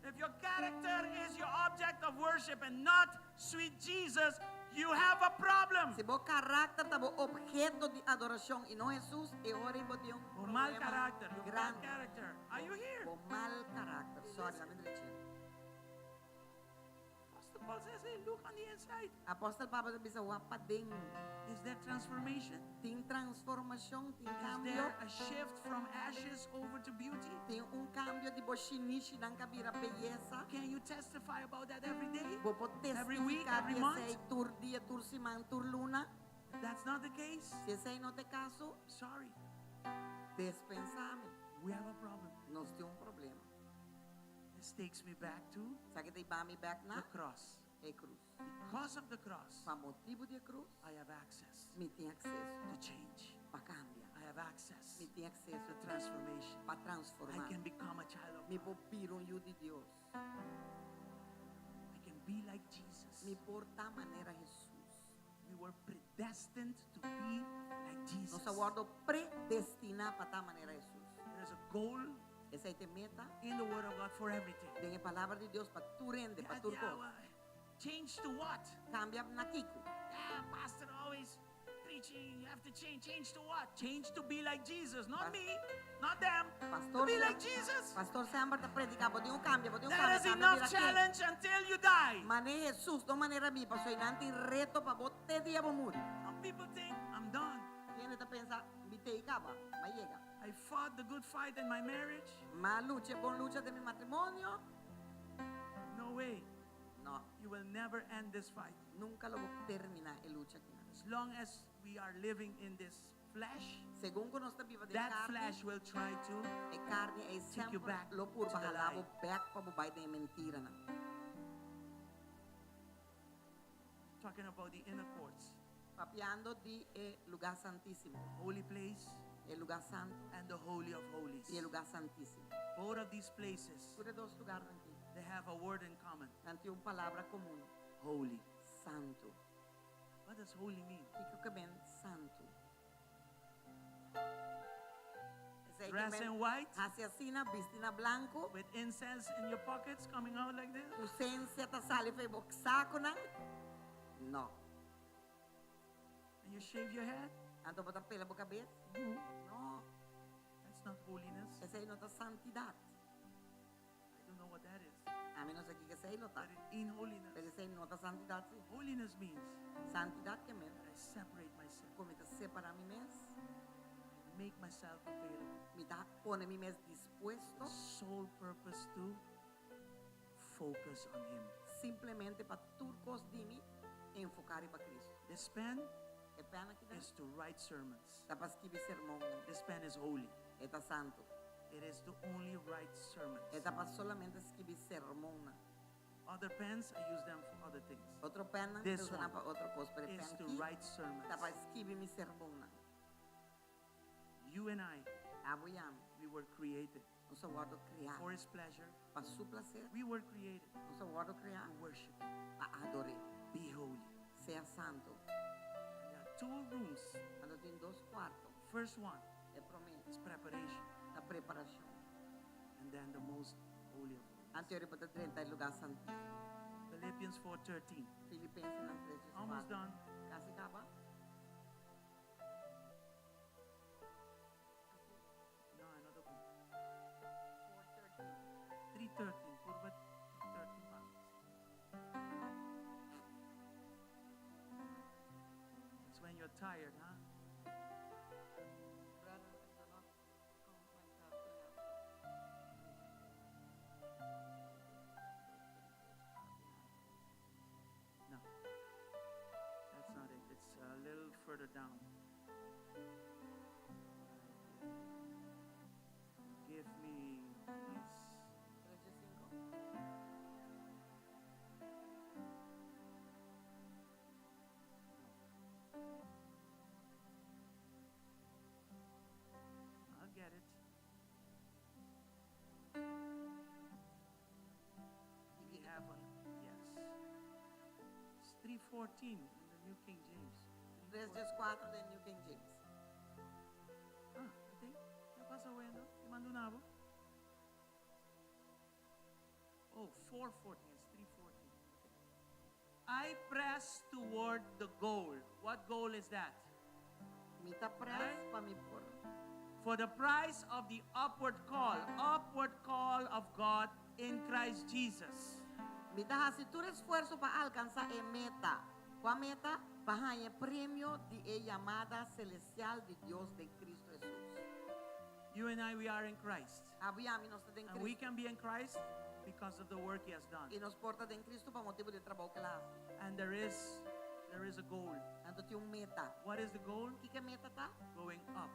If your character is your object of worship and not sweet Jesus, you have a problem. Si bo karakter ta bo obheto di adorashon i no Hesus, e ora ei bo tin un Bo mal problema karakter, your bad grandi. character. Are you here? Bo mal karakter. Sorry, laat me drecha. Apostle Paul says, hey, look on the inside. Apòstel Pablo ta bisa wak paden. Is there transformation? Tin transformashon, tin Is kambio. there a shift from ashes over to beauty? Tin un kambio di bo shinishinan ku a bira beyesa. Can you testify about that every day? Bo por Every week, testifiká every di month? esei tur dia, tur siman, tur luna. If that's not the case, Si esei no ta e kaso, sorry, dispensá mi. we have a problem. Nos tin un problema. This takes me back to Esaki ta hiba mi bèk na the cross. e krus. Because of the cross, Pa motibu di e krus, I have access mi tin akseso to change. pa kambia. I have access Mi tin akseso to transformation. pa I transformá. can become a child of Mi God. por bira un yu di Dios. I can be like Jesus. Mi por ta manera Hesus. We were predestined to be like Jesus. Nos a wòrdu predestiná pa ta manera Hesus. There is a goal Esei ta e meta in the Word of God for everything. den e Palabra di Dios pa tur hende, pa Yeah, tur yeah, kos. well, change to what? Kambia na kiko. Yeah, pastor always preaching, you have to change. Change to what? Change to be like Jesus. Not Pas- me, not them. To Pastor be sem- like Jesus. Pastor semper ta prediká, bo tin ku kambia, bo tin ku There kambia, is kambia enough bira ke. challenge until you die. Manera Hesus, no manera mi, paso einan tin reto pa bo te dia bo muri. Some people think, I'm done. Hende ta pensa, mi t'ei kaba, m'a yega. I fought the good fight in my marriage. M'a lucha e bon lucha den mi matrimonio. No way. No, You will never end this fight. nunka lo bo terminá e lucha aki. As long as we are living in this flesh, Segun ku nos ta biba den that karni, flesh will try to e karni ei take you semper back lo purba to the hala bo lie. bèk pa bo bai den e mentiranan. Talking about the inner courts, Papiando di e lugá santísimo, holy place e lugá santu and the holy of holies. i e lugá santísimo. Both of these places, Tur e dos lugánan aki, they have a word in common. nan tin un palabra komun, Holy. santu. What does holy mean? Kiko ke men santu? Esei ke Dress men in white hasi asina, bisti na blanku, with incense in your pockets coming out like this? ku sensia ta sali for di bo sakunan? No. And you shave your head? Anto bo ta pela bo kabes? No. No. That's not holiness. Esei no ta santidat. I don't know what that is. Ami no sa kiko esei lo ta. But it ain't holiness. Pero esei no ta santidat si. Holiness means Santidat ke men that I separate myself. ku mi ta separá mi mes. I make myself available. Mi ta pone mi mes dispuesto. The sole purpose to focus on Him. Simplemente pa tur kos di mi enfoká riba Kristu. This pen E pèn aki is to write sermons. ta pa skibi sermon. This pen is holy. E ta santu. It is to only write sermons. E ta pa solamente skibi sermon. Other pens, I use them for other things. Otro pèn This usa one pa otro kos, pero e is pèn to aki write sermons. ta pa skibi mi sermon. You and I, Abo i ami, we were created nos a wòrdu kriá for His pleasure. pa su plaser. We were created Nos a wòrdu kriá to worship Him. pa ador'é. Be holy. Sea santu. And there are two rooms. Anto tin dos kuarto. First one E promé is preparation, ta preparashon. and then the most holy of holies. Anto e ora bo ta drenta e lugá santísimo. Philippians 4:13. Filipensenan 3, Almost 4. done. Kasi kaba? No, another book. 3:13. Purba 3:13 pa. It's when you're tired, huh? Brethren, I do not count myself to have No. That's not it. It's a little further down. Right here. Give me this. 3:5. No. 3:14 in the New King James. 3:14 den New King James. Ah, I think. Ki a pasa bueno? Mi manda un abo? Oh, 4:14. It's 3:14. Okay. I press toward the goal. What goal is that? Mi ta press pa mi por. For the prize of the upward call of God in Christ Jesus. Mi ta hasi tur esfuerso pa alkansá e meta. Kua meta? Pa haña premio di e yamada selestial di Dios den Kristu Hesus. You and I, we are in Christ. Abo i ami nos ta den And we Kristu. can be in Christ because of the work He has done. I nos por ta den Kristu pa motibu di e trabou ku El a hasi. And there is a goal. Anto tin un meta. What is the goal? Kiko e meta ta? Going up.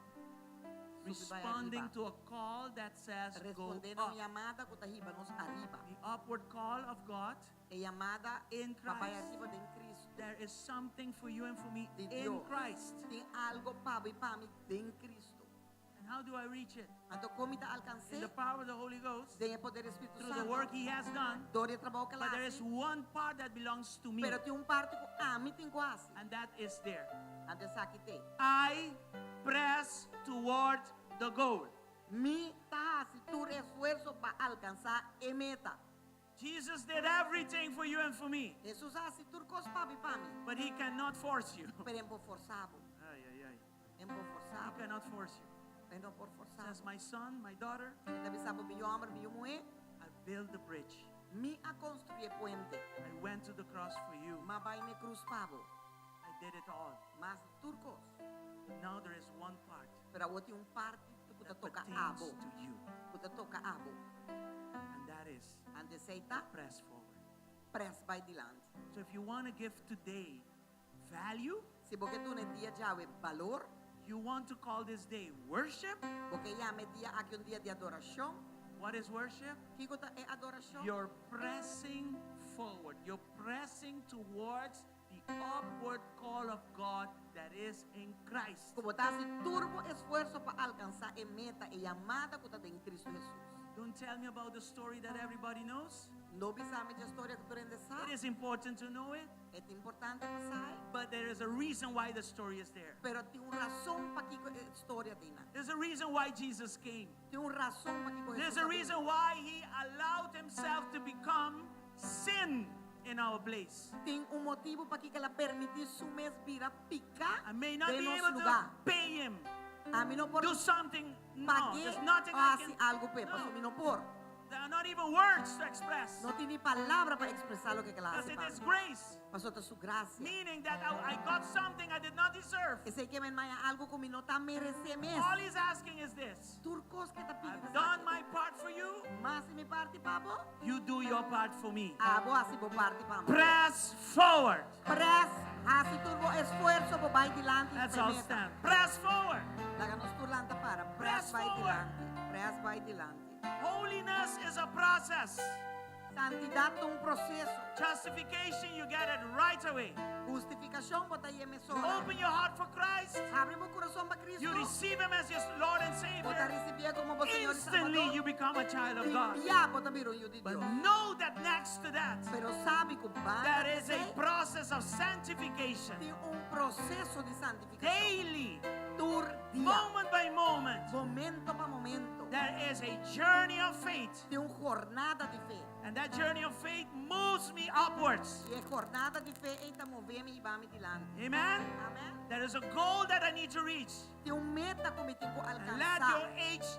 Subi bai Responding ariba. to a call that says go Responde na up. un yamada ku ta hiba nos ariba. The upward call of God E yamada in pa bai Christ. ariba den Kristu. There is something for you and for me Di in Dios. Christ. Tin algu pa bo i pa mi den Kristu. And how do I reach it? Anto kon mi ta In alkans'é the power of the Holy Ghost, den e poder di Spiritu through the Santu. work He has done. Dor di e trabou ku El But there is a hasi. one part that belongs to me, Pero tin un parti ku ami tin ku hasi. and that is there. Anto esaki t'ei. I press toward the goal. Mi ta hasi tur esfuerso pa alkansá e meta. Jesus did everything for you and for me, Hesus a hasi tur kos pa bo i pa mi. but He cannot force you. Pero e n' por forsa bo. Ay, ay, ay. E n' por He forsa bo. cannot force you. E no por forsa bo. Says, my son, my daughter, E ta bisa bo mi yu hòmber, mi yu muhé, I built the bridge. Mi a konstruí e puente. I went to the cross for you. M'a bai na krus pa bo. I did it all. M'a hasi tur kos. But now there is one part Pero awor tin un parti ku ta that toka pertains abo. to you, Ku ta toka abo. and that is Anto esei ta press forward. press bai dilanti. So if you want to give today value, Si bo ke duna e dia djawe balor, you want to call this day worship, bo ke yama e dia aki un dia di adorashon, what is worship? Kiko ta e adorashon? You're pressing forward. You're pressing towards the upward call of God that is in Christ. Ku bo ta hasi tur bo esfuerso pa alkansá e meta, e yamada ku ta den Kristu Hesus. Don't tell me about the story that everybody knows. No bisa mi e historia ku tur hende sa. It is important to know it, E ta importante pa sa, but there is a reason why the story is there. pero tin un rason pakiko e historia t'einan. There's a reason why Jesus came. Tin un rason pakiko There's Hesus a reason why he allowed himself to become sin in our place. Tin un motibu pakiko el a permití su mes bira piká I may not den be nos able to lugá. pay him, Ami no por do something. No, pagu'é there's nothing I hasi can. algu p'e, No. paso mi no por. There are not even words to express. No tin ni palabra pa ekspresá loke el a Because hasi it pa is mi. grace, Paso ta su grasia. meaning that I got something I did not deserve. Esei ke men m'a haña algu ku mi no ta meresé mes. All he's asking is this: Tur kos ku e ta pidi I've done my part for you. M'a hasi mi parti pa bo. You do your part for me. Abo hasi bo parti pa mi. Press forward. Press, hasi tur bo esfuerso pa bai dilanti. Let's all stand. Press forward. Laga nos tur lanta para. Press Press bai forward. dilanti. Press bai dilanti. Holiness is a process. Santidat ta un proseso. Justification, you get it right away. Hustifikashon, bo ta hay'é mesora. Open your heart for Christ. Habri bo kurason pa Kristu. You receive Him as your Lord and Bo ta Savior. risibié komo bo Señor i Instantly, Salbador. you become a child of God. Ya bo ta bira un yu di But Dios. know that next to that, Pero sabi ku banda there is a di esei, process of sanctification. tin un proseso di santifikashon. Daily, Tur dia. moment by moment, Momento pa momento. there is a journey of faith. Tin un jornada di fe. And that journey of faith moves me upwards. I e jornada di fe ei ta move mi hiba mi dilanti. Amen? Amèn. There is a goal that I need to reach. Tin un meta ku mi tin ku And let your alkansá. age,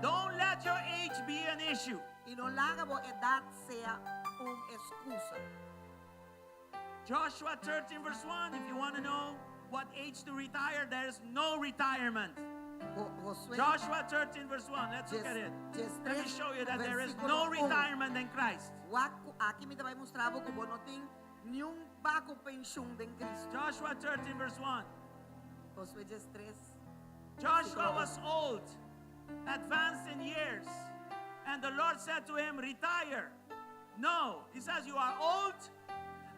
don't let your age be an issue. I no laga bo edat sea un ekskusa. Joshua 13, verse 1. If you want to know what age to retire, there is no retirement. Josué Joshua 13, verse 1. Let's look at it. Let me show you that there is no retirement in Christ. Wak aki mi ta bai mustra bo ku bo no tin ningun bako penshun den Kristu. Joshua 13, verse 1. Josué 3. Joshua was old, advanced in years. And the Lord said to him, Retire. No, he says, You are old,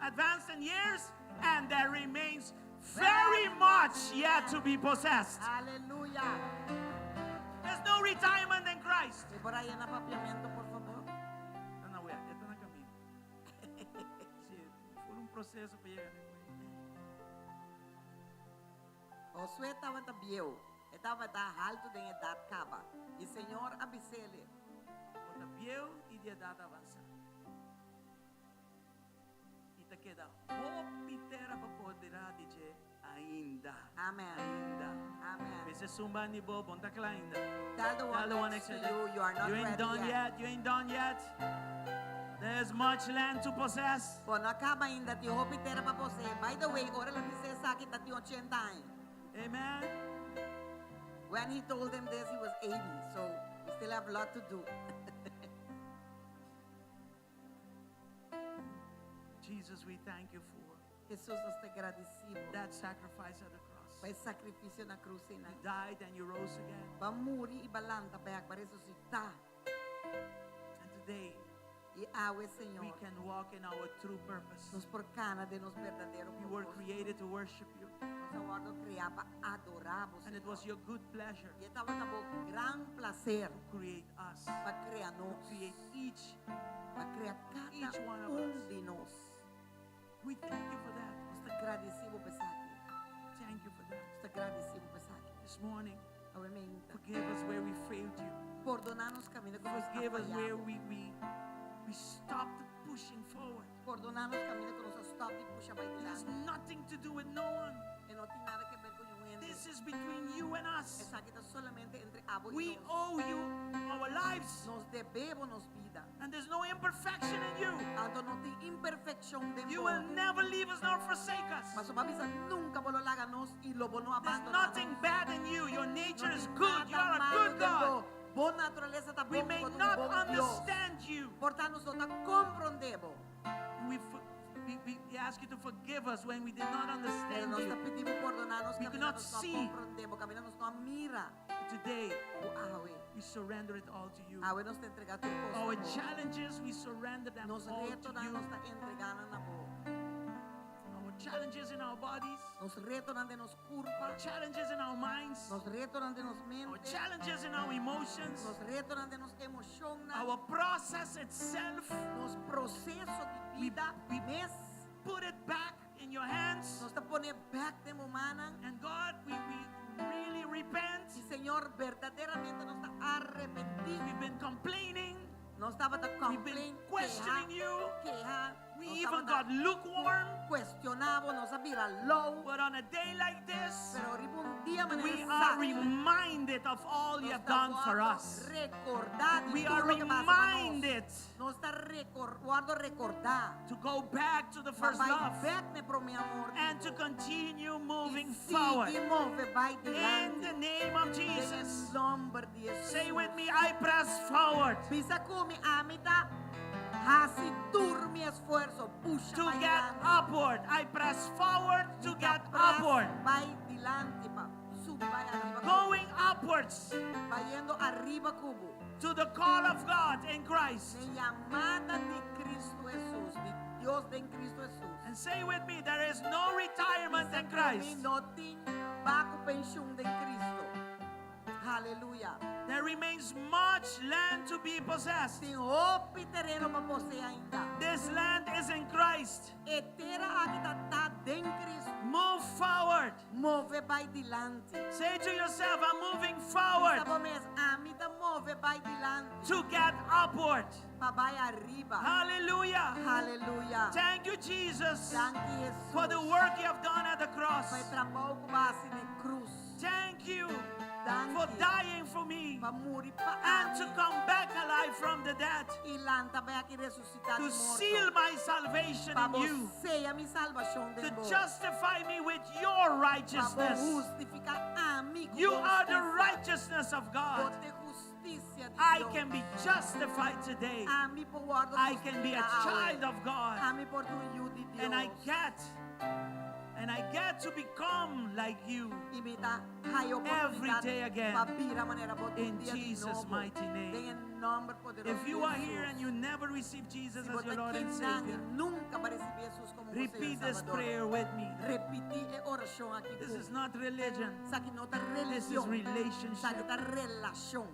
advanced in years, and there remains very much yet to be possessed. Aleluya. There's no retirement in Christ. Mi por hay'é na papiamentu, por fabor. No, no, wea, ta na kaminda. Si, for un proseso pa yega na e. Josué tabata bieu, e tabata haltu den edat kaba, i señor a bis'ele. Bo ta bieu i di edat avansá, i ta keda hopi tera pa poderá di dje ainda. Amen. Ainda. Amen. Bisa esun ban di bo, bo no ta kla ainda. Tell the one Tell the one next next to you, you are not You ain't ready done yet. yet. You ain't done yet. There's much land to possess. Bo no a kaba ainda, tin hopi tera pa poseé. By the way, ora el a bisa esaki ta tin ochenta aña. Amen. When he told them this, he was 80, so we still have lot to do. Jesus, we thank you for Jesus, nos ta gradisí bo that sacrifice at the cross. pa e sakrifisio na krus einan. You died and you rose again. B'a muri i b'a lanta bèk, b'a resusitá. And today, I awe, we Señor, can walk in our true purpose. nos por kana den nos berdadero We were propósito. created to worship you. Nos a wòrdu kreá pa adorá bo, And it was Señor. your good pleasure I e tabata bo gran plaser to create us, pa krea to nos, create each. pa krea kada each one of un us. di nos. We thank you for that. Nos ta gradisí bo pa esaki. Thank you for that. Nos ta gradisí bo pa esaki. This morning, Awe meinta. forgive us where we failed you. Pordoná nos kaminda ku nos a Forgive us fayá where bo. we, we, we stopped pushing forward. Pordoná nos kaminda ku nos a stòp di pusha bai It has dilanti. nothing to do with no one. E no tin nada ke ber ku niun hende. This is between you and us. Esaki ta solamente entre abo i We nos. owe you our lives. Nos debe bo nos bida. And there's no imperfection in you. Anto no tin imperfekshon den You bo. will never leave us nor forsake us. Pasobra bo a bisa nunka bo lo laga nos i lo bo no There's abandoná nothing nos. bad in you. Your nature No is tin good. You nada are a malu good den God. bo. Bo naturalesa ta We bon, may bo ta un not bon Dios. understand you. Por ta nos no ta komprondé bo. We, we, we ask you to forgive us when we did not Pero understand nos you. ta pidi bo pordoná nos We could kaminda not nos no a see. komprondé bo, kaminda nos no a mira Today, bo awe. we surrender it all to you. Awe nos ta entregá tur kos na Our bo. challenges, we surrender them Nos all to retonan you. nos ta entregá nan na bo. Our challenges in our bodies, Nos retonan den nos kurpa. our challenges in our minds, Nos retonan den nos our mente. challenges in our emotions, Nos retonan den nos emoshonnan. our process itself. Nos proseso di bida We, we mes. put it back in your hands. Nos ta pone bèk den bo mannan. And God, we, we really repent. I Señor, berdaderamente nos ta arepentí. We've been complaining. Nos tabata We've been complain, questioning keha, you. keha. We Nos even tabata got lukewarm. kuestioná bo, nos a bira lou. But on a day like this, Pero riba un dia manera we are esaki, reminded of all you nos have ta done for wòrdu us. rekordá di We tur are loke a hasi pa nos. reminded Nos ta wòrdu rekordá to go back to the pa first bai love bèk na e promé amor di and to bo. continue I moving forward. sigui move bai In dilanti. the name of Den e Jesus. nòmber di Jesus. Say with me, I press forward Bisa ku mi, ami ta hasi tur mi esfuerso, pusha to bai get dilanti. upward. I press forward to Mi ta get press upward. Bai dilanti pa subi bai ariba ku bo. Going upwards Bayendo ariba ku bo. to the call of God in Christ. Na yamada di Cristo Jesus, di Dios den Cristo Jesus. And say with me, there is no retirement Bisa in ku mi, Christ. no tin bai ku penshun den Cristo. Aleluya. There remains much land to be possessed. Tin hopi tereno pa poseé ainda. This land is in Christ. E tera aki ta ta den Cristo. Move forward. Move bai dilanti. Say to yourself, I'm moving forward Bisa bo mes, ami ta move bai dilanti. to get upward. Pa bai ariba. Hallelujah. Aleluya. Thank you, Jesus, Danki Jesus. for the work you have done at the cross. Pa e trabou ku bo a hasi na krus. Thank you Danki. for dying for me Pa muri pa and to ami. come back alive from the dead, I lanta bèk i resusitá to di morto. seal my salvation Pa in bo you, seya mi salbashon to den bo. justify me with your Pa bo righteousness. hustifiká ami ku You bo are the hustisia. righteousness of Bo God. ta hustisia di I Dios. can be justified today. Ami por wòrdu I can be a hustifiká awe. child of God. Ami por ta un yu di Dios. And I get to become like you I mi ta haña every oportunidat day again. pa bira manera bo In dia di Jesus' nobo. mighty name. Den e nòmber poderoso If you di are here Jesus. and you never received Jesus Si as your bo ta Lord and aki nan Savior, i nunka b'a risibí Jesus komo bo Señor repeat this Salbador. prayer with me. Repetí e orashon aki This ku is not religion. Esaki no ta This is religion. relationship. Esaki ta relashon.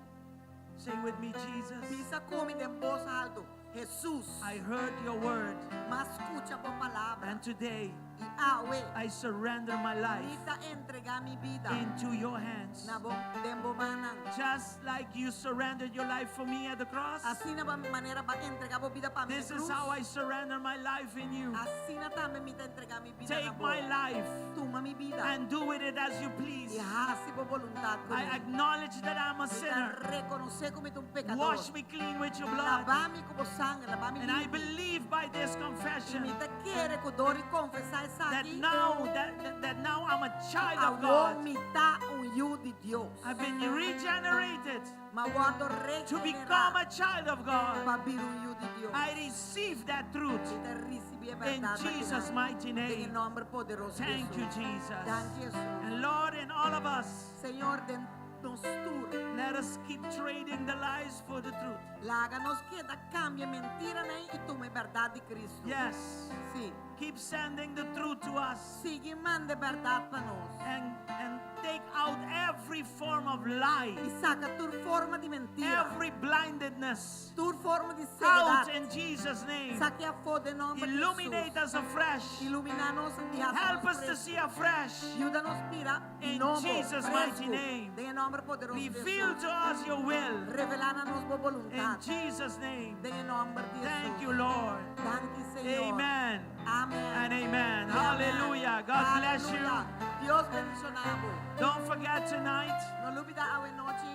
Say with me, Jesus, Bisa ku mi den bos altu. Jesus, I heard your word, m'a skucha bo palabra. And today I awe, I surrender my life mi ta entregá mi bida into your hands. na bo den bo mannan. Just like you surrendered your life for me at the cross, Asina ba manera b'a entregá bo bida pa mi this na is krus. how I surrender my life in you. Asina tambe mi ta entregá mi bida na Take bo. my life Tuma mi bida and do with it as you please. i hasi bo boluntat I kuné. acknowledge that I'm a Mi ta sinner. rekonosé ku mi ta un pekador. Wash me clean with your blood. Laba mi ku bo sanger, laba mi And I limpi. believe by this I confession mi ta kere ku dor di konfesá that esaki. now that, that, that now I'm a child of Awor God. mi ta un yu di Dios. I've been regenerated M'a wòrdu to become regenerá a child of God. pa bira un yu di Dios. I receive that truth Mi ta risibí e in bèrdat Jesus' akinan. mighty Den e name. nòmber poderoso di Thank you, Jesus. Jesus. Danki, Jesus. And Lord, in all of us, Señor, den nos tur. let us keep trading the lies for the truth. Laga nos keda kambia mentiranan i tuma e bèrdat di Kristu. Yes. Si. Keep sending the truth to us Sigui manda e bèrdat pa nos. and take out every form of lie, I saka tur forma di mentira. every blindedness Tur forma di out sieguedat. in Jesus' name. Sak'é afó den nòmber di Illuminate Jesus. us afresh. Iluminá nos i hasi Help nos us to fresku. see afresh. Yuda nos mira In nobo, Jesus' mighty fresku. name. Den nòmber poderoso di Reveal Jesus. to us your will. Revelá na nos bo In boluntat. Jesus' name. Den nòmber di Thank Jesus. you, Lord. Danki, Señor. Amen. Amèn. And amen. I amèn. Hallelujah. God bless you. Aleluya. Dios bendishoná bo. Don't forget tonight, No lubidá awe nochi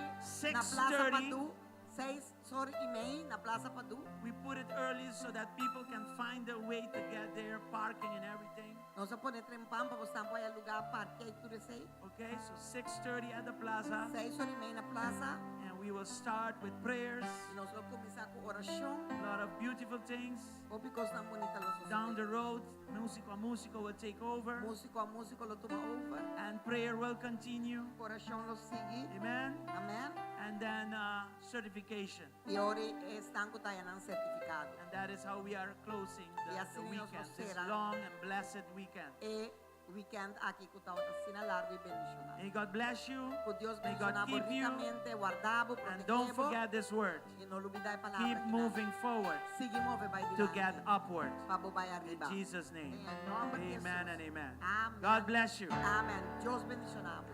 na Plaza 6:30. Padu, 6 or i mei na Plaza Padu. We put it early so that people can find their way to get there, parking and everything. Nos a pone trempan pa boso por haña lugá parker i tur esei. Okay, so 6:30 at the plaza, 6 or i mei na plaza. And we will start with prayers, I nos lo kuminsá ku orashon. A lot of beautiful things. Hopi kosnan bunita lo Down the sosodé. road, Músiko a Músiko will take over, Músiko a Músiko lo tuma over. And prayer will continue. Orashon lo sigui. Amen. Amèn. And then certification. I ora esnan ku ta haña nan sertifikado. And that is how we are closing I the asina nos weekend, this sera. long and blessed weekend. E weekend aki ku tabata asina largu i bendishoná. May God bless you. Ku Dios May God bendishoná keep you. rikamente, warda bo, And don't protegé bo. forget this word. I no lubidá e palabra Keep aki. moving forward Sigui move bai to dilanti. get upward. Pa bo bai In ariba. Jesus' name. Den nòmber di Amen Jesus. and amen. Amèn. God bless you. Amèn. Dios bendishoná bo.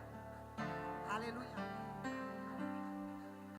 Aleluya.